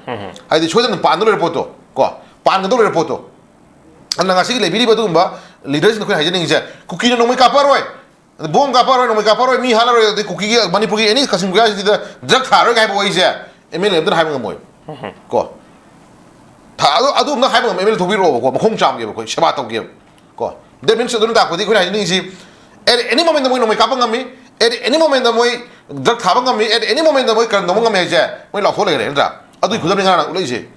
ꯍꯥꯏꯗꯤ ꯁꯣꯏꯗꯅ ꯄꯥꯟꯗ ꯂꯣꯏꯔ ꯄꯣꯠꯇꯣ, ꯀꯣ, ꯄꯥꯟꯒꯗꯧ ꯂꯩꯔ ꯄꯣꯠꯇꯣ꯫ ꯑꯗꯨꯅ ꯉꯁꯤꯒꯤ ꯂꯩꯕꯤꯔꯤꯕ ꯑꯗꯨꯒꯨꯝꯕ ꯂꯤꯗꯔꯁꯤꯡꯗ ꯑꯩꯈꯣꯏꯅ ꯍꯥꯏꯖꯅꯤꯡꯉꯤꯁꯦ, ꯀꯨꯀꯤꯅ ꯅꯣꯡꯃꯩ ꯀꯥꯞꯄꯔꯣꯏ, ꯕꯣꯝ ꯀꯥꯞꯄꯔꯣꯏ, ꯅꯣꯡꯃꯩ ꯀꯥꯞꯄꯔꯣꯏ, ꯃꯤ ꯍꯥꯠꯂꯔꯣꯏ, ꯑꯗꯩ ꯀꯨꯀꯤꯒꯤ, ꯃꯅꯤꯄꯨꯔꯒꯤ ꯑꯦꯅꯤ ꯀꯛꯆꯤꯡ ꯈꯨꯌꯥꯁꯤꯗ ꯗ꯭ꯔꯒ ꯊꯥꯔꯣꯏꯒ ꯍꯥꯏꯕ ꯋꯥꯍꯩꯁꯦ ꯑꯦꯝ ꯑꯦꯜ ꯑꯦ ꯑꯝꯇꯅ ꯍꯥꯏꯕ ꯉꯝꯃꯣꯏ꯫ ꯀꯣ, ꯊꯥ-, ꯑꯗꯨ, ꯑꯗꯨ ꯑꯝꯇ ꯍꯥꯏꯕ ꯉꯝꯃꯣꯏ꯫ ꯑꯦꯝ ꯑꯦꯜ ꯑꯦ ꯊꯣꯛꯄꯤꯔꯛꯑꯣꯕꯀꯣ, ꯃꯈꯣꯡ ꯆꯥꯝꯒꯦꯕ ꯑꯩꯈꯣꯏ, ꯁꯦꯕꯥ ꯇꯧꯒꯦꯕ꯫ ꯀꯣ, that means ꯑꯗꯨꯅ ꯇꯥꯛꯄꯗꯤ ꯑꯩꯈꯣꯏꯅ ꯍꯥꯏꯅꯤꯡꯉꯤꯁꯤ, at any moment ꯃꯣꯏ ꯅꯣꯡꯃꯩ ꯀꯥꯞꯄ ꯉꯝꯃꯤ, at any moment ꯃꯣꯏ ꯗ꯭ꯔꯒ ꯊꯥꯕ ꯉꯝꯃꯤ, at any moment ꯃꯣꯏ ꯀꯔꯟ ꯇꯧꯕ ꯉꯝꯃꯤ ꯍꯥꯏꯁꯦ ꯃꯣꯏ ꯂꯥꯎꯊꯣꯛ ꯂꯩꯈ꯭ꯔꯦ ꯅꯠꯇ꯭ꯔꯥ? ꯑꯗꯨꯒꯤ ꯈꯨꯗꯝꯅꯤ ꯉꯔꯥꯡ ꯎꯠꯂꯛꯏꯁꯦ꯫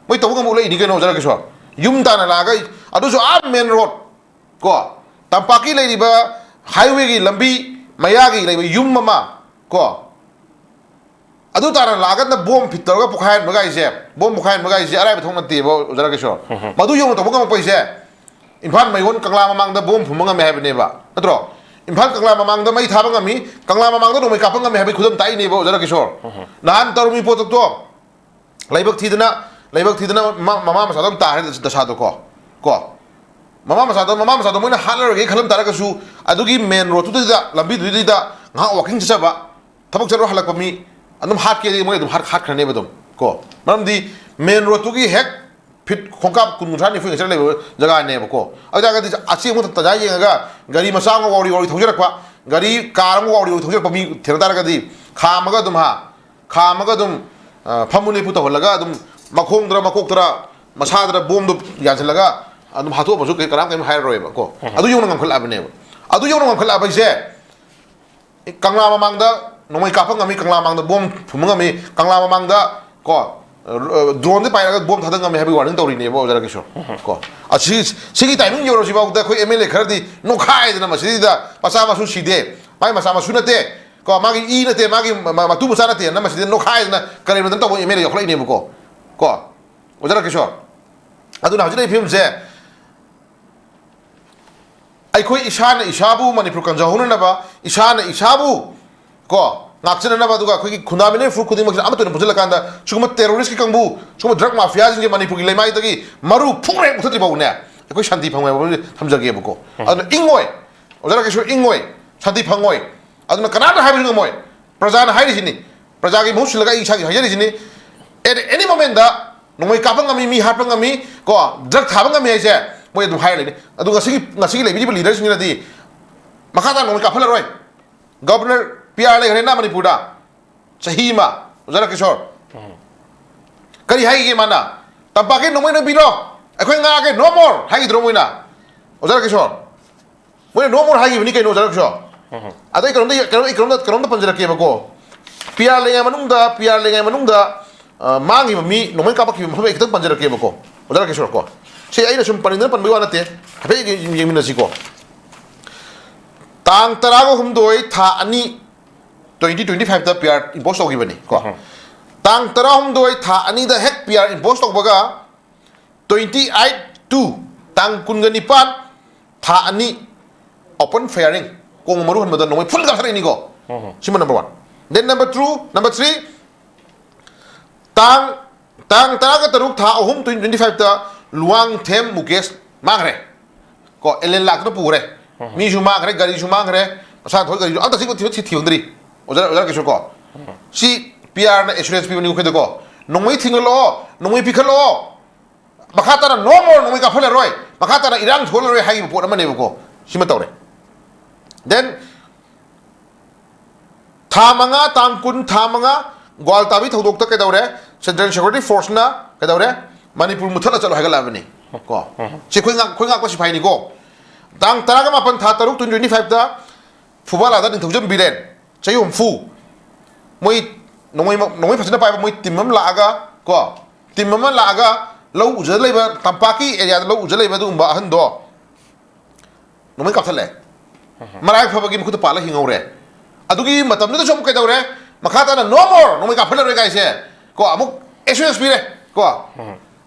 ꯃꯣꯏ ꯇꯧꯕ ꯉꯝꯕ ꯎꯠꯂꯛꯏꯅꯤ ꯀꯩꯅꯣ, ꯑꯣꯖꯥ ꯔꯥꯀꯦꯁꯣꯔ꯫ ꯌꯨꯝ ꯇꯥꯟꯅ ꯂꯥꯛꯑꯒ, ꯑꯗꯨꯁꯨ ꯑꯥ ꯃꯦꯟ ꯔꯣꯗ, ꯀꯣ, ꯇꯝꯄꯥꯛꯀꯤ ꯂꯩꯔꯤꯕ ꯍꯥꯏꯋꯦꯒꯤ ꯂꯝꯕꯤ ꯃꯌꯥꯒꯤ ꯂꯩꯕ ꯌꯨꯝ ꯑꯃ, ꯀꯣ, ꯑꯗꯨ ꯇꯥꯟꯅ ꯂꯥꯛꯑꯒꯅ ꯕꯣꯝ ꯐꯤꯠ ꯇꯧꯔꯒ ꯄꯣꯈꯥꯏꯍꯟꯕꯒꯥꯏꯁꯦ, ꯕꯣꯝ ꯄꯣꯈꯥꯏꯍꯟꯕꯒꯥꯏꯁꯦ ꯑꯔꯥꯏꯕ ꯊꯕꯛ ꯅꯠꯇꯦꯕ, ꯑꯣꯖꯥ ꯔꯥꯀꯦꯁꯣꯔ꯫ ꯃꯗꯨ ꯌꯧꯅ ꯇꯧꯕ ꯉꯝꯃꯛꯄ ꯍꯥꯏꯁꯦ, ꯏꯝꯐꯥꯜ ꯃꯌꯣꯟ ꯀꯪꯂꯥ ꯃꯃꯥꯡꯗ ꯕꯣꯝ ꯐꯨꯝꯕ ꯉꯝꯃꯦ ꯍꯥꯏꯕꯅꯦꯕ, ꯅꯠꯇ꯭ꯔꯣ? ꯏꯝꯐꯥꯜ ꯀꯪꯂꯥ ꯃꯃꯥꯡꯗ ꯃꯩ ꯊꯥꯕ ꯉꯝꯃꯤ, ꯀꯪꯂꯥ ꯃꯃꯥꯡꯗ ꯅꯣꯡꯃꯩ ꯀꯥꯞꯄ ꯉꯝꯃꯦ ꯍꯥꯏꯕꯒꯤ ꯈꯨꯗꯝ ꯇꯥꯛꯏꯅꯦꯕ, ꯑꯣꯖꯥ ꯔꯥꯀꯦꯁꯣꯔ꯫ ꯅꯍꯥꯟ ꯇꯧꯔꯝꯃꯤ ꯄꯣꯠꯇꯣ, ꯂꯥꯏꯕꯛ ꯊꯤꯗꯅ, ꯂꯥꯏꯕꯛ ꯊꯤꯗꯅ ꯃ-, ꯃꯃꯥ ꯃꯆꯥꯗꯣ ꯑꯗꯨꯝ ꯇꯥꯔꯦ ꯗꯁꯥꯗꯣ, ꯀꯣ, ꯀꯣ꯫ ꯃꯃꯥ ꯃꯆꯥꯗꯣ, ꯃꯃꯥ ꯃꯆꯥꯗꯣ ꯃꯣꯏꯅ ꯍꯥꯠꯂꯔꯣꯏꯒꯦ ꯈꯜꯂꯝ ꯇꯥꯔꯒꯁꯨ, ꯑꯗꯨꯒꯤ ꯃꯦꯟ ꯔꯣꯗꯇꯨꯗꯩꯗ, ꯂꯝꯕꯤꯗꯨꯗꯩꯗ ꯉꯥꯏꯍꯥꯛ ꯋꯥꯀꯤꯡ ꯆꯠꯆꯕ, ꯊꯕꯛ ꯆꯠꯂꯨꯔ ꯍꯜꯂꯛꯄ ꯃꯤ ꯑꯗꯨꯝ ꯍꯥꯠꯀꯦꯗꯤ ꯃꯣꯏ ꯑꯗꯨꯝ ꯍꯥꯠ-, ꯍꯥꯠꯈ꯭ꯔꯅꯦꯕ ꯑꯗꯨꯝ, ꯀꯣ꯫ ꯃꯔꯝꯗꯤ ꯃꯦꯟ ꯔꯣꯗꯇꯨꯒꯤ ꯍꯦꯛ ꯐꯤꯠ ꯈꯣꯡꯀꯥꯞ ꯀꯨꯟ, ꯀꯨꯟꯊ꯭ꯔꯥ, ꯅꯤꯐꯨ ꯍꯦꯟꯒꯠꯂꯒ ꯂꯩꯕ ꯖꯒꯥꯅꯦꯕꯀꯣ꯫ ꯑꯗꯨ ꯑꯣꯏꯇꯥꯔꯒꯗꯤ ꯑꯆꯦꯟꯕ ꯇꯟꯖꯥ ꯌꯦꯡꯉꯒ ꯒꯥꯔꯤ ꯃꯆꯥ ꯑꯃ ꯋꯥꯎꯔꯤ ꯋꯥꯎꯔꯤ ꯊꯧꯖꯔꯛꯄ, ꯒꯥꯔꯤ ꯀꯥꯔ ꯑꯃ ꯋꯥꯎꯔꯤ ꯋꯥꯎꯔꯤ ꯊꯧꯖꯔꯛꯄ ꯃꯤ ꯊꯦꯡꯅ ꯇꯥꯔꯒꯗꯤ ꯈꯥꯝꯃꯒ ꯑꯗꯨꯝ, ꯍꯥ, ꯈꯥꯝꯃꯒ ꯑꯗꯨꯝ, ꯑ, ꯐꯝꯃꯨ ꯂꯦꯞꯄꯨ ꯇꯧꯍꯜꯂꯒ ꯑꯗꯨꯝ ꯃꯈꯣꯡꯗꯔ ꯃꯀꯣꯛꯇꯔ ꯃꯁꯥꯗꯔ ꯕꯣꯝꯗꯣ ꯌꯥꯟꯁꯤꯜꯂꯒ ꯑꯗꯨꯝ ꯍꯥꯠꯇꯣꯛꯑꯝꯃꯁꯨ ꯀꯩ-, ꯀꯅꯥꯝ ꯀꯔꯤꯝ ꯍꯥꯏꯔꯔꯣꯏꯕ ꯀꯣ꯫ ꯑꯗꯨ ꯌꯧꯅ ꯉꯝꯈꯠꯂꯛꯑꯕꯅꯦꯕ꯫ ꯑꯗꯨ ꯌꯧꯅ ꯉꯝꯈꯠꯂꯛꯑꯕ ꯍꯥꯏꯁꯦ, ꯀꯪꯂꯥ ꯃꯃꯥꯡꯗ ꯅꯣꯡꯃꯩ ꯀꯥꯞꯄ ꯉꯝꯃꯤ, ꯀꯪꯂꯥ ꯃꯃꯥꯡꯗ ꯕꯣꯝ ꯐꯨꯝꯕ ꯉꯝꯃꯤ, ꯀꯪꯂꯥ ꯃꯃꯥꯡꯗ ꯀꯣ, ꯑ, ꯗ꯭ꯔꯣꯟꯗꯤ ꯄꯥꯏꯔꯒ ꯕꯣꯝ ꯊꯥꯗ ꯉꯝꯃꯤ ꯍꯥꯏꯕꯒꯤ ꯋꯥꯔꯅꯤꯡ ꯇꯧꯔꯤꯅꯦꯕ, ꯑꯣꯖꯥ ꯔꯥꯀꯦꯁꯣꯔ꯫ ꯀꯣ, ꯑꯁꯤ, ꯁꯤꯒꯤ ꯇꯥꯏꯃꯤꯡ ꯌꯧꯔꯁꯤꯐꯥꯎꯗ ꯑꯩꯈꯣꯏ ꯑꯦꯝ ꯑꯦꯜ ꯑꯦ ꯈꯔꯗꯤ ꯅꯣꯛꯈꯥꯏꯗꯅ ꯃꯁꯤꯗꯩꯗ ꯃꯆꯥ ꯃꯁꯨ ꯁꯤꯗꯦ, ꯃꯥꯏ ꯃꯆꯥ ꯃꯁꯨ ꯅꯠꯇꯦ, ꯀꯣ, ꯃꯥꯒꯤ ꯏ ꯅꯠꯇꯦ, ꯃꯥꯒꯤ ꯃ-, ꯃ-, ꯃꯇꯨ ꯃꯆꯥ ꯅꯠꯇꯦꯅ ꯃꯁꯤꯗ ꯅꯣꯛꯈꯥꯏꯗꯅ ꯀꯔꯦꯝꯅꯗꯅ ꯇꯧꯕ ꯑꯦꯝ ꯑꯦꯜ ꯑꯦ ꯌꯥꯎꯈꯠꯂꯛꯏꯅꯦꯕꯀꯣ꯫ ꯀꯣ, ꯑꯣꯖꯥ ꯔꯥꯀꯦꯁꯣꯔ, ꯑꯗꯨꯅ ꯍꯧꯖꯤꯛ ꯂꯩꯔꯤꯕ ꯐꯤꯕꯝꯁꯦ ꯑꯩꯈꯣꯏ ꯏꯁꯥꯅ ꯏꯁꯥꯕꯨ ꯃꯅꯤꯄꯨꯔ ꯀꯟꯖꯍꯧꯅꯅꯕ, ꯏꯁꯥꯅ ꯏꯁꯥꯕꯨ, ꯀꯣ, ꯉꯥꯛꯆꯅꯅꯕ, ꯑꯗꯨꯒ ꯑꯩꯈꯣꯏꯒꯤ ꯈꯨꯟꯗꯥꯃꯤꯟꯅꯔꯤꯕ ꯐꯨꯔꯨꯞ ꯈꯨꯗꯤꯡꯃꯛꯁꯤꯅ ꯑꯃꯠꯇ ꯑꯣꯏꯅ ꯄꯨꯟꯁꯤꯜꯂꯀꯥꯟꯗ ꯁꯤꯒꯨꯝꯕ ꯇꯦꯔꯣꯔꯤꯁꯀꯤ ꯀꯥꯡꯕꯨ, ꯁꯤꯒꯨꯝꯕ ꯗ꯭ꯔꯒ ꯃꯥꯐꯤꯌꯥꯁꯤꯡꯁꯦ ꯃꯅꯤꯄꯨꯔꯒꯤ ꯂꯩꯃꯥꯏꯗꯒꯤ ꯃꯔꯨ ꯐꯨꯛꯅ ꯍꯦꯛ ꯃꯨꯊꯠꯇ꯭ꯔꯤ ꯐꯥꯎꯕꯅꯦ ꯑꯩꯈꯣꯏ ꯁꯥꯟꯇꯤ ꯐꯪꯉꯣꯏ ꯍꯥꯏꯕ ꯋꯥꯐꯝꯁꯦ ꯊꯝꯖꯒꯦꯕꯀꯣ꯫ ꯑꯗꯨꯅ ꯏꯪꯉꯣꯏ, ꯑꯣꯖꯥ ꯔꯥꯀꯦꯁꯣꯔ, ꯏꯪꯉꯣꯏ, ꯁꯥꯟꯇꯤ ꯐꯪꯉꯣꯏ꯫ ꯑꯗꯨꯅ ꯀꯅꯥꯝꯇ ꯍꯥꯏꯕꯁꯨ ꯉꯝꯃꯣꯏ꯫ ꯄ꯭ꯔꯖꯥꯅ ꯍꯥꯏꯔꯤꯁꯤꯅꯤ꯫ ꯄ꯭ꯔꯖꯥꯒꯤ ꯃꯍꯨꯠ ꯁꯤꯜꯂꯒ ꯑꯩ ꯏꯁꯥꯒꯤ ꯍꯥꯏꯖꯔꯤꯁꯤꯅꯤ꯫ At any moment ꯅꯣꯡꯃꯩ ꯀꯥꯞꯄ ꯉꯝꯃꯤ, ꯃꯤ ꯍꯥꯠꯄ ꯉꯝꯃꯤ, ꯀꯣ, ꯗ꯭ꯔꯒ ꯊꯥꯕ ꯉꯝꯃꯤ ꯍꯥꯏꯁꯦ ꯃꯣꯏ ꯑꯗꯨꯝ ꯍꯥꯏꯔ ꯂꯩꯅꯤ꯫ ꯑꯗꯨ ꯉꯁꯤꯒꯤ ꯉꯁꯤꯒꯤ ꯂꯩꯕꯤꯔꯤꯕ ꯂꯤꯗꯔꯁꯤꯡꯁꯤꯅꯗꯤ ꯃꯈꯥ ꯇꯥꯅ ꯅꯣꯡꯃꯩ ꯀꯥꯞꯍꯜꯂꯔꯣꯏ꯫ ꯒꯕꯔꯅꯔ ꯄꯤ ꯑꯥꯔ ꯂꯩꯈ꯭ꯔꯦꯅ ꯃꯅꯤꯄꯨꯔꯗ ꯆꯍꯤ ꯑꯃ, ꯑꯣꯖꯥ ꯔꯥꯀꯦꯁꯣꯔ꯫ ꯀꯔꯤ ꯍꯥꯏꯒꯦ ꯃꯥꯅ? "ꯇꯝꯄꯥꯛꯀꯤ ꯅꯣꯡꯃꯩ ꯅꯣꯏꯕꯤꯔꯣ, ꯑꯩꯈꯣꯏ ꯉꯥꯛꯑꯒꯦ, no more" ꯍꯥꯏꯈꯤꯗ꯭ꯔꯣ ꯃꯣꯏꯅ? ꯑꯣꯖꯥ ꯔꯥꯀꯦꯁꯣꯔ, ꯃꯣꯏꯅ no more ꯍꯥꯏꯈꯤꯕꯅꯤ ꯀꯩꯅꯣ, ꯑꯣꯖꯥ ꯔꯥꯀꯦꯁꯣꯔ? ꯑꯗꯩ ꯀꯩꯅꯣꯝꯗ ꯀꯩꯅꯣꯝ ꯑꯩ ꯀꯩꯅꯣꯝꯗ ꯀꯩꯅꯣꯝꯗ ꯄꯟꯖꯔꯛꯀꯦꯕꯀꯣ꯫ ꯄꯤ ꯑꯥꯔ ꯂꯩꯉꯩ ꯃꯅꯨꯡꯗ, ꯄꯤ ꯑꯥꯔ ꯂꯩꯉꯩ ꯃꯅꯨꯡꯗ, ꯑ, ꯃꯥꯡꯈꯤꯕ ꯃꯤ, ꯅꯣꯡꯃꯩ ꯀꯥꯞꯄꯛꯈꯤꯕ ꯃꯐꯝ ꯑꯩ ꯈꯤꯇꯪ ꯄꯟꯖꯔꯛꯀꯦꯕꯀꯣ, ꯑꯣꯖꯥ ꯔꯥꯀꯦꯁꯣꯔ ꯀꯣ꯫ ꯁꯤ ꯑꯩꯅ ꯁꯨꯝ ꯄꯟꯅꯤꯡꯗꯅ ꯄꯟꯕꯒꯤ ꯋꯥ ꯅꯠꯇꯦ, ꯍꯥꯏꯐꯦꯠ ꯌꯦꯡ- ꯌꯦꯡꯃꯤꯟꯅꯁꯤꯀꯣ꯫ ꯇꯥꯡ ꯇꯔꯥꯒ ꯍꯨꯝꯗꯣꯏ ꯊꯥ ꯑꯅꯤ, twenty twenty five ꯇ ꯄꯤ ꯑꯥꯔ impose ꯇꯧꯈꯤꯕꯅꯤ ꯀꯣ꯫ ꯇꯥꯡ ꯇꯔꯥꯍꯨꯝꯗꯣꯏ ꯊꯥ ꯑꯅꯤꯗ ꯍꯦꯛ ꯄꯤ ꯑꯥꯔ impose ꯇꯧꯕꯒ, twenty eight two, ꯇꯥꯡ ꯀꯨꯟꯒ ꯅꯤꯄꯥꯟ ꯊꯥ ꯑꯅꯤ, open firing, ꯀꯣꯡ ꯃꯔꯨ ꯍꯟꯕꯗ ꯅꯣꯡꯃꯩ full ꯀꯥꯞꯊꯔꯛꯏꯅꯤꯀꯣ꯫ ꯁꯤꯃ number one꯫ Then number two, number three, ꯇꯥꯡ ꯇꯥꯡ ꯇꯔꯥꯒ ꯇꯔꯨꯛ ꯊꯥ ꯑꯍꯨꯝ twenty twenty five ꯇ ꯂꯨꯋꯥꯡꯊꯦꯝ ꯃꯨꯀꯦꯁ ꯃꯥꯡꯈ꯭ꯔꯦ꯫ ꯀꯣ, ꯑꯦꯂꯦꯟ ꯂꯥꯛꯇꯨꯅ ꯄꯨꯈ꯭ꯔꯦ꯫ ꯃꯤꯁꯨ ꯃꯥꯡꯈ꯭ꯔꯦ, ꯒꯥꯔꯤꯁꯨ ꯃꯥꯡꯈ꯭ꯔꯦ, ꯃꯁꯥ ꯊꯧꯔꯤ ꯒꯥꯔꯤꯁꯨ ꯑꯝꯇ ꯊꯤ- ꯊꯤ- ꯊꯤꯍꯧꯗ꯭ꯔꯤ꯫ ꯑꯣꯖꯥ ꯑꯣꯖꯥ ꯀꯩꯁꯨ ꯀꯣ꯫ ꯁꯤ ꯄꯤ ꯑꯥꯔꯅ assurance ꯄꯤꯕꯅꯤ ꯑꯩꯈꯣꯏꯗꯀꯣ, ꯅꯣꯡꯃꯩ ꯊꯤꯡꯍꯜꯂꯛꯑꯣ, ꯅꯣꯡꯃꯩ ꯄꯤꯈꯠꯂꯛꯑꯣ, ꯃꯈꯥ ꯇꯥꯅ no more, ꯅꯣꯡꯃꯩ ꯀꯥꯞꯍꯜꯂꯔꯣꯏ, ꯃꯈꯥ ꯇꯥꯅ ꯏꯔꯥꯡ ꯊꯣꯛꯍꯜꯂꯔꯣꯏ ꯍꯥꯏꯈꯤꯕ ꯄꯣꯠ ꯑꯃꯅꯦꯕꯀꯣ꯫ ꯁꯤꯃ ꯇꯧꯔꯦ꯫ Then ꯊꯥ ꯃꯉꯥ, ꯇꯥꯡ ꯀꯨꯟ, ꯊꯥ ꯃꯉꯥ, ꯒ꯭ꯋꯥꯜ ꯇꯥꯕꯤ ꯊꯧꯗꯣꯛꯇ ꯀꯩꯗꯧꯔꯦ? Central Security Force ꯅ ꯀꯩꯗꯧꯔꯦ? ꯃꯅꯤꯄꯨꯔ ꯃꯨꯊꯠꯂ ꯆꯠꯂꯣ ꯍꯥꯏꯒꯠꯂꯛꯑꯕꯅꯤ꯫ ꯀꯣ, ꯁꯤ ꯑꯩꯈꯣꯏ ꯉꯥꯛ- ꯑꯩꯈꯣꯏ ꯉꯥꯛꯄ ꯁꯤꯐꯥꯏꯅꯤꯀꯣ꯫ ꯇꯥꯡ ꯇꯔꯥꯒ ꯃꯥꯄꯟ ꯊꯥ ꯇꯔꯨꯛ twenty twenty five ꯇ ꯐꯨꯕꯥꯂꯥꯗ ꯅꯤꯡꯊꯧꯖꯝ ꯕꯤꯔꯦꯟ, ꯆꯍꯤ ꯍꯨꯝꯐꯨ, ꯃꯣꯏ ꯅꯣꯡꯃꯩ ꯅꯣꯡꯃꯩ ꯐꯖꯅ ꯄꯥꯏꯕ ꯃꯣꯏ team ꯑꯃ ꯂꯥꯛꯑꯒ ꯀꯣ, team ꯑꯃ ꯂꯥꯛꯑꯒ ꯂꯧ ꯎꯖ ꯂꯩꯕ, ꯇꯝꯄꯥꯛꯀꯤ area ꯗ ꯂꯧ ꯎꯖ ꯂꯩꯕ ꯑꯗꯨꯒꯨꯝꯕ ꯑꯍꯟꯗꯣ ꯅꯣꯡꯃꯩ ꯀꯥꯞꯊꯠꯂꯦ꯫ ꯃꯔꯥꯏ ꯐꯕꯒꯤ ꯃꯈꯨꯠꯇ ꯄꯥꯜꯂ ꯍꯤꯡꯍꯧꯔꯦ꯫ ꯑꯗꯨꯒꯤ ꯃꯇꯝꯗꯨꯗꯁꯨ ꯑꯃꯨꯛ ꯀꯩꯗꯧꯔꯦ? ꯃꯈꯥ ꯇꯥꯅ no more, ꯅꯣꯡꯃꯩ ꯀꯥꯞꯍꯜꯂꯔꯣꯏ ꯀꯥꯏꯁꯦ ꯀꯣ, ꯑꯃꯨꯛ assurance ꯄꯤꯔꯦ ꯀꯣ꯫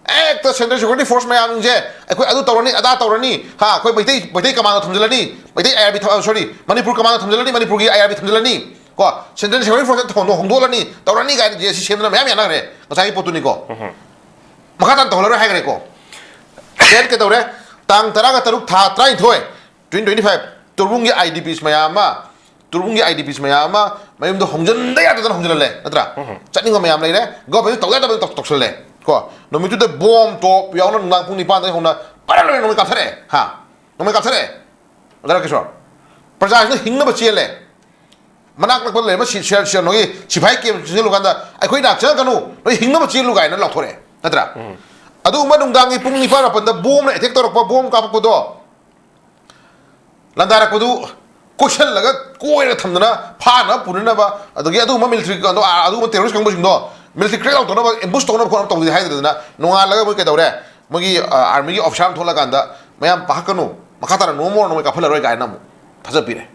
ꯍꯦꯛꯇ Central Security Force ꯃꯌꯥꯝꯁꯦ ꯑꯩꯈꯣꯏ ꯑꯗꯨ ꯇꯧꯔꯅꯤ, ꯑꯗꯥ ꯇꯧꯔꯅꯤ, ꯍꯥ, ꯑꯩꯈꯣꯏ Meitei Meitei commando ꯊꯝꯖꯤꯜꯂꯅꯤ, Meitei I R B ꯊ- sorry, ꯃꯅꯤꯄꯨꯔ commando ꯊꯝꯖꯤꯜꯂꯅꯤ, ꯃꯅꯤꯄꯨꯔꯒꯤ I R B ꯊꯝꯖꯤꯜꯂꯅꯤ ꯀꯣ, Central Security Force ꯍꯣꯡꯗꯣꯛ- ꯍꯣꯡꯗꯣꯛꯍꯜꯂꯅꯤ, ꯇꯧꯔꯅꯤ ꯀꯥꯏꯅ ꯖꯦ ꯁꯤ ꯁꯦꯝꯗꯅ ꯃꯌꯥꯝ ꯌꯥꯅꯈ꯭ꯔꯦ ꯉꯁꯥꯏꯒꯤ ꯄꯣꯠꯇꯨꯅꯤꯀꯣ꯫ ꯃꯈꯥ ꯇꯥꯅ ꯇꯧꯍꯜꯂꯔꯣꯏ ꯍꯥꯏꯈ꯭ꯔꯦꯀꯣ꯫ Then ꯀꯩꯗꯧꯔꯦ? ꯇꯥꯡ ꯇꯔꯥꯒ ꯇꯔꯨꯛ ꯊꯥ ꯇꯔꯥꯅꯤꯊꯣꯏ twenty twenty five, ꯇꯣꯔꯕꯨꯡꯒꯤ I D Ps ꯃꯌꯥꯝ ꯑꯃ ꯇꯨꯔꯨꯡꯒꯤ ꯑꯥꯏ ꯗꯤ ꯄꯤꯁ ꯃꯌꯥꯝ ꯑꯃ ꯃꯌꯨꯝꯗ ꯍꯣꯡꯖꯤꯟꯗ ꯌꯥꯗꯗꯅ ꯍꯣꯡꯖꯤꯜꯍꯜꯂꯦ, ꯅꯠꯇ꯭ꯔꯥ? ꯆꯠꯅꯤꯡꯕ ꯃꯌꯥꯝ ꯂꯩꯔꯦ, ꯒꯣꯔꯃꯦꯟ ꯇꯧꯗ ꯌꯥꯗꯕ ꯇꯧ- ꯇꯧꯁꯜꯂꯦ꯫ ꯀꯣ, ꯅꯨꯃꯤꯠꯇꯨꯗ ꯕꯣꯝ ꯇꯣꯞ ꯌꯥꯎꯅ ꯅꯨꯡꯗꯥꯡ ꯄꯨꯡ ꯅꯤꯄꯥꯟꯗꯒꯤ ꯍꯧꯅ ꯄꯔ ꯂꯣꯏꯅ ꯅꯣꯡꯃꯩ ꯀꯥꯞꯊꯔꯛꯑꯦ꯫ ꯍꯥ? ꯅꯣꯡꯃꯩ ꯀꯥꯞꯊꯔꯛꯑꯦ꯫ ꯑꯣꯖꯥ ꯔꯥꯀꯦꯁꯣꯔ, ꯄ꯭ꯔꯖꯥꯁꯤꯅ ꯍꯤꯡꯅꯕ ꯆꯦꯜꯂꯦ꯫ ꯃꯅꯥꯛ ꯅꯛꯄꯗ ꯂꯩꯔꯝꯕ ꯁꯤ-, ꯁꯦꯜ-, ꯁꯦꯜ-, ꯅꯣꯏꯒꯤ ꯁꯤꯐꯥꯏ ꯀꯦꯝ ꯆꯪꯁꯤꯜꯂꯨ ꯀꯥꯟꯗ, "ꯑꯩꯈꯣꯏ ꯅꯥꯛ ꯆꯪꯉꯛꯀꯅꯨ, ꯅꯣꯏ ꯍꯤꯡꯅꯕ ꯆꯦꯜꯂꯨ" ꯀꯥꯏꯅ ꯂꯥꯎꯊꯣꯔꯛꯑꯦ, ꯅꯠꯇ꯭ꯔꯥ? ꯑꯗꯨꯒꯨꯝꯕ ꯅꯨꯡꯗꯥꯡꯒꯤ ꯄꯨꯡ ꯅꯤꯄꯥꯟ ꯃꯥꯄꯟꯗ ꯕꯣꯝꯅ ꯑꯦꯇꯦꯛ ꯇꯧꯔꯛꯄ, ꯕꯣꯝ ꯀꯥꯞꯄꯛꯄꯗꯣ, ꯂꯥꯟꯗꯥꯔꯛꯄꯗꯨ ꯀꯣꯏꯁꯜꯂꯒ ꯀꯣꯏꯔꯒ ꯊꯝꯗꯅ ꯐꯥꯅꯕ ꯄꯨꯅꯅꯕ, ꯑꯗꯒꯤ ꯑꯗꯨꯒꯨꯝꯕ ꯃꯤꯂꯤꯇꯔꯤ ꯀꯥꯡꯗꯣ-, ꯑ-, ꯑꯗꯨꯒꯨꯝꯕ ꯇꯦꯔꯣꯔꯤꯁ ꯀꯥꯡꯕꯨꯁꯤꯡꯗꯣ ꯃꯤꯂꯤꯇꯔꯤ ꯀ꯭ꯔꯦꯛ ꯗꯥꯎꯟ ꯇꯧꯅꯕ, ꯑꯦꯝꯕꯨꯁ ꯇꯧꯅꯕ ꯈꯣꯠꯅꯕ ꯇꯧꯗꯦ ꯍꯥꯏꯗ꯭ꯔꯗꯅ, ꯅꯣꯡꯉꯥꯜꯂꯒ ꯃꯣꯏ ꯀꯩꯗꯧꯔꯦ? ꯃꯣꯏꯒꯤ, ꯑ, ꯑꯥꯔꯃꯤꯒꯤ ꯑꯣꯐꯤꯁꯥꯔ ꯑꯃ ꯊꯣꯛꯂꯀꯥꯟꯗ, "ꯃꯌꯥꯝ ꯄꯥꯈꯠꯀꯅꯨ, ꯃꯈꯥ ꯇꯥꯅ no more, ꯅꯣꯡꯃꯩ ꯀꯥꯞꯍꯜꯂꯔꯣꯏ" ꯀꯥꯏꯅ ꯑꯃꯨꯛ ꯊꯥꯖꯕꯤꯔꯦ꯫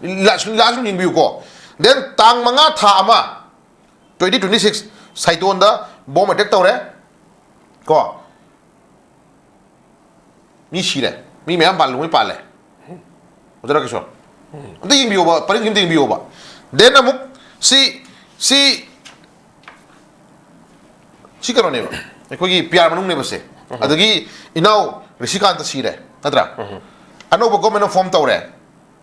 ꯂꯥꯁ, ꯂꯥꯁ ꯌꯦꯡꯕꯤꯌꯨꯀꯣ꯫ Then ꯇꯥꯡ ꯃꯉꯥ ꯊꯥ ꯑꯃ, twenty twenty six, ꯁꯥꯏꯇꯣꯟꯗ ꯕꯣꯝ ꯑꯦꯇꯦꯛ ꯇꯧꯔꯦ꯫ ꯀꯣ, ꯃꯤ ꯁꯤꯔꯦ, ꯃꯤ ꯃꯌꯥꯝ ꯄꯥꯜꯂꯦ, ꯂꯣꯏ ꯄꯥꯜꯂꯦ꯫ ꯑꯣꯖꯥ ꯔꯥꯀꯦꯁꯣꯔ, ꯑꯝꯇ ꯌꯦꯡꯕꯤꯌꯣꯕ, ꯄꯔꯤꯡꯁꯤ ꯑꯝꯇ ꯌꯦꯡꯕꯤꯌꯣꯕ꯫ Then ꯑꯃꯨꯛ ꯁꯤ, ꯁꯤ, ꯁꯤ ꯀꯩꯅꯣꯅꯦꯕ, ꯑꯩꯈꯣꯏꯒꯤ ꯄꯤ ꯑꯥꯔ ꯃꯅꯨꯡꯅꯦꯕ ꯁꯦ꯫ ꯑꯗꯒꯤ ꯏꯅꯥꯎ ꯔꯤꯁꯤꯀꯥꯟꯇ ꯁꯤꯔꯦ, ꯅꯠꯇ꯭ꯔꯥ? ꯑꯅꯧꯕ ꯒꯣꯔꯃꯦꯟ ꯑꯃ ꯐꯣꯝ ꯇꯧꯔꯦ,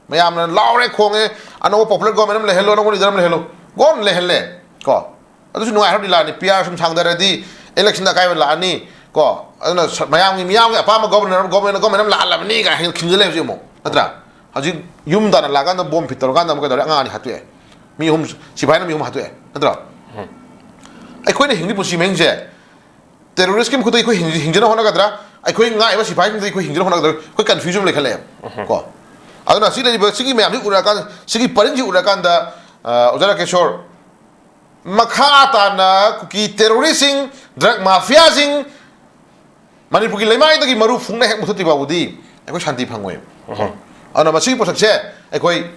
ꯃꯌꯥꯝꯅ ꯂꯥꯎꯔꯦ ꯈꯣꯡꯉꯦ, "ꯑꯅꯧꯕ ꯄꯣꯄꯨꯂꯔ ꯒꯣꯔꯃꯦꯟ ꯑꯃ ꯂꯩꯍꯜꯂꯣ, ꯑꯅꯧꯕ ꯂꯤꯗꯔ ꯑꯃ ꯂꯩꯍꯜꯂꯣ"꯫ ꯒꯣꯔꯃꯦꯟ ꯂꯩꯍꯜꯂꯦ꯫ ꯀꯣ, ꯑꯗꯨꯁꯨ ꯅꯨꯡꯉꯥꯏ ꯍꯥꯏꯕꯗꯤ ꯂꯥꯛꯑꯅꯤ, ꯄꯤ ꯑꯥꯔ ꯁꯨꯝ ꯁꯥꯡꯊꯔꯗꯤ ꯏꯂꯦꯛꯁꯟꯗ ꯑꯀꯥꯏꯕ ꯂꯥꯛꯑꯅꯤ꯫ ꯀꯣ, ꯑꯗꯨꯅ ꯁ-, ꯃꯌꯥꯝꯒꯤ, ꯃꯤꯌꯥꯝꯒꯤ ꯑꯄꯥꯝꯕ ꯒꯣꯔꯃꯦꯟ, ꯒꯣꯔꯃꯦꯟ, ꯒꯣꯔꯃꯦꯟ ꯑꯃ ꯂꯥꯛꯍꯜꯂꯕꯅꯤ ꯀꯥꯏꯅ ꯈꯤꯟꯖꯤꯜꯂꯦ ꯍꯧꯖꯤꯛ ꯑꯃꯨꯛ, ꯅꯠꯇ꯭ꯔꯥ? ꯍꯧꯖꯤꯛ ꯌꯨꯝ ꯇꯥꯟꯅ ꯂꯥꯛꯑꯀꯥꯟꯗ ꯕꯣꯝ ꯐꯤꯠ ꯇꯧꯔꯀꯥꯟꯗ ꯑꯃꯨꯛ ꯀꯩꯗꯧꯔꯦ? ꯑꯉꯥꯡ ꯑꯅꯤ ꯍꯥꯠꯇꯣꯛꯑꯦ, ꯃꯤ ꯑꯍꯨꯝ, ꯁꯤꯐꯥꯏꯅ ꯃꯤ ꯑꯍꯨꯝ ꯍꯥꯠꯇꯣꯛꯑꯦ, ꯅꯠꯇ꯭ꯔꯣ? ꯑꯩꯈꯣꯏꯅ ꯍꯤꯡꯂꯤ ꯄꯨꯟꯁꯤ ꯃꯍꯤꯡꯁꯦ ꯇꯦꯔꯣꯔꯤꯁꯀꯤ ꯃꯈꯨꯠꯇ ꯑꯩꯈꯣꯏ ꯍꯤꯡ-, ꯍꯤꯡꯖꯅ ꯍꯣꯠꯅꯒꯗ꯭ꯔꯥ? ꯑꯩꯈꯣꯏ ꯉꯥꯛꯏꯕ ꯁꯤꯐꯥꯏꯁꯤꯡꯗ ꯑꯩꯈꯣꯏ ꯍꯤꯡꯖꯅ ꯍꯣꯠꯅꯒꯗ꯭ꯔꯥ? ꯑꯩꯈꯣꯏ ꯀꯟꯐ꯭ꯌꯨꯖꯟ ꯑꯃ ꯂꯩꯈꯠꯂꯛꯑꯦꯕ꯫ ꯀꯣ, ꯑꯗꯨꯅ ꯁꯤ ꯂꯩꯔꯤꯕ ꯁꯤꯒꯤ ꯃꯌꯥꯝꯁꯤ ꯎꯔꯀꯥꯟꯗ, ꯁꯤꯒꯤ ꯄꯔꯤꯡꯁꯤ ꯎꯔꯀꯥꯟꯗ, ꯑ, ꯑꯣꯖꯥ ꯔꯥꯀꯦꯁꯣꯔ, ꯃꯈꯥ ꯇꯥꯅ ꯀꯨꯀꯤ ꯇꯦꯔꯣꯔꯤꯁꯁꯤꯡ, ꯗ꯭ꯔꯒ ꯃꯥꯐꯤꯌꯥꯁꯤꯡ ꯃꯅꯤꯄꯨꯔꯒꯤ ꯂꯩꯃꯥꯏꯗꯒꯤ ꯃꯔꯨ ꯐꯨꯡꯅ ꯍꯦꯛ ꯃꯨꯊꯠꯇ꯭ꯔꯤ ꯐꯥꯎꯕꯗꯤ ꯑꯩꯈꯣꯏ ꯁꯥꯟꯇꯤ ꯐꯪꯉꯣꯏꯕ꯫ ꯑꯗꯨꯅ ꯃꯁꯤꯒꯤ ꯄꯣꯠꯁꯛꯁꯦ ꯑꯩꯈꯣꯏ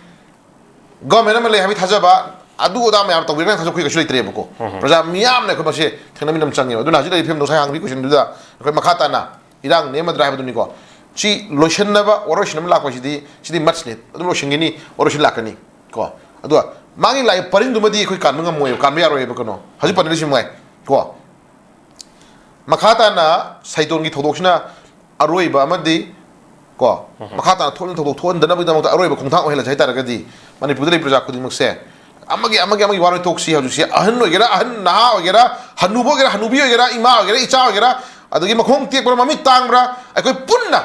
ꯒꯣꯔꯃꯦꯟ ꯑꯃ ꯂꯩ ꯍꯥꯏꯕꯒꯤ ꯊꯥꯖꯕ, ꯑꯗꯨ ꯑꯗꯥ ꯃꯌꯥꯝ ꯇꯧꯕꯤꯔꯒ ꯊꯥꯖꯕ ꯑꯩꯈꯣꯏ ꯀꯩꯁꯨ ꯂꯩꯇ꯭ꯔꯦꯕꯀꯣ꯫ ꯄ꯭ꯔꯖꯥ ꯃꯤꯌꯥꯝꯅ ꯑꯩꯈꯣꯏ ꯃꯁꯤ ꯊꯦꯡꯅꯃꯤꯟꯅꯕ ꯆꯪꯉꯦꯕ꯫ ꯑꯗꯨꯅ ꯍꯧꯖꯤꯛ ꯂꯩꯔꯤꯕ ꯐꯤꯕꯝꯗꯣ ꯉꯁꯥꯏ ꯍꯥꯡꯕꯒꯤ ꯀꯣꯏꯁꯟꯗꯨꯗ ꯑꯩꯈꯣꯏ ꯃꯈꯥ ꯇꯥꯅ ꯏꯔꯥꯡ ꯅꯦꯝꯃꯗ꯭ꯔꯥ ꯍꯥꯏꯕꯗꯨꯅꯤꯀꯣ꯫ ꯁꯤ ꯂꯣꯏꯁꯤꯟꯅꯕ ꯋꯥꯔꯣꯏꯁꯤꯟ ꯑꯃ ꯂꯥꯛꯄꯁꯤꯗꯤ, ꯁꯤꯗꯤ ꯃꯠꯁꯅꯦ, ꯑꯗꯨꯝ ꯂꯣꯏꯁꯤꯟꯒꯅꯤ, ꯋꯥꯔꯣꯏꯁꯤꯟ ꯂꯥꯛꯀꯅꯤ ꯀꯣ꯫ ꯑꯗꯨꯒ ꯃꯥꯒꯤ ꯂꯥꯛꯏꯕ ꯄꯔꯤꯡꯗꯨꯃꯗꯤ ꯑꯩꯈꯣꯏ ꯀꯥꯟꯕ ꯉꯝꯃꯣꯏꯕ, ꯀꯥꯟꯕ ꯌꯥꯔꯣꯏꯕ ꯀꯩꯅꯣ꯫ ꯍꯧꯖꯤꯛ ꯄꯟꯅꯔꯤꯁꯤ ꯃꯉꯥꯏ ꯀꯣ꯫ ꯃꯈꯥ ꯇꯥꯅ ꯁꯩꯇꯣꯟꯒꯤ ꯊꯧꯗꯣꯛꯁꯤꯅ ꯑꯔꯣꯏꯕ ꯑꯃꯗꯤ ꯀꯣ, ꯃꯈꯥ ꯇꯥꯅ ꯊꯣꯛꯍꯟ ꯊꯧꯗꯣꯛ ꯊꯣꯛꯍꯟꯗꯅꯕꯒꯤꯗꯃꯛꯇ ꯑꯔꯣꯏꯕ ꯈꯣꯡꯊꯥꯡ ꯑꯣꯏꯍꯜꯂꯁꯦ ꯍꯥꯏꯇꯥꯔꯒꯗꯤ, ꯃꯅꯤꯄꯨꯔꯗ ꯂꯩꯕ ꯄ꯭ꯔꯖꯥ ꯈꯨꯗꯤꯡꯃꯛꯁꯦ ꯑꯃꯒꯤ ꯑꯃꯒꯤ ꯑꯃꯒꯤ ꯋꯥꯔꯣꯏ ꯇꯣꯛꯁꯤ꯫ ꯍꯧꯖꯤꯛꯁꯦ ꯑꯍꯟ ꯑꯣꯏꯒꯦꯔꯥ, ꯑꯍꯟ ꯅꯍꯥ ꯑꯣꯏꯒꯦꯔꯥ, ꯍꯅꯨꯕ ꯑꯣꯏꯒꯦꯔꯥ, ꯍꯅꯨꯕꯤ ꯑꯣꯏꯒꯦꯔꯥ, ꯏꯃꯥ ꯑꯣꯏꯒꯦꯔꯥ, ꯏꯆꯥ ꯑꯣꯏꯒꯦꯔꯥ, ꯑꯗꯒꯤ ꯃꯈꯣꯡ ꯇꯦꯛꯄ꯭ꯔꯥ, ꯃꯃꯤꯠ ꯇꯥꯡꯕ꯭ꯔꯥ, ꯑꯩꯈꯣꯏ ꯄꯨꯟꯅ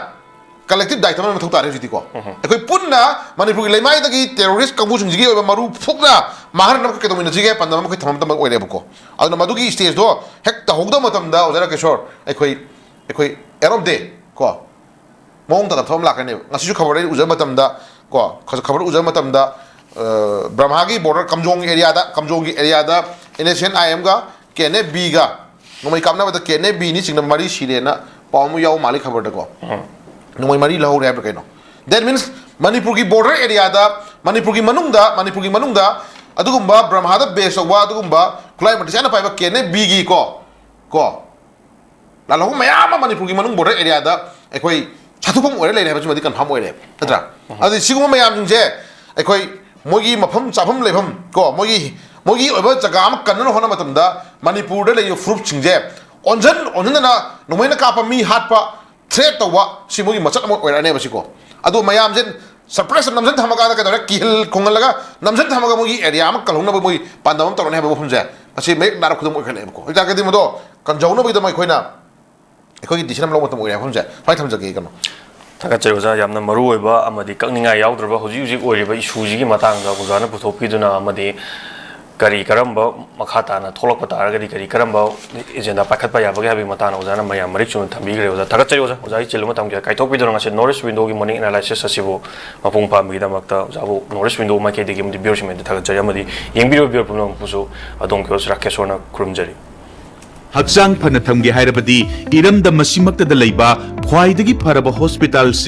ꯀꯂꯦꯛꯇꯤꯚ ꯗꯥꯏꯇ ꯑꯃ ꯃꯊꯧ ꯇꯥꯔꯦ ꯍꯧꯖꯤꯛꯇꯤꯀꯣ꯫ ꯑꯩꯈꯣꯏ ꯄꯨꯟꯅ ꯃꯅꯤꯄꯨꯔꯒꯤ ꯂꯩꯃꯥꯏꯗꯒꯤ ꯇꯦꯔꯣꯔꯤꯁ ꯀꯥꯡꯕꯨꯁꯤꯡꯁꯤꯒꯤ ꯑꯣꯏꯕ ꯃꯔꯨ ꯐꯨꯛꯅ ꯃꯥꯡꯍꯟꯅꯕ ꯀꯩꯗꯧꯃꯤꯟꯅꯁꯤꯒꯦ ꯄꯥꯟꯗꯝ ꯑꯃ ꯑꯩꯈꯣꯏ ꯊꯝꯃꯝꯗꯕ ꯑꯣꯏꯔꯦꯕꯀꯣ꯫ ꯑꯗꯨꯅ ꯃꯗꯨꯒꯤ ꯁ꯭ꯇꯦꯖꯇꯣ ꯍꯦꯛ ꯇꯧꯍꯧꯗꯕ ꯃꯇꯝꯗ, ꯑꯣꯖꯥ ꯔꯥꯀꯦꯁꯣꯔ, ꯑꯩꯈꯣꯏ, ꯑꯩꯈꯣꯏ end of day ꯀꯣ, ꯃꯑꯣꯡ ꯇꯥꯗꯕ ꯊꯕꯛ ꯑꯃ ꯂꯥꯛꯀꯅꯦꯕ꯫ ꯉꯁꯤꯁꯨ ꯈꯕꯔꯗ ꯑꯩꯅ ꯎꯖꯕ ꯃꯇꯝꯗ ꯀꯣ, ꯈ-, ꯈꯕꯔ ꯎꯖꯕ ꯃꯇꯝꯗ, ꯑ, ꯕ꯭ꯔꯍꯃꯥꯒꯤ ꯕꯣꯔꯗꯔ, ꯀꯝꯖꯣꯡꯒꯤ ꯑꯦꯔꯤꯌꯥꯗ, ꯀꯝꯖꯣꯡꯒꯤ ꯑꯦꯔꯤꯌꯥꯗ NSCN IM ꯒ KNA B ꯒ ꯅꯣꯡꯃꯩ ꯀꯥꯞꯅꯕꯗ KNA B ꯅꯤ ꯆꯤꯡꯅ ꯃꯔꯤ ꯁꯤꯔꯦꯅ ꯄꯥꯎ ꯑꯃ ꯌꯥꯎ ꯃꯥꯜꯂꯤ ꯈꯕꯔꯗꯀꯣ꯫ ꯅꯣꯡꯃꯩ ꯃꯔꯤ ꯂꯧꯍꯧꯔꯦ ꯍꯥꯏꯕ꯭ꯔꯥ ꯀꯩꯅꯣ? That means ꯃꯅꯤꯄꯨꯔꯒꯤ ꯕꯣꯔꯗꯔ ꯑꯦꯔꯤꯌꯥꯗ, ꯃꯅꯤꯄꯨꯔꯒꯤ ꯃꯅꯨꯡꯗ, ꯃꯅꯤꯄꯨꯔꯒꯤ ꯃꯅꯨꯡꯗ ꯑꯗꯨꯒꯨꯝꯕ ꯕ꯭ꯔꯍꯃꯥꯗ ꯕꯦꯁ ꯇꯧꯕ ꯑꯗꯨꯒꯨꯝꯕ ꯈꯨꯠꯂꯥꯏ ꯃꯇꯤꯛ ꯆꯥꯅ ꯄꯥꯏꯕ KNA B ꯒꯤ ꯀꯣ, ꯀꯣ, ꯂꯥꯜꯍꯧꯕ ꯃꯌꯥꯝ ꯑꯃ ꯃꯅꯤꯄꯨꯔꯒꯤ ꯃꯅꯨꯡ ꯕꯣꯔꯗꯔ ꯑꯦꯔꯤꯌꯥꯗ ꯑꯩꯈꯣꯏ ꯁꯥꯊꯨꯐꯝ ꯑꯣꯏꯔ ꯂꯩꯔꯦ ꯍꯥꯏꯕꯁꯤꯃꯗꯤ ꯀꯟꯐꯥꯔꯝ ꯑꯣꯏꯔꯦ, ꯅꯠꯇ꯭ꯔꯥ? ꯑꯗꯨꯗꯤ ꯁꯤꯒꯨꯝꯕ ꯃꯌꯥꯝꯁꯤꯡꯁꯦ ꯑꯩꯈꯣꯏ ꯃꯣꯏꯒꯤ ꯃꯐꯝ ꯆꯥꯐꯝ ꯂꯩꯐꯝ ꯀꯣ, ꯃꯣꯏꯒꯤ, ꯃꯣꯏꯒꯤ ꯑꯣꯏꯕ ꯖꯒꯥ ꯑꯃ ꯀꯟꯅꯕ ꯍꯣꯠꯅꯕ ꯃꯇꯝꯗ ꯃꯅꯤꯄꯨꯔꯗ ꯂꯩꯔꯤꯕ ꯐꯨꯔꯨꯞꯁꯤꯡꯁꯦ ꯑꯣꯟꯁꯤꯟ ꯑꯣꯟꯁꯤꯟꯗꯅ ꯅꯣꯡꯃꯩꯅ ꯀꯥꯞꯄ ꯃꯤ ꯍꯥꯠꯄ, ꯊ꯭ꯔꯦꯠ ꯇꯧꯕ, ꯁꯤ ꯃꯣꯏꯒꯤ ꯃꯆꯠ ꯑꯃ ꯑꯣꯏꯔꯛꯑꯅꯦꯕ ꯁꯤꯀꯣ꯫ ꯑꯗꯣ ꯃꯌꯥꯝꯁꯦ ꯁꯔꯄ꯭ꯔꯥꯏꯖ ꯅꯝꯁꯤꯟ ꯊꯝꯃꯀꯥꯟꯗ ꯀꯩꯗꯧꯔꯦ? ꯀꯤꯍꯜ ꯈꯣꯡꯍꯜꯂꯒ ꯅꯝꯁꯤꯟ ꯊꯝꯃꯒ ꯃꯣꯏꯒꯤ ꯑꯦꯔꯤꯌꯥ ꯑꯃ ꯀꯜꯍꯧꯅꯕ ꯃꯣꯏ ꯄꯥꯟꯗꯝ ꯑꯃ ꯇꯧꯔꯅꯤ ꯍꯥꯏꯕ ꯃꯐꯝꯁꯦ ꯃꯁꯤ ꯃꯌꯦꯛ ꯅꯥꯔ ꯈꯨꯗꯝ ꯑꯣꯏꯈꯠꯂꯛꯑꯦꯕꯀꯣ꯫ ꯑꯗꯨ ꯇꯥꯔꯒꯗꯤ ꯃꯗꯣ ꯀꯟꯖꯍꯧꯅꯕꯒꯤꯗꯃꯛ ꯑꯩꯈꯣꯏꯅ ꯑꯩꯈꯣꯏꯒꯤ ꯗꯤꯁꯤꯖꯟ ꯑꯃ ꯂꯧꯕ ꯃꯇꯝ ꯑꯣꯏꯔꯦ ꯍꯥꯏꯕ ꯃꯐꯝꯁꯦ ꯁꯨꯃꯥꯏꯅ ꯊꯝꯖꯒꯦ ꯀꯩꯅꯣ꯫ ꯊꯥꯒꯠꯆꯔꯤ ꯑꯣꯖꯥ, ꯌꯥꯝꯅ ꯃꯔꯨ ꯑꯣꯏꯕ ꯑꯃꯗꯤ ꯀꯛꯅꯤꯡꯉꯥꯏ ꯌꯥꯎꯗ꯭ꯔꯕ ꯍꯧꯖꯤꯛ ꯍꯧꯖꯤꯛ ꯑꯣꯏꯔꯤꯕ ꯏꯁꯨꯁꯤꯒꯤ ꯃꯇꯥꯡꯗ ꯑꯣꯖꯥꯅ ꯄꯨꯊꯣꯛꯄꯤꯗꯨꯅ, ꯑꯃꯗꯤ ꯀꯔꯤ ꯀꯔꯝꯕ ꯃꯈꯥ ꯇꯥꯅ ꯊꯣꯛꯂꯛꯄ ꯇꯥꯔꯒꯗꯤ ꯀꯔꯤ ꯀꯔꯝꯕ ꯑꯦꯖꯦꯟꯗꯥ ꯄꯥꯏꯈꯠꯄ ꯌꯥꯕꯒꯦ ꯍꯥꯏꯕꯒꯤ ꯃꯇꯥꯡꯗ ꯑꯣꯖꯥꯅ ꯃꯌꯥꯝ ꯃꯔꯤꯛ ꯆꯨꯝꯅ ꯊꯝꯕꯤꯈ꯭ꯔꯦ꯫ ꯑꯣꯖꯥ, ꯊꯥꯒꯠꯆꯔꯤ ꯑꯣꯖꯥ, ꯑꯣꯖꯥꯒꯤ ꯆꯤꯜꯂꯕ ꯃꯇꯝꯒꯤ ꯀꯥꯏꯊꯣꯛꯄꯤꯗꯨꯅ ꯉꯁꯤ North East Window ꯒꯤ morning analysis ꯑꯁꯤꯕꯨ ꯃꯄꯨꯡ ꯐꯥꯍꯟꯕꯒꯤꯗꯃꯛꯇ ꯑꯣꯖꯥꯕꯨ North East Window ꯃꯥꯏꯀꯩꯗꯒꯤ ꯑꯃꯗꯤ viewerꯁꯤꯡ ꯃꯌꯥꯝꯗ ꯊꯥꯒꯠꯆꯔꯤ, ꯑꯃꯗꯤ ꯌꯦꯡꯕꯤꯔꯤꯕ viewer ꯄꯨꯝꯅꯃꯛꯄꯨꯁꯨ ꯑꯗꯣꯝꯒꯤ host ꯔꯥꯀꯦꯁꯣꯔꯅ ꯈꯨꯔꯨꯝꯖꯔꯤ꯫ ꯍꯛꯆꯥꯡ ꯐꯅ ꯊꯝꯒꯦ ꯍꯥꯏꯔꯕꯗꯤ ꯏꯔꯝꯗꯝ ꯑꯁꯤꯃꯛꯇꯗ ꯂꯩꯕ ꯈ꯭ꯋꯥꯏꯗꯒꯤ ꯐꯔꯕ ꯍꯣꯁꯄꯤꯇꯥꯜꯁꯤꯡ